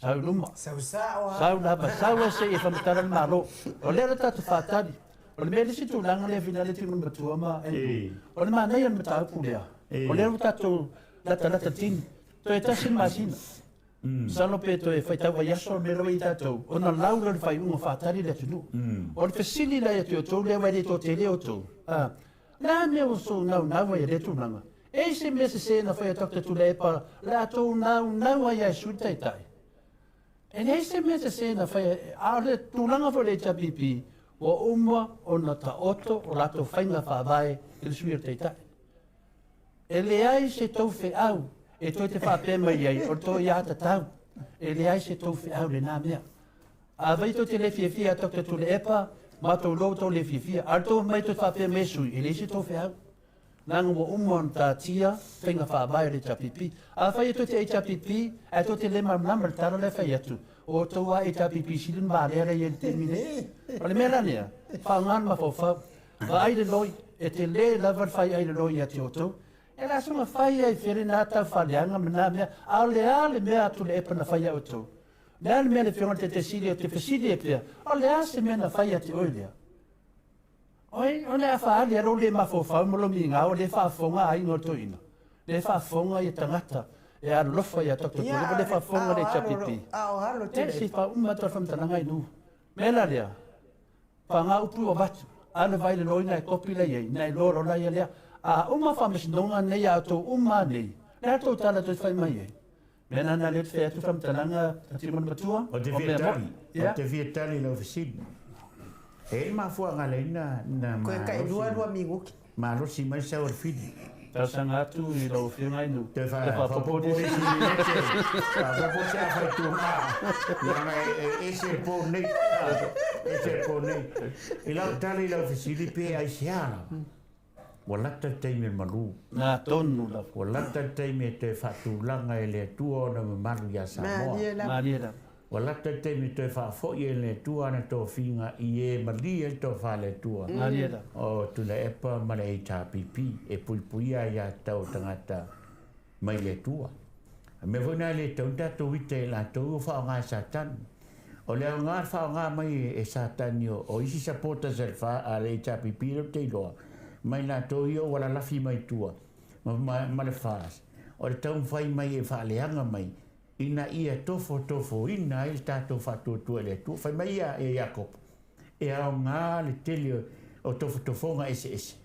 Speaker 3: Sau i luma.
Speaker 1: Sau sao
Speaker 3: a. Sau lava, sau e se i e faamatala le Malo. O lea la tatou faatali. O le mea le isi tulaga lea Fina le Timoni Matua ma Andrew, o le manaia o le mataupu lea, o lea ua tatou latalata tini, toe tasi le masina. Masalo pe toe faitau vaiaso le mea lea ua i ai tatou, ona lau lea o le faaiuga faatali le atunuu. O le fesili la ia te outou lea aua e le toatele outou, a, le a mea ua outou naunau ai i lea tulaga? E i se mea sese na fai a Doctor Tuilaepa le a tou naunau ai a e sui le taitai? E leai se mea sese na fai a o le tulaga foi o le HRPP ua uma ona taoto o latou faiga faavae i le sui o le taitai. E leai se tou feau e toe te faapea mai ai o le tou aiatatau. E leai se tou feau i lena mea. Afai tou te le fiafia ia Doctor Tuilaepa, matou iloa ua tou le fiafia. A o le tou omai toe faapea mai e sui, e leai se tou feau. Leaga ua uma ona taatia faiga faavae a le HRPP. Afai e tou te HRPP ae tou te le malamalama i le tala lea e fai atu, o outou lava HRPP sili ona valea lea e i ai i le taimi nei. O le mea la lea, faaaoga le mafaufau. Vaai le loi, e tele lava le faiai le loi ia te outou. E le asoga fai ai fea lena tau faaleaga ma na mea, a o le a le mea a Tuilaepa na fai ia outou? O le a le mea le Afioga i le Taitai Sili ou te fesili ai pea, o le a se mea na fai ia te oe lea? Oi, o le a faaali a lou le mafaufau ma lou migao, lea e faafofoga aiga o le toeaina, lea e faafofoga ia tagata e alolofa ia Doctor Tuilaepa, lea e faafofoga le HRPP. E se i faauma atu le faamatalaga i nu. Mea la lea, faga upu ua avatu, alu e vaai le loi na e kopi la i ai, na iloa loa la ia lea. A uma faamasinoga nei a outou uma nei, le a tou tala toe fai mai ai? Mea nana lea ou te fai atu faamatalaga a Timona Matua.
Speaker 2: Ou te fia tali, ou te fia tali i lau fesili. E i ai le mafuaaga lea na na
Speaker 1: Koe kai lua lua minuti.
Speaker 2: Malosi mai sau o le fili.
Speaker 4: Talosaga atu i lau Afioga Inu.
Speaker 2: Toe faaopoopo nisi minute. Faaopoopo se afa i tua. Leaga e ese le po nei. Ese le po nei. I lau tali i lau fesili pe aisea lava. Ua lata le taimi o le malu.
Speaker 3: Nā tonu lava.
Speaker 2: Ua lata le taimi e toe faatulaga e le Atua ona mamalu iā Samoa.
Speaker 1: Malie lava.
Speaker 3: Malie lava.
Speaker 2: Ua lata le taimi e toe faafo'i e le Atua ana tofiga i e malie ai le tofa a le Atua.
Speaker 3: Malie lava.
Speaker 2: O Tuilaepa ma le HRPP e puipuia aiatatau a tagata mai le Atua. O le mea foi lena e le tatau ona tatou ita i latou ua faaaoga e Satani. O le aoga o le faaaoga mai e Satani o isi supporters a le fa, a le HRPP lea ou te iloa, mai latou ia ua lalafi mai tua ma, ma le FAS, o le taumafai mai e faaleaga mai ina ia tofotofoina ai le tatou faatuatua i le Atua. Fai mai ia Iakopo, e aoga le tele o tofotofoga eseese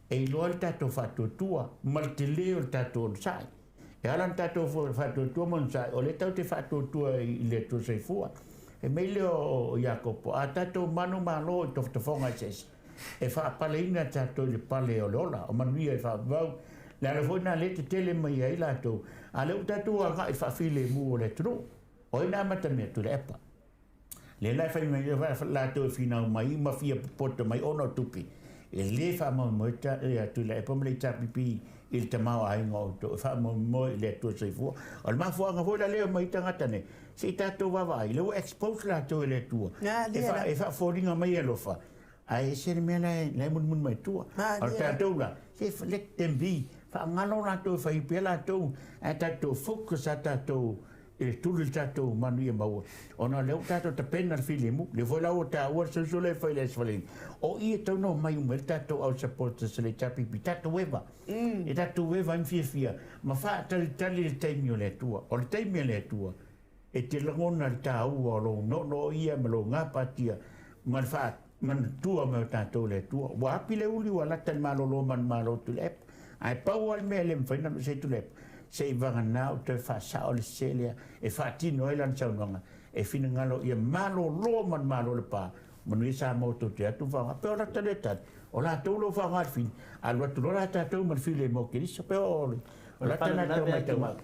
Speaker 2: e iloa ai le tatou faatuatua ma le tele o le tatou onosai. E ala ona tatou faatuatua ma onosai, o lea tatou te faatuatua i le Atua soifua. Fai mai lea o Iakopo, a tatou manumalo i tofotofoga eseese, e faapaleina tatou i le pale o le ola, o manuia e faavavau. Le ala foi lena lea e tetele mai ai latou, a lea ua tatou agai i le faafilemu o le atunuu. O ai na amata mea? Tuilaepa. Lea la e fai mai latou e finau mai ma fia popoto mai ona o tupe, e le faamoemoe ia Tuilaepa ma le HRPP i le tamaoaiga o outou, e faamoemoe i le Atua Soifua. O le mafuaaga foi la lea e omai ai tagata nei, se i tatou vaavaai, lea ua expose latou e le Atua, e faafoliga mai e alofa, ae ese le mea la e mulimuli mai tua. O le tatou la, se let them be, faagalo latou e fai pea latou, ae tatou focus a tatou. i le tuli le tatou manuia maua, ona o lea ua tatou tapena le filemu, lea foi la ua taua le social lea e fai i le Aso Faraile, o i e tatau ona omai uma ai le tatou au supporters a le HRPP, tatou eva, e tatou eva ai ma fiafia ma faatalitali i le taimi o le Atua. O le taimi a le Atua, e te lagona le taua o lou noonooia ma lou gapatia ma le faamanatua mai o tatou e le Atua. Ua api le uli ua lata i le malolo manumalo o Tuilaepa. Ae pau lava le mea e le mafai ona alu ese ai Tuilaepa, se i vagana o toe faasao le sese lea e faatino ai lana saunoaga e finagalo ia malolo manumalo le pa, manuia Samoa tou te atu ma faaaoga. Pe o lata lea tali, o latou lo faaaoga le fili, alu atu loa la tatou ma le fili e mo Keriso. Pe o lata lena tau matau atu.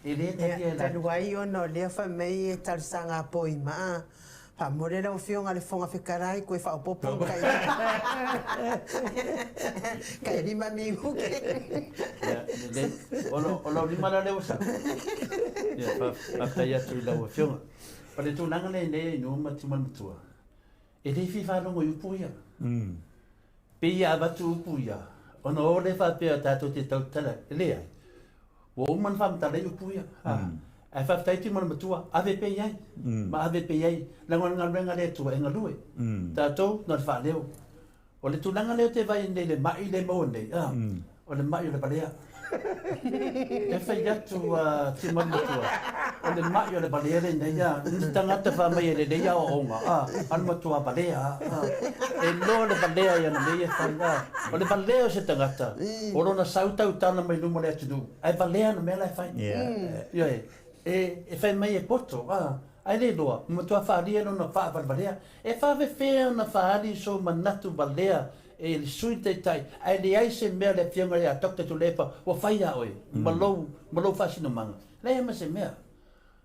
Speaker 3: E le talia e latou.
Speaker 1: Talu ai ona o lea fai mai e talosaga a Poima, faamole lau Afioga le Fofoga Fetalai koe faaopoopo ni tai 5 minute.
Speaker 4: Ia, lelei. O lau lima la lea ua sau. Ia, faafetai atu i lau Afioga. O le tulaga lenei e Nuu ma Timanimatua, e le fia faalogo i upu ia. Pei e avatu upu ia, ona o lea faapea tatou te tautala, e leai. Ua uma ona faamatala ai upu ia. Ae faafetai Timanimatua, ave pea i ai, ma ave pea i ai. Leaga o le galuega a le Atua e galue. Tatou na o le faaleo. O le tulaga lea ou te vaai nei i le ma'i lea e maua nei, a, o le ma'i o le valea. E fai atu a Timanimatua, o le ma'i o le valea lenei, a, ni tagata fai mai e lelei aoaoga, a, a o le matua valea, a, e iloa le valea i ana mea ia e fai, a. O le valea o se tagata, o lona sau tautala mai luma o le atunuu, ae valea ana mea la e fai. Ioe, e fai mai e poto, a, ae le iloa, ua matua faaalia lona faavalevalea. E faafefea ona faaali sou manatu valea e le Sui Taitai ae leai se mea le Afioga ia Doctor Tuilaepa ua fai ia oe ma lou ma lou faasinomaga. Leai ma se mea.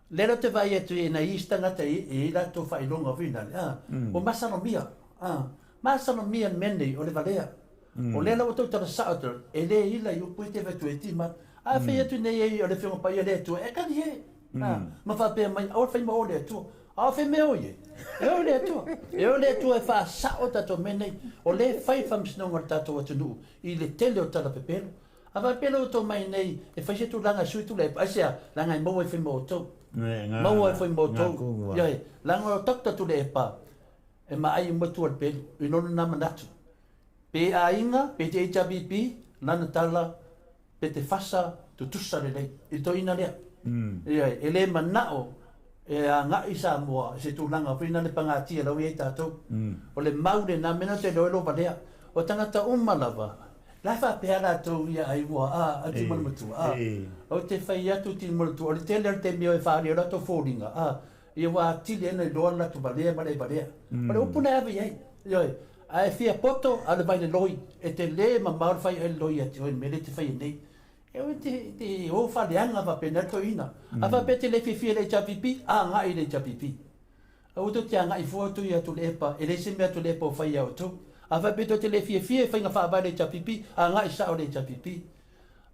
Speaker 4: Lea la ou te vaai atu i nai isi tagata e i ai latou faailoga foi lale, a, ua masalomia, a, masalomia le mea lenei o le valea. O lea la ua tautala sao atu, e le ila i upu e te fai atu e tima. A fai atu nei ai o le Afioga Paia le Atua, e kali e. A, ma faapea mai, aua le fai ma o le Atua. A o fea mea o i ai? E o le Atua. E o le Atua e faasao tatou mea nei. O lea e fai le faamasinoga o le tatou atunuu i le tele o tala pepelo. A faapea la outou mai nei e fai se tulaga e sui Tuilaepa, aisea? Leaga e maua ai foi ma outou. Maua ai foi ma outou. Ioe, leaga o Doctor Tuilaepa e maai uma tua o le pelu i lona na manatu. Pe aiga, pe te HRPP, lana tala, pe te fasa tutusa lelei i le toeaina lea. Ioe, e le manao e agai Samoa i se tulaga foi lena le pagatia la ua i ai tatou. O le mau lena mea lena ou te iloa ai lou valea. O tagata uma lava, la e faapea latou ia ai ua a, a Timolimatua, a. Ou te fai atu Timolimatua, o le tele o le taimi e faaali ai o latou foliga, a, Ia ua atili ai ona iloa le latou valea ma le valea. O le upu lena e ave i ai. Ioe. A e fia poto, a o le vai le loi. E te le mamao le fai ai le loi ia te oe i le mea lea e te faia nei. E ui te, te o faaleaga faapena le toeaina. A faapea e te le fiafia i le HRPP, agai i le HRPP. Aua tou te agai fua outou ia Tuilaepa, e leai se mea a Tuilaepa o fai ia outou. A faapea tou te le fiafia i faiga faavae a le HRPP, agai sao i le HRPP.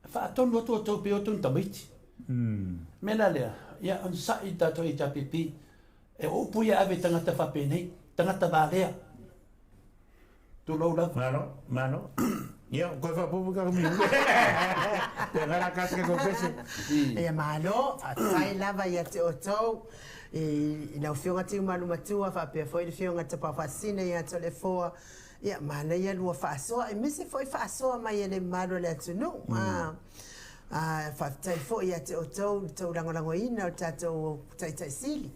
Speaker 4: Faatonu atu outou pei o outou ni tamaiti. Mea la lea, ia onosai le tatou HRPP, e o upu ia e ave i tagata faapenei, tagata valea. Tulou lava.
Speaker 2: Malo, malo. Ia, koe faapupu ka mi. Te ngara ka te ko pese.
Speaker 1: Ia malo, faafetai lava ia te outou i lau Afioga Tiumalu Matua faapea foi le Afioga Tapafaasisina ia Toleafoa. Ia, manaia lua faasoa, aemaise foi faasoa mai e le mamalu o le atunuu. A, faafetai foi ia te outou i le tou lagolagoina o le tatou Taitai Sili.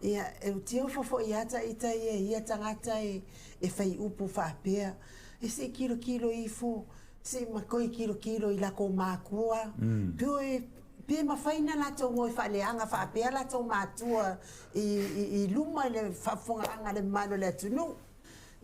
Speaker 1: Ia, e tiofo foi ia ta ita ia ia tagata e, e fai upu faapea, e se i kilokilo ifo, se i makoi kilokilo i lakou matua, pe, pe mafai na latou o e faaleaga faapea latou matua i, i, i luma i le faafofogaaga a le mamalu o le atunuu.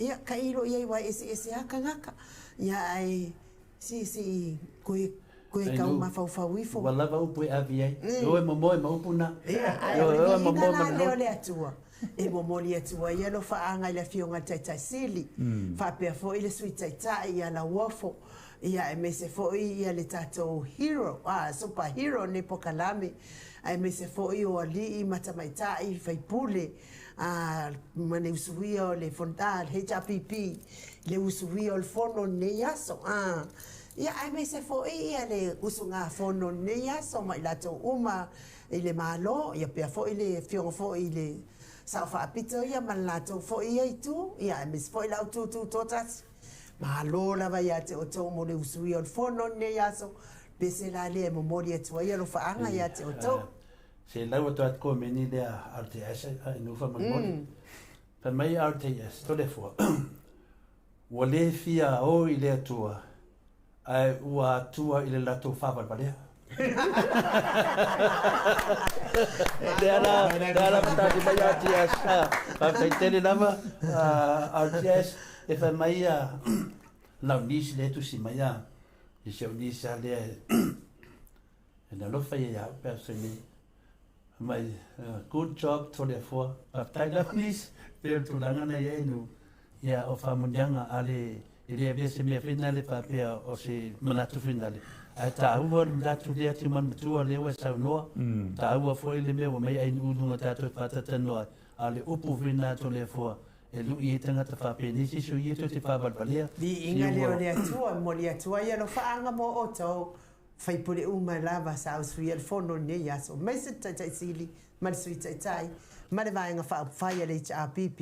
Speaker 1: Ia, tailo i ai aua e eseese lava tagata. Ia, ae se se i koe, koe tau mafaufau ifo.
Speaker 3: Ua lava upu e ave i ai. E o e momoe ma upu na.
Speaker 1: Ia, ae o le viiga la lea o le Atua, e momoli atu ai alofaaga i le Afioga i le Taitai Sili, faapea foi le Sui Taitai ia Lauofo, ia aemaise foi ia le tatou hero, a, super hero o lenei polokalame, aemaise foi o alii ma tamaitai, faipule. ma le usuia o le fono, le HRPP, le usuia o le fono i lenei aso. Ia, aemaise foi ia le usugafono i lenei aso ma i latou uma i le Malo, ia pea foi le afioga foi i le Sao Faapito ia ma le latou foi ia itu, ia aemaise foi le au tututoatasi. Malo lava ia te outou mo le usuia o le fono i lenei aso, pese la lea e momoli atu ai alofaaga ia te outou.
Speaker 4: Se lau atu atu komeni lea RTS a inu faamolemole. Fai mai RTS, Toleafoa, ua le fia o i le Atua, ae ua atua i le latou faavalevalea. Lea la, lea la matagi mai RTS. Faafetai tele lava RTS e fai mai lau niece lea e tusi mai a i si au niece lava lea e alofa ia ia au pe a nei. Mai good job Toleafoa. Faafetai lava niece pei o le tulaga na i ai nu ia o faamanuiaga a le e le avea se mea foi nale faapea o se manatu foi nale ae taua le manatu lea Timani Matua lea ua e saunoa taua foi le mea ua mai ai i luga tatou e faatatalanoa ai a o le upu foi lena Toleafoa e lui ai tagata faapenei se isi o ia tou te faavalevalea.
Speaker 1: Viiga lea o le Atua, momoli atu ai alofaaga mo outou Faipule uma lava sa usuia le fono i lenei aso, aemaise le Taitai Sili ma le Sui Taitai ma le Vaega Faaupufai a le HRPP.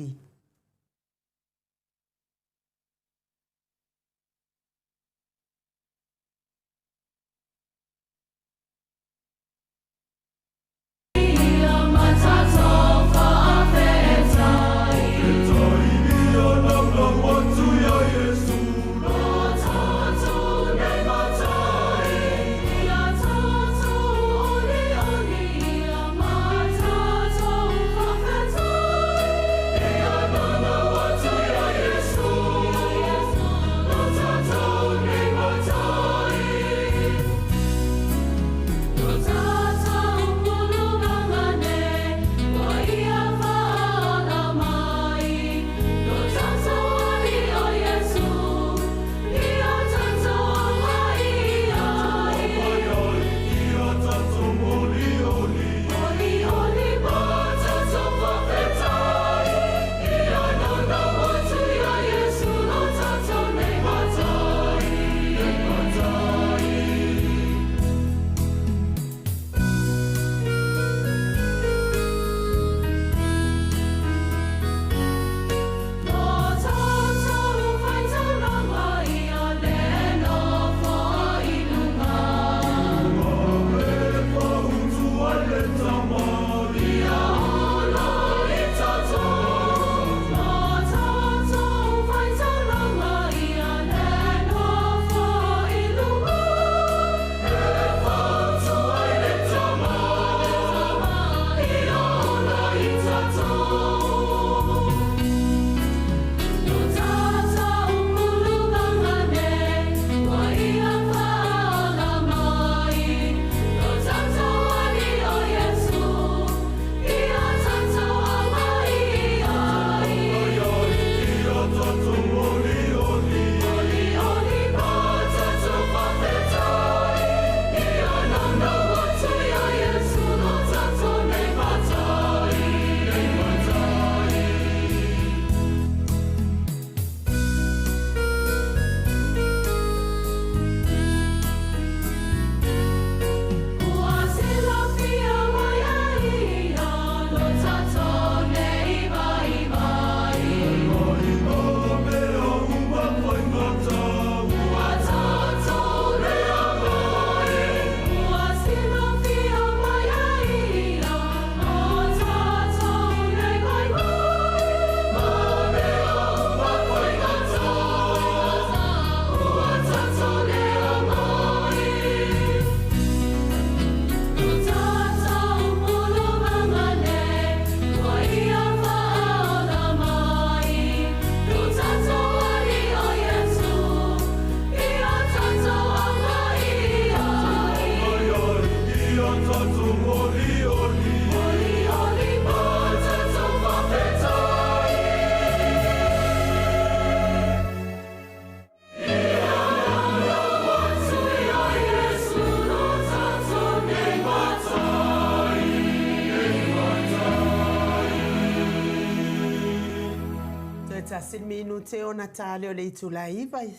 Speaker 1: Tasi le minute ona ta lea o le itula e 9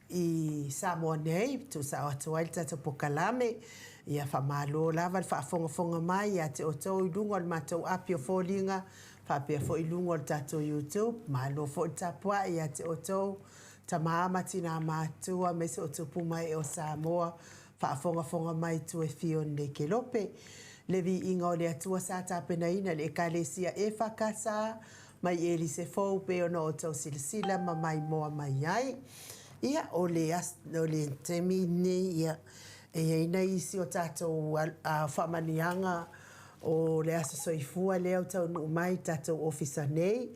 Speaker 1: i Samoa nei, tuusao atu ai le tatou pokalame. Ia faamalo lava le faafogafoga mai ia te outou i luga o le matou api o foliga, faapea foi i luga o le tatou YouTube. Malo foi le tapuai ia te outou, tama ma tina matutua aemaise o tupu ma ee o Samoa, faafogafoga mai i itu e fia o lenei kelope. Le viiga o le Atua sa tapenaina e le Ekalesia EFKS mai Elise fou pei ona outou silasila ma maimoa mai ai. Ia, o le, o le taimi lenei, ia, e i ai nai isi o tatou faamanuiaga o le Aso Soifua lea ua taunuu mai i tatou ofisa nei.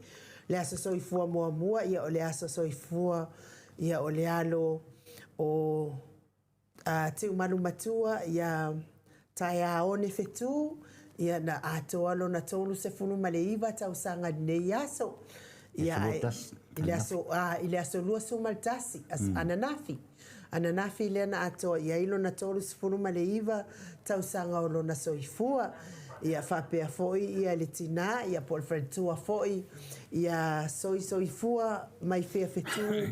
Speaker 1: Le Aso Soifua muamua, ia, o le Aso Soifua, ia, o le alo o A Tiumalu Matua ia Taeaone Fetu, ia na atoa lona 39 tausaga i lenei aso. Ia, i le aso, a, i le aso 21, ananafi, ananafi lea na atoa i ai lona 39 tausaga o lona soifua. Ia faapea foi ia le tinā, ia po o le faletua foi, ia Soisoifua Maifea Fetu,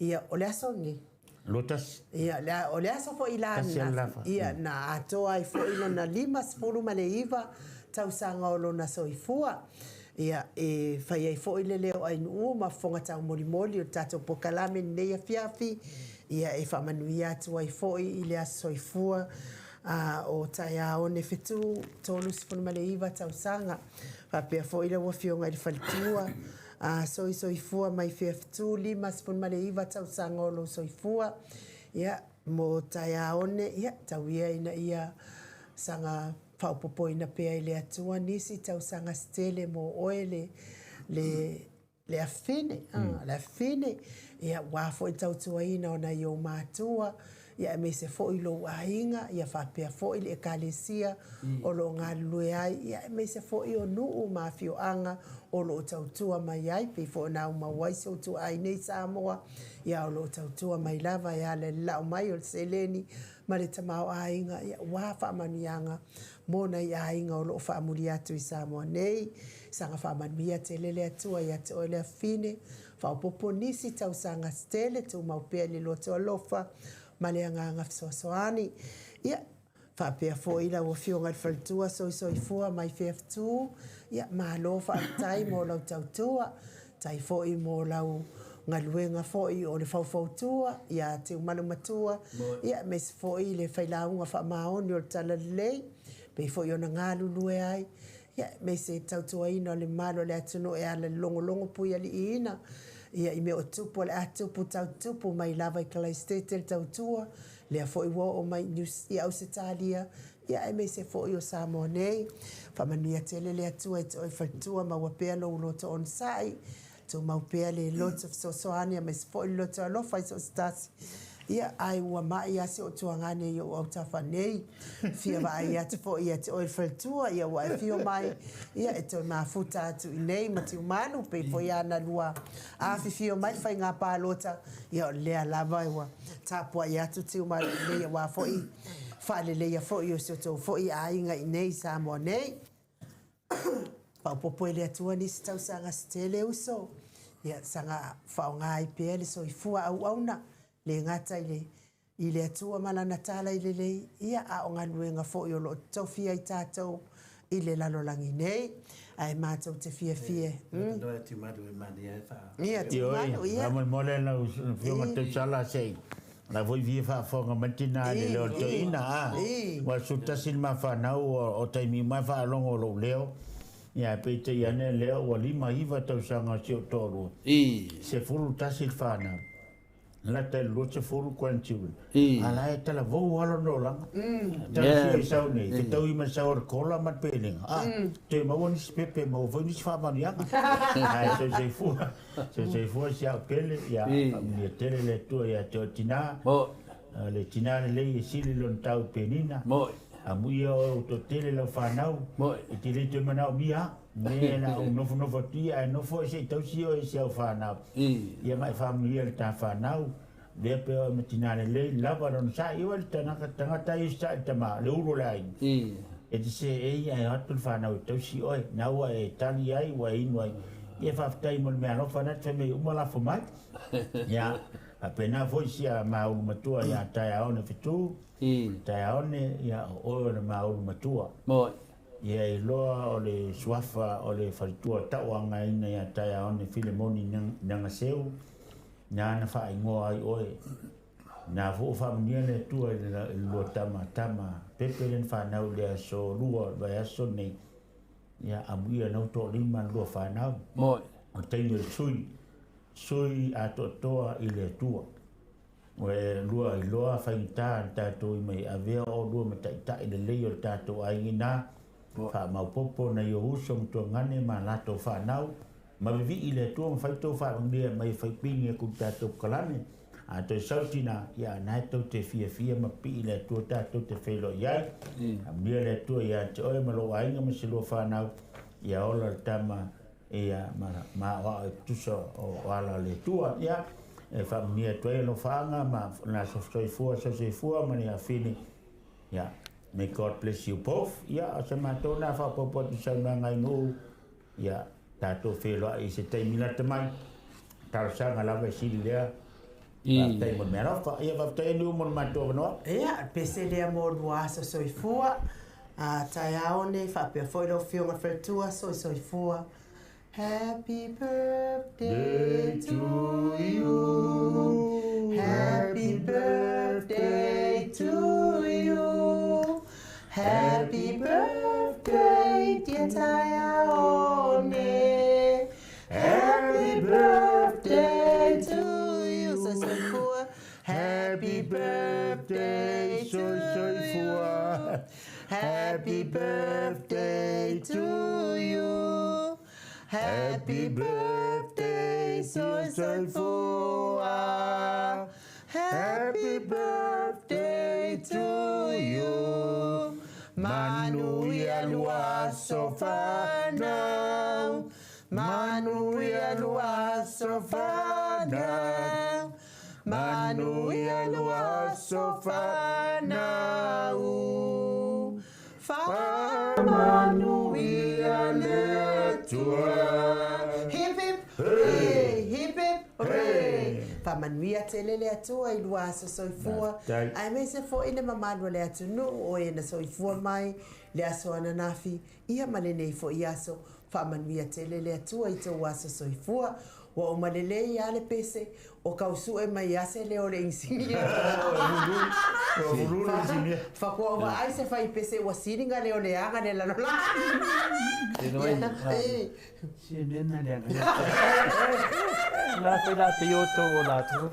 Speaker 1: ia o le aso lenei.
Speaker 2: 21.
Speaker 1: Ia, le, o le aso foi la ananafi, ia, na atoa ai foi lona 59 tausaga o lona soifua. Ia, e fai ai foi le leo ainuu ma fofoga taumolimoli o le tatou pokalame i lenei afiafi, ia, e faamanuia atu ai foi i le aso soifua a o Taeaone Fetu, 39 tausaga. Faapea foi lau Afioga i le Faletua, A soisoifua mai Feaftu, 59 tausaga o lou soifua, ia, mo taeaone, ia, tau ia ina ia saga faaopoopoina pea e le Atua nisi tausaga se tele mo oe le, le, le afafine, mm. le afafine, ia, ua foi tautuaina o nai ou matua, ia aemaise foi lou aiga, ia faapea foi le Ekalesia o lo o galulue ai, ia aemaise foi o nuu ma afioaga o lo o tautua mai ai, pei foi ona aumau ai si ou tuaai nei Samoa, ia o lo o tautua mai lava e ala i le la'o mai o le seleni ma le tamaoaiga, ia ua faamanuiaga mo nai aiga o lo o faamuli atu i Samoa nei. Saga faamanuia tele le Atua ia te oe le afine, Faaopoopo nisi tausaga se tele, tumau pea i le loto alofa ma le agaga fesoasoani. Ia, faapea foi lau Afioga i le Faletua Soisoifua mai Feaftu, ia, malo faafetai mo lau tautua, tai foi mo lau galuega foi o le faufautua ia Tiumalu Matua, ia, aemaise foi le failauga faamaoni o le Talalelei, pei foi ona galulue ai. Ia, aemaise le tautuaina o le mamalu o le atunuu e ala i le logologo puialiiina, ia, i mea o tupu o le a tupu tau tupu mai lava i Kalaistete le tautua, lea foi ua oo mai i Niu, i Ausetalia, ia, aemaise foi o Samoa nei. Faamanuia tele le Atua i te oe faletua, maua pea lou loto onosai, Tumau pea le loto fesoasoani aemaise foi le loto alofa i so o se tasi. Ia, ae ua mai lava si ou tuagane i ou autafa nei. Fia vaai atu foi ia te oe le faletua, ia ua e afio mai, ia e toe mafuta atu i nei ma Tiumalu, pei foi lava na lua afifio mai le faiga palota, ia o lea lava ua tapuai atu Tiumalu i nei aua foi faaleleia foi o si outou foi aiga i nei i Samoa nei. Faaopoopo e le Atua nisi tausaga se tele uso, ia saga faaaoga ai pea le soifua auauna, le gata i le i le Atua ma Lana tala i lelei, ia a o galuega foi o lo o tofi ai tatou i le lalolagi nei. Ae matou te fiafia e. Ia, Tiumalu, ia.
Speaker 2: Faamolemole lau Afioga Tausala se i La foi fia faafofoga mai tina i le leo o le toeaina, a. Ua 11 le ma fanau o taimi uma e faalogo o lou leo, ia ae peitai ane lea ua 5 9 tausaga o si ou toalua, 11 le fanau, lata i le 20 grandchildren, a la e talavou lava lona olaga. Talosia i sau nei, fetaui ma le sau o le kola ma le pelega, a, toe maua nisi pepe, maua foi nisi faamanuiaga. Ae soisoifua. Soisoifua si au pele, ia faamanuia tele le Atua ia te oe tina. Le tina lelei e sili lona tau i Penina. Amuia oe ua toatele lau fanau, e te le toe manaomia a. Me na ou nofonofo atu ia, ae nofo oe se i tausi oe i si au fanau. Ia ma e faamanuia i le ta fanau. Lea pe oe ma tina lelei lava lona sa'i oe le tanaka tagata ia sa'i le tama le ulu o le aiga. E te seei ae o atu le fanau e tausi oe, na ua e tali ai ua e inu ai. Ia faafetai mo le meaalofa lena te fai mai uma lafo mai. Ia, faapena foi si a maulu matua ia Taeaone Fetu. Taeaone, ia o oe o le maulu matua.
Speaker 4: Moi.
Speaker 2: Ia iloa o le suafa o le faletua tauagaina ia Taeaone Filemoni Nagaseu, na na faaigoa ai oe. Na foi ua faamanuia le Atua i le lua tama, tama Pepe lea na fanau i le aso lua o le vaiaso lenei. Ia amuia na ua toalima le lua fanau.
Speaker 4: Moi.
Speaker 2: O le taimi o le sui, sui atoatoa i le Atua. Ua e lua iloa faigata le tatou i mai avea oulua ma taitai lelei o le tatou aiga ina faamaopopo nai ou uso ma tuagane ma latou fanau ma vivii i le Atua ma fai tou faamanuia mai e fai pini aku i le tatou pkalame. A toe sau tina, ia na e tou te fiafia ma pipii i le Atua tatou te feiloai ai. Amuia le Atua ia te oe ma lou aiga ma se lua fanau, ia ola le tama ia ma ma aoao e tusa o ala o le Atua. Ia e faamanuia atu ai alofaaga ma na soifua soifua ma le afine. Ia may God bless you both. Ia o se matou na faaopoopo atu i saunoaga ai nuu. Ia tatou feiloai i se taimi lata mai. Talosaga lava e sili lea. Faafetai mo le meaalofa. Ia faafetai e Niu mo le matou avanoa.
Speaker 1: Ia, pese lea mo lua aso soifua. A taeao nei faapea foi lau Afioga i le Faletua, soisoifua. Happy birthday to you. Happy birthday to you. Happy birthday dear Taeaone. Happy birthday to you. Soisoifua. Happy birthday to you. Happy birthday to you. Happy birthday Soisoifua. Happy birthday to you. Manuia lua aso fanau. Manuia lua aso fanau. Manuia lua aso fanau. Faamanuia le Atua. Hip hip hooray, hip hip hooray. Faamanuia tele le Atua i lua aso soifua, aemaise foi le mamalu o le atunuu o e na soifua mai le aso ananafi, ia ma lenei foi aso. Faamanuia tele le Atua i tou aso soifua. Ua uma lelei lava le pese, o kau sue mai a se leo o le inisinia. Faatoa ou vaai se fai pese ua sili na leo leaga le lalolagi.
Speaker 4: Si mea na leaga. La fai la te o tau o latou.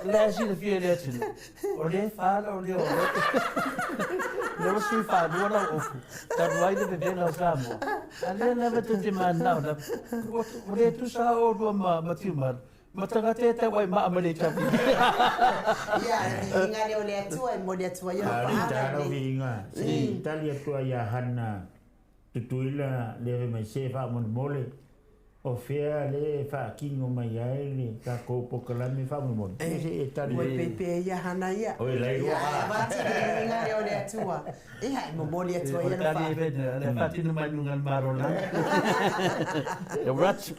Speaker 4: La silafia e le atunuu, o lea e fa lau leo o loto. Lea ua sui faalua lau ofu, talu ai le vevela o Samoa. A lea lava tou te mananao lava, ua le tusa lava oulua ma Tiumalu, ma tagata e tau ai maa ma le HIV.
Speaker 1: Ia, viiga lea o le Atua e momoli atu ai
Speaker 2: alofa aga i le. Viiga, se i tali atu ai ia Hana Tutuila lea fai mai se faamolemole. O fea lea e faatino mai ai le tatou polokalame faamolemole? Ia se i e tali.
Speaker 1: Ua pepe ia hana ia.
Speaker 2: Oi lai
Speaker 1: ua. Ia, e faatino le uiga lea o le Atua. Ia, e momoli atu ai alofa.
Speaker 4: O le tali e le faatino mai luga o le Malo lagi. E rat.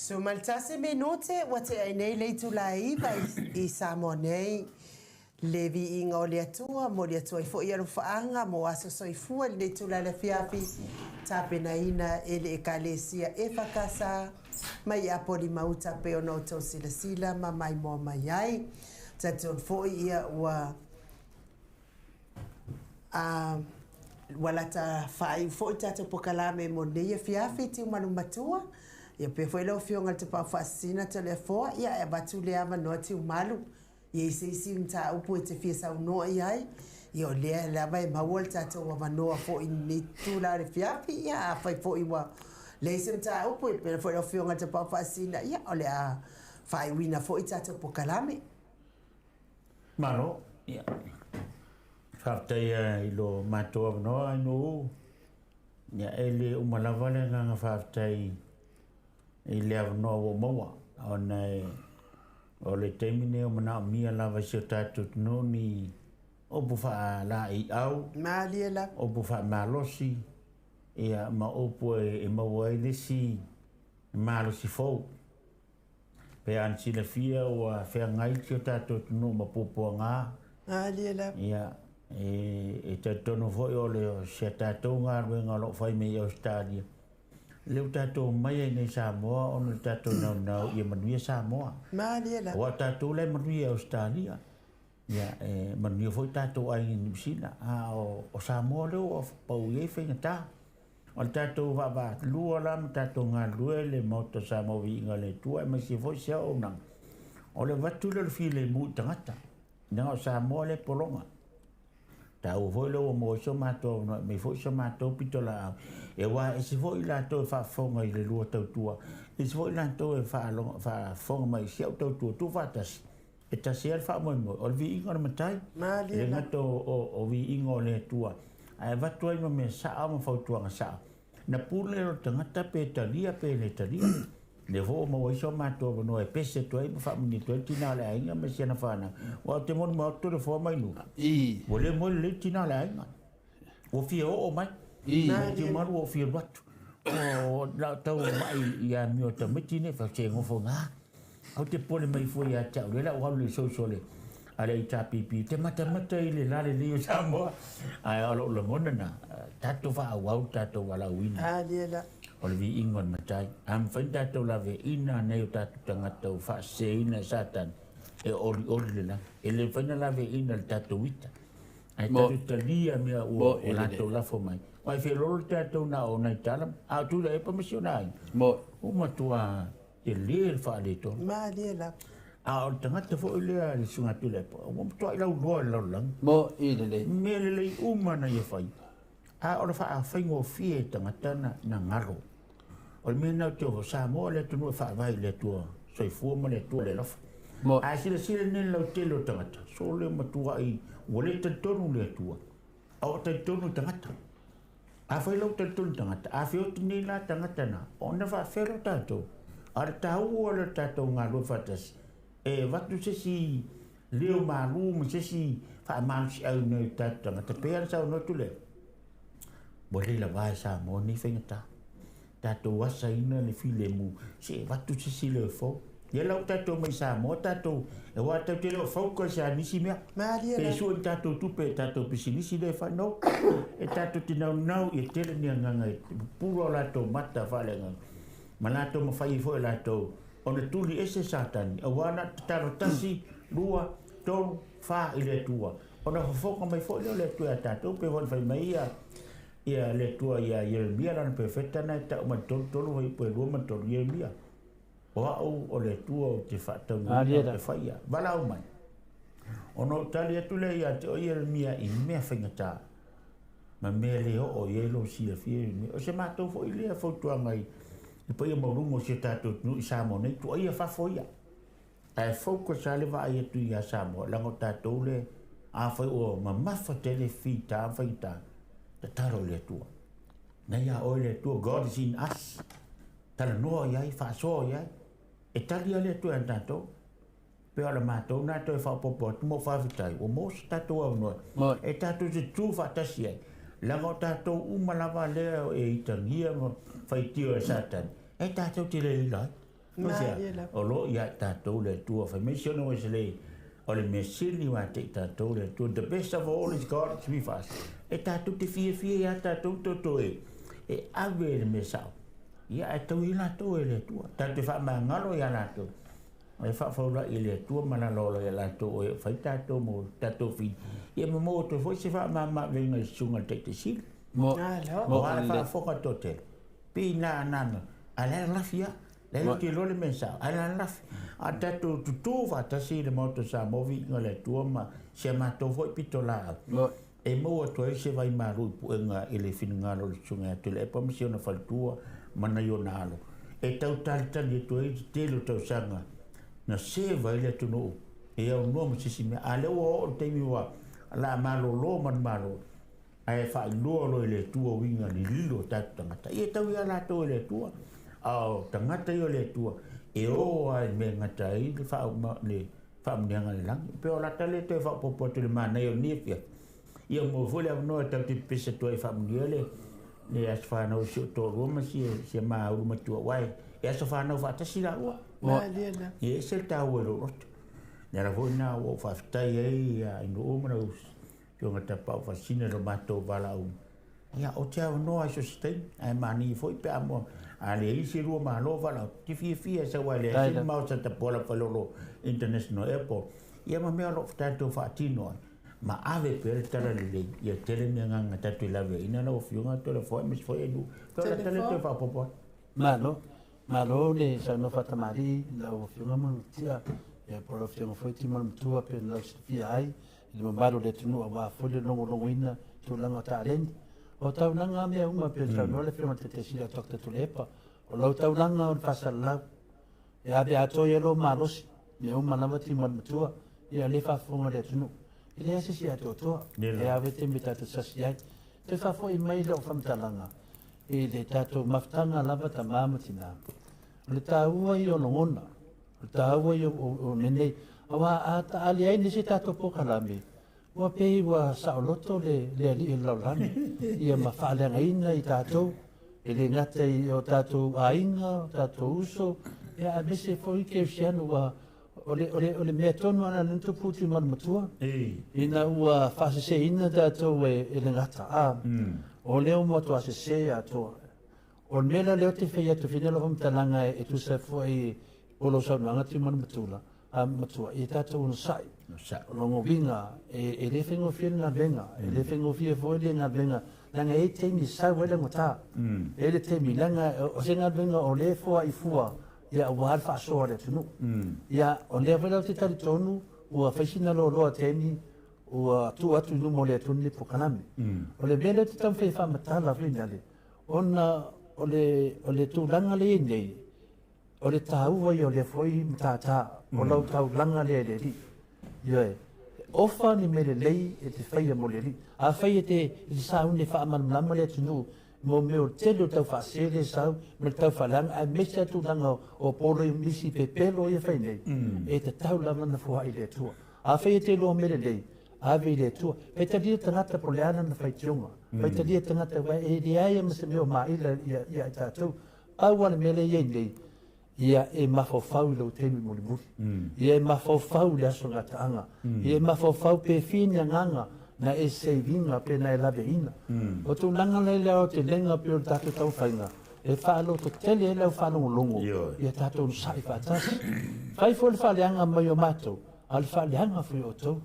Speaker 1: 11 minute ua tea ai nei le itula e 9 i Samoa nei. Le viiga o le Atua, momoli atu ai foi alofaaga mo aso soifua i lenei itula i le afiafi, tapenaina e le Ekalesia EFKS mai Apolima-uta pei ona outou silasila ma maimoa mai ai. Talitonu foi ia ua A ua lata faaiu foi le tatou pokalame mo lenei afiafi Tiumalu Matua. Ia pea foi lau Afioga i le Tapaau Faasisina Toleafoa, ia e avatu lea avanoa Tiumalu i ai se isi mataupu e te fia saunoa i ai. Ia o lea lava e maua le tatou avanoa foi i lenei itula o le afiafi. Ia afai foi ua leai se mataupu, ia pea foi lau Afioga i le Tapaau Faasisina, ia o le a faaiuina foi le tatou pokalame.
Speaker 2: Malo, ia. Faafetai i lo matou avanoa Ainuu. Ia, e le uma lava le agaga faafetai i le avanoa ua ou maua, ona e, o le taimi nei o manaomia lava i si o tatou atunuu ni upu faalaeiau,
Speaker 1: Malie lava.
Speaker 2: upu faamalosi, ia, ma upu e maua ai le isi malosi fou. Pe a na silafia ua feagai si o tatou atunuu ma puapuaga.
Speaker 1: Malie lava.
Speaker 2: Ia, e talitonu foi o le si a tatou galuega o lo o fai mai i Ausetalia, lea ua tatou omai ai nei i Samoa ona o le tatou naunau ia manuia Samoa.
Speaker 1: Malie lava.
Speaker 2: Aua o tatou la e manuia i Ausetalia, ia e manuia foi tatou aiga i Niu Sila, a o Samoa lea ua pau i ai faigata. O le tatou vaavaalua la ma tatou galulue le Maota o Samoa Viiga o le Atua aemaise foi se auaunaga, o le avatu lea o le filemu i tagata, leaga o Samoa lea e pologa. Taua foi lea ua maua ai so matou avanoa e aumai foi so matou pitolaau, aua e ese foi i latou e faafofoga i le lua tautua, ese foi i latou e faafofoga mai i si au tautua tuufaatasi, E tasi ai le faamoemoe, o le viiga o le Matai, e le gata o viiga o le Atua, ae avatu ai ma mea sao ma fautuaga sao. Na pule lea o le tagata pe talia pe le talia. Lea foi ua maua ai so matou avanoa e pese atu ai ma faamanuia atu ai le tina o le aiga ma si ana fanau. Aua ou te molimau atu Toleafoa mai Nuu, ua le moe lelei le tina o le aiga. Ua fia oo mai. Mai Tiumalu ua fia alu atu. O la tau mai i amio tamaiti nei fa se ngofo ngā. Au te pole mai fua ia te au le lau alu le social a le HRPP. Te matamata i le la lelei o Samoa. Ae o lou lagona na, tatou faaauau le tatou valaauina. O le viiga o le Matai. A mafai ona tatou laveaiina nai o tatou tagata ua faaseseina e Satani, e olioli le lagi. E le mafai ona laveaiina e le tatou ita. Ae tatou talia mea ua latou lafo mai. Aua e feololo tatou na o nai tala, a o Tuilaepa ma si ona aiga, ua matua tele le faaletonu.
Speaker 1: Malie lava.
Speaker 2: A o le tagata foi lea le susuga Tuilaepa, ua matuai lauloa i le lalolagi.
Speaker 4: Mo'i lelei.
Speaker 2: Mea lelei uma na ia fai, a o le faafaigofie i tagata na galo. O le mea lena ou te ofo, Samoa le atunuu e faavae i le Atua soifua ma le Atua le alofa. A silasila nei i le lautele o tagata, sole matuai ua le talitonu i le Atua, a ua talitonu i tagata. Afai la ua talitonu i tagata, a feoti nei la tagata na, ona faafefea lea o tatou? A o le taua lea o le tatou galulue faatasi, e avatu se isi leo malu ma se isi faamalosiau i nai o tatou tagata, pei lava ona saunoa atu lea, Ua le lava e Samoa nei faigata. Tatou asaina le filemu, se avatu se isi leo fou. Ia la ua tatou mai Samoa tatou, aua tatou te le o focus lava i nisi mea.
Speaker 1: Malie
Speaker 2: Pe
Speaker 1: la.
Speaker 2: sue ni tatou tupe i tatou pisinisi lea e fai, no. E tatou te naunau ia tele ni agaga e pupula o latou mata faaleagaga ma latou mafai ai foi e latou ona tuli ese Satani, aua na o le tatalo tasi, lua, tolu, fa i le Atua. Ona fofoga mai foi lea o le Atua ia tatou, pei foi ona fai mai ia ia le Atua ia Ieremia lana perofeta na e tau mai le 33 fuaiupu e 2 ma le 3, Ieremia, o au o le Atua ou te faataunuuina ou te faia, valaau mai. Ona ou tali atu lea ia te oe Ieremia i mea faigata ma mea le oo i ai lou silafia Ieremia. O se matou foi lea fautuaga i le paia maualuga o si o tatou atunuu i Samoa nei, tuuaia fafo ia. Ae focus lava le vaai atu ia Samoa, leaga o tatou le, afai ua mamafa tele fita ma faigata, tatalo i le Atua. Na ia oe le Atua, God is in us. Talanoa i ai, faasoa i ai. E tali lava le Atua ia tatou. Pei o le matou na toe faaopoopo atu ma ou faafetai, ua maua se tatou avanoa e tatou te tutu faatasi ai, leaga o tatou uma lava lea e itagia ma faitio e Satani, e tatou te le ila ai. O lo o ia i tatou le Atua. Fai mai si ona Wesley, o le mea sili ua te i tatou le Atua. The best of all is God is with us. E tatou te fiafia ia tatou toto e ave le mea sao. Ia ae tau i latou e le Atua. Tatou te faamagalo ia latou. E faafaulai i le Atua ma lalaola ia latou o e fai tatou mo tatou fili. Ia ma maua atu foi se faamamaavega i susuga i le Taitaisili.
Speaker 4: Mo
Speaker 2: Mo ala faafofoga toatele. Pei na na a le lafi ia. Le lo te iloa le mea sao, ae lalafi. A tatou tutū faatasi i le Maota o Samoa viiga o le Atua ma si a matou foi pitolaau, e maua atu ai se vaimalu i puega i le finagalo o le Susuga ia Tuilaepa ma si ona faletua ma nai ona alo, e tau talitali atu ai le tele o tausaga na seva ai le atunuu e aunoa ma se isi mea. A lea ua oo le taimi ua la malolo ma le Malo, ae faailoa loa e le Atua uiga lililo o tatou tagata. Ia e tau ia latou e le Atua, a o tagata ia o le Atua, e o lava i le mea e gata ai le faamanuiaga i le lagi. E pei o lata lea e toe faaopoopo atu i le manaia o lenei afiafi. Ia maua foi le avanoa e tatou te pepesi atu ai e faamanuia le aso fanau o si ou toalua ma si a maulu matua, aua e aso fanau faatasi laua. Ia e ese le taua i lou loto. Le ala foi lena ua ou faafetai ai ia Ainuu ma lau Afioga Tapaau Faasisina i lo matou valaau. Ia, ou te avanoa i so o se taimi, ae manaia foi pe a moa. A leai se lua malo valaau, te fiafia e sau ai leai se mamao sa Tapuala Faleolo International Airport. Ia ma mea o lo o tatou faatino ai, ma ave pea le tala lelei, ia tele ni agaga tatou te laveaiina lau Afioga Toleafoa aemaise foi Ainuu. Pe o le tala lea toe faaopoopo atu.
Speaker 4: Malo. Malo le saunoa faatamalii i lau Afioga Manutia, ia po o lau Afioga foi Timanu Matua pei ona lausilafia ai i le mamalu o le atunuu aua foi le logologoina tulaga o taleni. O taulaga a mea uma pei ona saunoa le Afioga i le Taitaisili ia Doctor Tuilaepa, o lau taulaga o le faasalalau e ave atoa i ai lou malosi, mea uma lava Timanu Matua, ia lea e faafofoga le atunuu. E leai se isi atoatoa e ave taimi tatou te sasi ai. Toe faafoi mai lau faamatalaga i le tatou mafutaga lava tama ma tina. O le taua ia o lagona, o le taua ia o mea nei, aua a taali ai nisi tatou polokalame, ua pei ua saoloto le alii o le lalolagi, ia ma faaleagaina i tatou, e le gata i o tatou aiga, o tatou uso, ia aemaise foi kerisiano ua o le mea tonu lava lea na tupu i Tiumalu Matua, ina ua faaseseina tatou e le gata, a, o lea ua matua sese atoa. O le mea la lea ou te fai atu nei lau faamatalaga e tusa ai foi o lau saunoaga Tiumalu Matua, Matua, ia tatou onosai. O lona uiga, e le faigofie le galuega, e le faigofie foi le galuega, leaga e i ai taimi e sau ai le augata, e i ai le taimi, leaga o se galuega o lea e foai fua ia aua le faasoa a le atunuu. Ia, o lea foi la ou te talitonu ua fai sina loaloa taimi ua tuu atu i luma o le atunuu lenei polokalame. O le mea lea ou te taumafai e faamatala foi lale, ona o le tulaga lea e i ai nei, o le taua ia o lea foi matata, o lau taulaga lea i le Alii. Ioe, e ofa ni mea lelei e te faia mo le Alii. Afai e te sauni e faamalamalama le atunuu mo mea o le tele o tau faasee lea e sau ma le tau faaleaga aemaise lava tulaga o polomisi pepelo ia e fai nei, e tatau lava ona foai i le Atua. Afai e te iloa mea lelei, ave i le Atua. Faitalia tagata po o le a lana faitioga. Faitalia tagata aua e leai lava ma se mea o maila ia i tatou. Pau lava le mea lea e i ai nei, ia e mafaufau i lou taimi mulimuli. Ia e mafaufau i le aso gataaga. Ia e mafaufau pe fia ni agaga na e save ina pe na e laveina. O tulaga la i le aotelega pei o le tatou taumafaiga, e faalototele ai le au faalogologo ia tatou onosai faatasi. Fai foi le faaleaga mai o matou, a o le faaleaga foi o outou.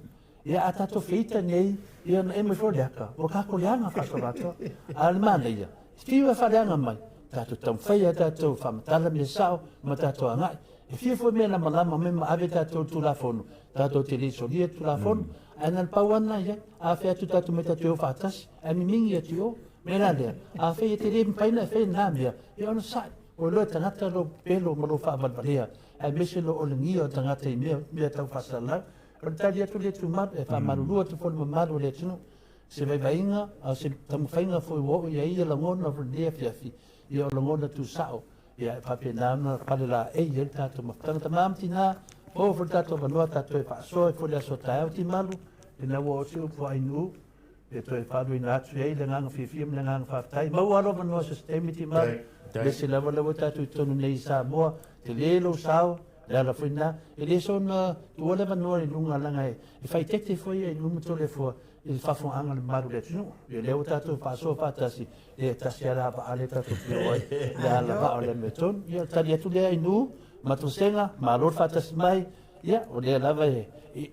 Speaker 4: Ia a tatou feita nei, ia ona emo ifo le aka, ua tatou leaga faasoloatoa. A o le manaia, fiu e faaleaga mai, tatou taumafai a tatou faamatala mea sao ma tatou agai. E fia foi mea lamalama mai ma ave tatou i le Tulafono, tatou te le solia le Tulafono, ae na o le pau lava lena i ai. A fai atu tatou omai tatou e o faatasi, ae mimigi atu i o. O le mea la lea, afai e te le mafai ona e faia lena mea, ia onosai. Ua iloa e tagata lou pepelo ma lou faavalevalea, aemaise lou olegia o tagata i mea tau faasalalau. O le tali atu lea tumau, e faamalulu atu foi le mamalu o le atunuu, se vaivaiga a o se taumafaiga foi ua oo i ai ia lagona o lenei afiafi, ia o lagona tusao, ia e faapena ona palelaei ai le tatou mafutaga. Tama ma tina, maua foi le tatou avanoa tatou e faasoa ai foi le aso taeao timalu, ina ua oo se upu a Ainuu, e toe faaluaina atu i ai le agaga fiafia ma le agaga faafetai. Maua lou avanoa se taimi timalu. Aemaise lava lea ua tatou i totonu nei i Samoa, tele lou sao, le ala foi lena, e le soona tuua le avanoa i luga leaga e faaeteete foi ia i luma Toleafoa i le faafofogaaga a le mamalu o le atunuu. Ia lea ua tatou faasoa faatasi, ia e tasi lava le avaa lea tatou te o ai, le alavaa o le amiotonu. Ia o le tali atu lea Ainu ma Tosega, malo le faatasi mai, ia o lea lava e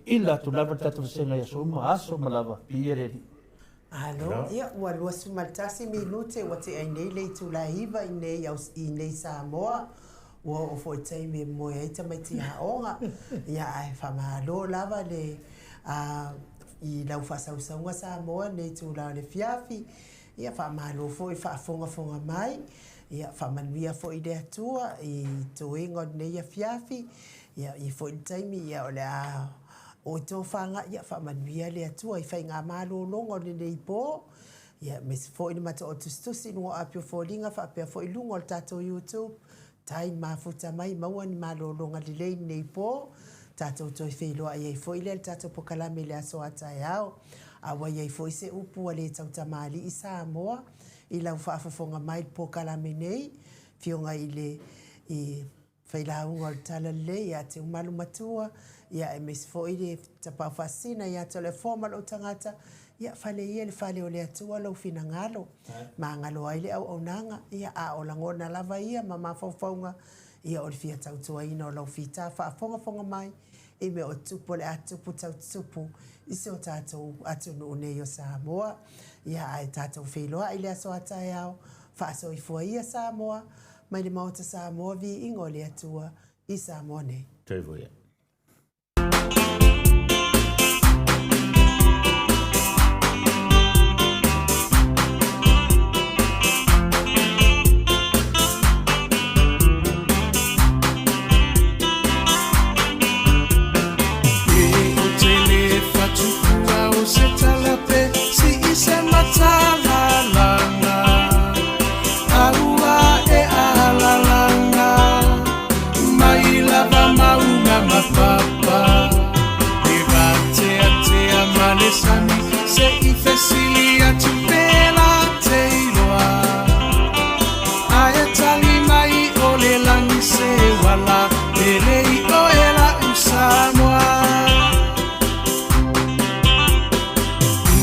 Speaker 4: ila atu lava le tatou vasega i aso uma, aso uma lava, viia le Alii.
Speaker 1: Alo, ia, ua 21 minute ua tea ai nei le itula e 9 i nei i nei Samoa. Ua oo foi i taimi e moe ai tamaiti aoga. Ia, ae faamalo lava le a, i lau faasausauga Samoa i lenei itula o le afiafi. Ia, faamalo foi i faafogafoga mai. Ia, faamanuia foi le Atua i toega o lenei afiafi. Ia, i foi le taimi, ia, o le a o i tofaga, ia, faamanuia le Atua i faigamalologa o lenei po. Ia, aemaise foi le matou autusitusi i luga o api o foliga faapea foi i luga o le tatou YouTube. Tai mafuta mai, maua ni malologa lelei i lenei po. Tatou toe feiloai ai foi lea i le tatou pokalame i le aso a taeao. A ua i ai foi se upu ua le tautamalii Samoa i lau faafofoga mai i le pokalame nei, Afioga i le i Failauga o le Talalelei ia Teumalu Matua, ia aemaise foi le Tapaau Faasisina ia Toleafoa ma lou tagata, ia fale ia le fale o le Atua lou finagalo, magalo ai le auaunaga, ia a o lagona lava ia ma mafaufauga, ia o le fia tautuaina o lau fita faafogafoga mai i mea o tupu o le a tupu tau tupu i si o tatou atunuu nei o Samoa. Ia ae tatou feiloai i le aso a taeao, faasoifua ia Samoa, Mai le Maota Samoa, viiga o le Atua i Samoa nei.
Speaker 2: Soifua ia.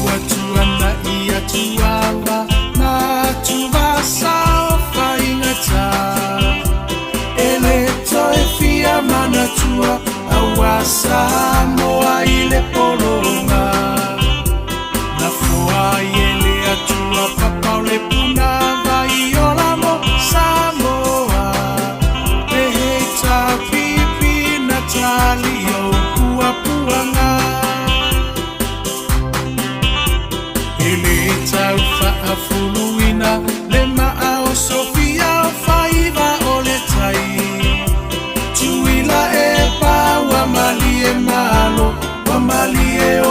Speaker 5: Ua tuanai atu ava ma Tuvasa o faigata. E le toe fia manatua aua Samoa i le pologa. Na foa ai e le Atua papa o le puna vai ola mo Samoa. E hei tāpipi na tali o puapuaga. E le tau faafuluina le maa o Sofia o faiva o le tai. Tuila e pa ua malie malo, ua malie o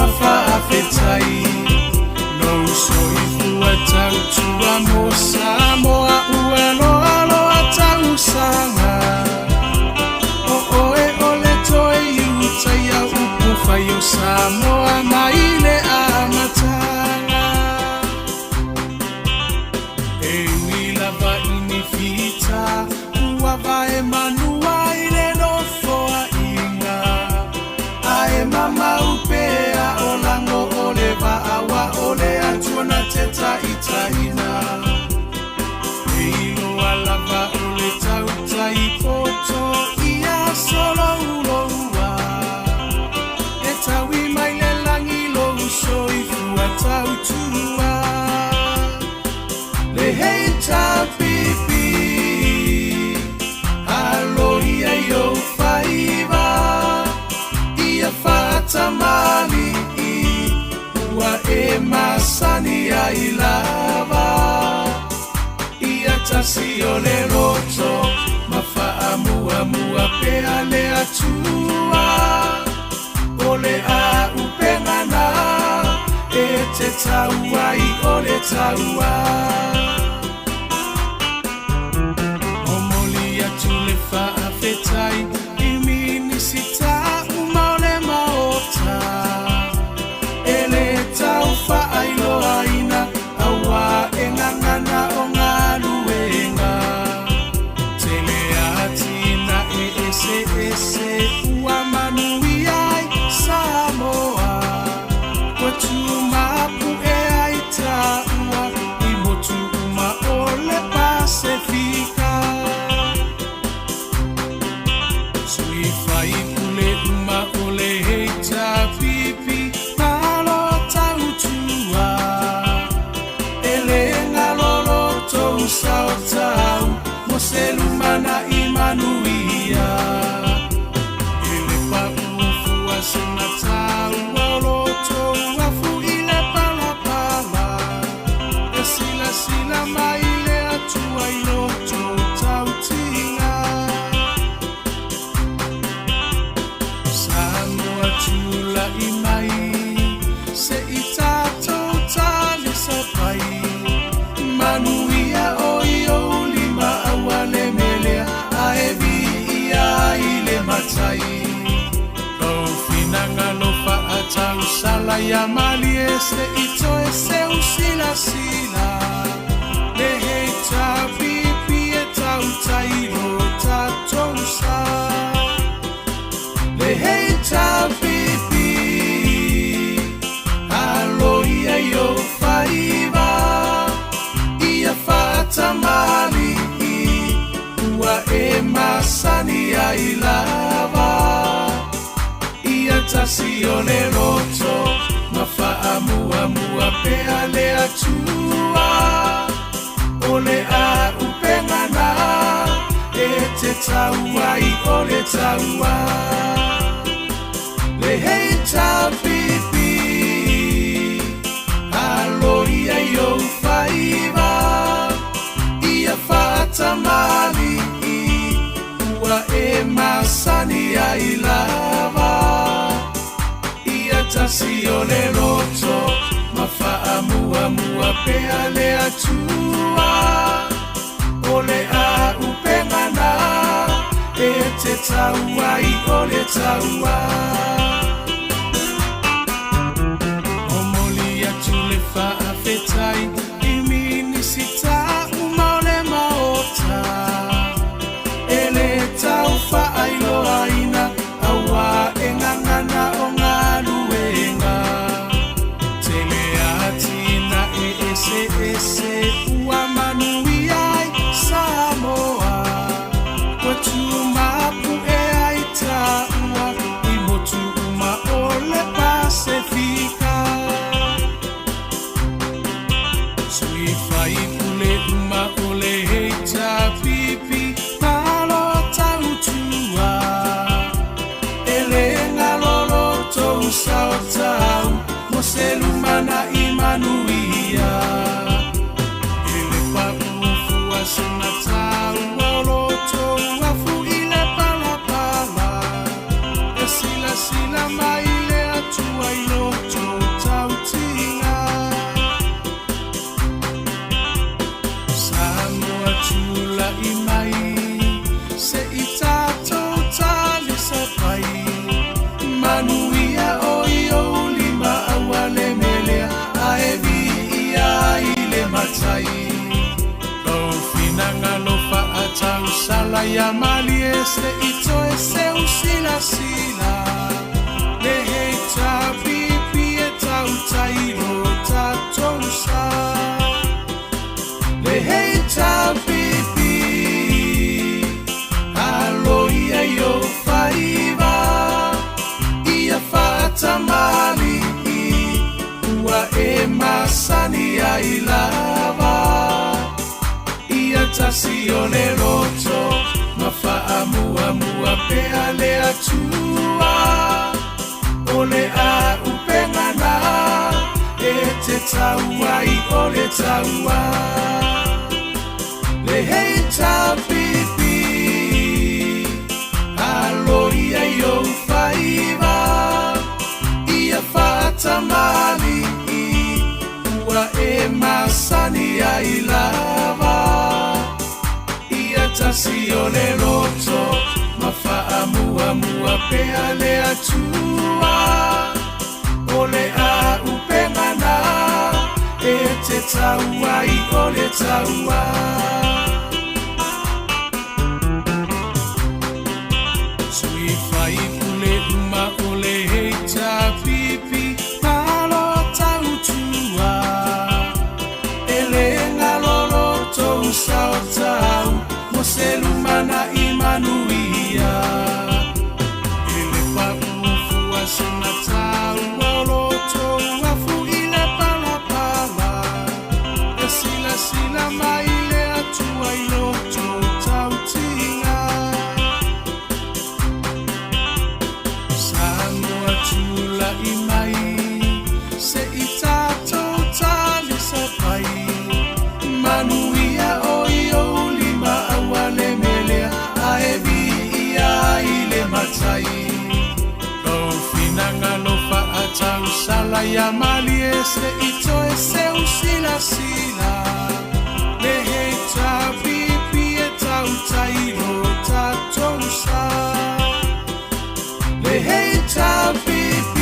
Speaker 5: a faafetai. Lou soifua tautua mo Samoa ua loa loa tausaga. O oe o le toe iutaia upu fai o Samoa mai le amataga. E ui lava i ni fita ua vae manua i le nofoaiga, ae mamau pea o lago o le vaa wa o le Atua na te taitaina. E iloa lava o le tautai poto ia solouloua. E taui mai le lagi lou soifua tautua. Le hei tapipi aloia i ou faiva ia faatamalii ua e masani ai lava. Ia tasi o le loto ma faamuamua pea le Atua. O le auupega na e te tau ai o le taua. Momoli atu le faafetai i Minisita uma o le Maota e le tau faailoaina auā e gagana o galuega. tausala ia malie se i toe seusilasila le HRPP e tautai lo tatou sa. Le HRPP alo ia i ou faiva ia faatamalii ua e masani ai lava. Ia tasi o le loto ma faamuamua pea le Atua. O le auupega na e te tau ai o le taua. Le HRPP alo ia i ou faiva ia faatamalii ua e masani ai lava. Ia tasi o le loto ma faamuamua pea le Atua. O le auupega na e te tau ai o le taua. Momoli atu le faafetai i Minisita uma o le Maota. E le tau faailoaina auā e gagana o galuega. Tele atinae eseese ua manuia ai Samoa. Ua tumapu'e ai taua i motu uma o le Pasefika. Sui faipule uma o le HRPP malo tautua. E le galo lo tou sao taua mo se lumanai manuia. E le paʻu fua sina taua o lo tou afu i le palapala. E silasila mai le Atua i lo tou tautiga. Samoa tula'i mai se i tatou talisapai. Manuia o i ou lima aua le melea ae viia ai le Matai. Lou finagalo faatausala ia malie se i toe seusilasila. Le HRPP e tautai lo tatou sa. Le HRPP alo ia i ou faiva ia faatamalii ua e masani ai lava. Ia tasi o le loto ma faamuamua pea le Atua. O le auupega na e te tau ai o le taua. Le HRPP alo ia i ou faiva ia faatamalii ua e masani ai lava. Ia tasi o le loto ma faamuamua pea le Atua. O le auupega na e te tau ai o le taua. Sui faipule uma o le HRPP malo tautua. E le galo lo tou sao taua mo se lumanai manuia. E le paʻu fua sina taua o lo tou afu i le palapala. E silasila mai le Atua i lo tou tautiga. Samoa tula'i mai se i tatou talisapai. Manuia o i ou lima aua le melea ae viia ai le Matai. Lou finagalo faatausala ia malie se i toe seusilasila. Le HRPP e tautai lo tatou sa. Le HRPP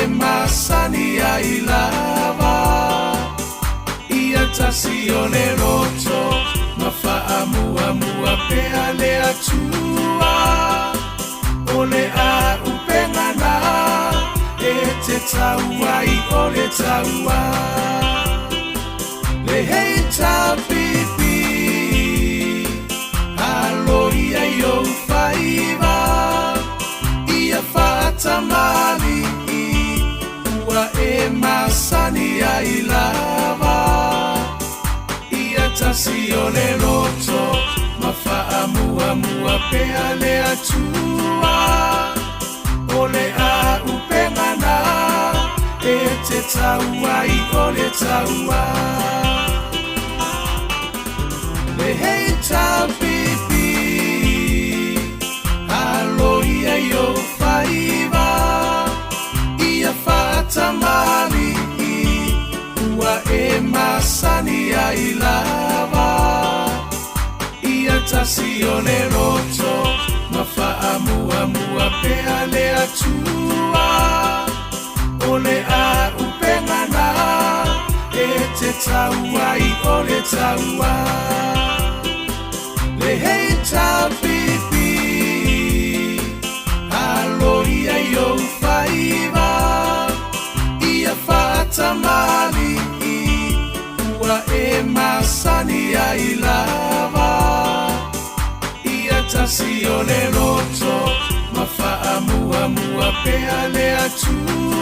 Speaker 5: e masani ai lava. Ia tasi o le loto ma faamuamua pea le Atua. O le auupega na e te tau ai o le taua. Le HAPP, alo ia i ou faiva, ia faatamalii, ua e masani ai lava. Ia tasi o le loto ma faamuamua pea le Atua. O le auupega na e te tau ai o le taua. Le HAPP, alo ia i ou faiva, ia faatamalii, ua e masani ai lava. Ia tasi o le loto ma faamuamua pea le Atua. O le auupega na e te tau ai o le taua. Le HAPP, alo ia i ou faiva, ia faatamalii, ua e masani ai lava. Ia tasi o le loto ma faamuamua pea le Atua.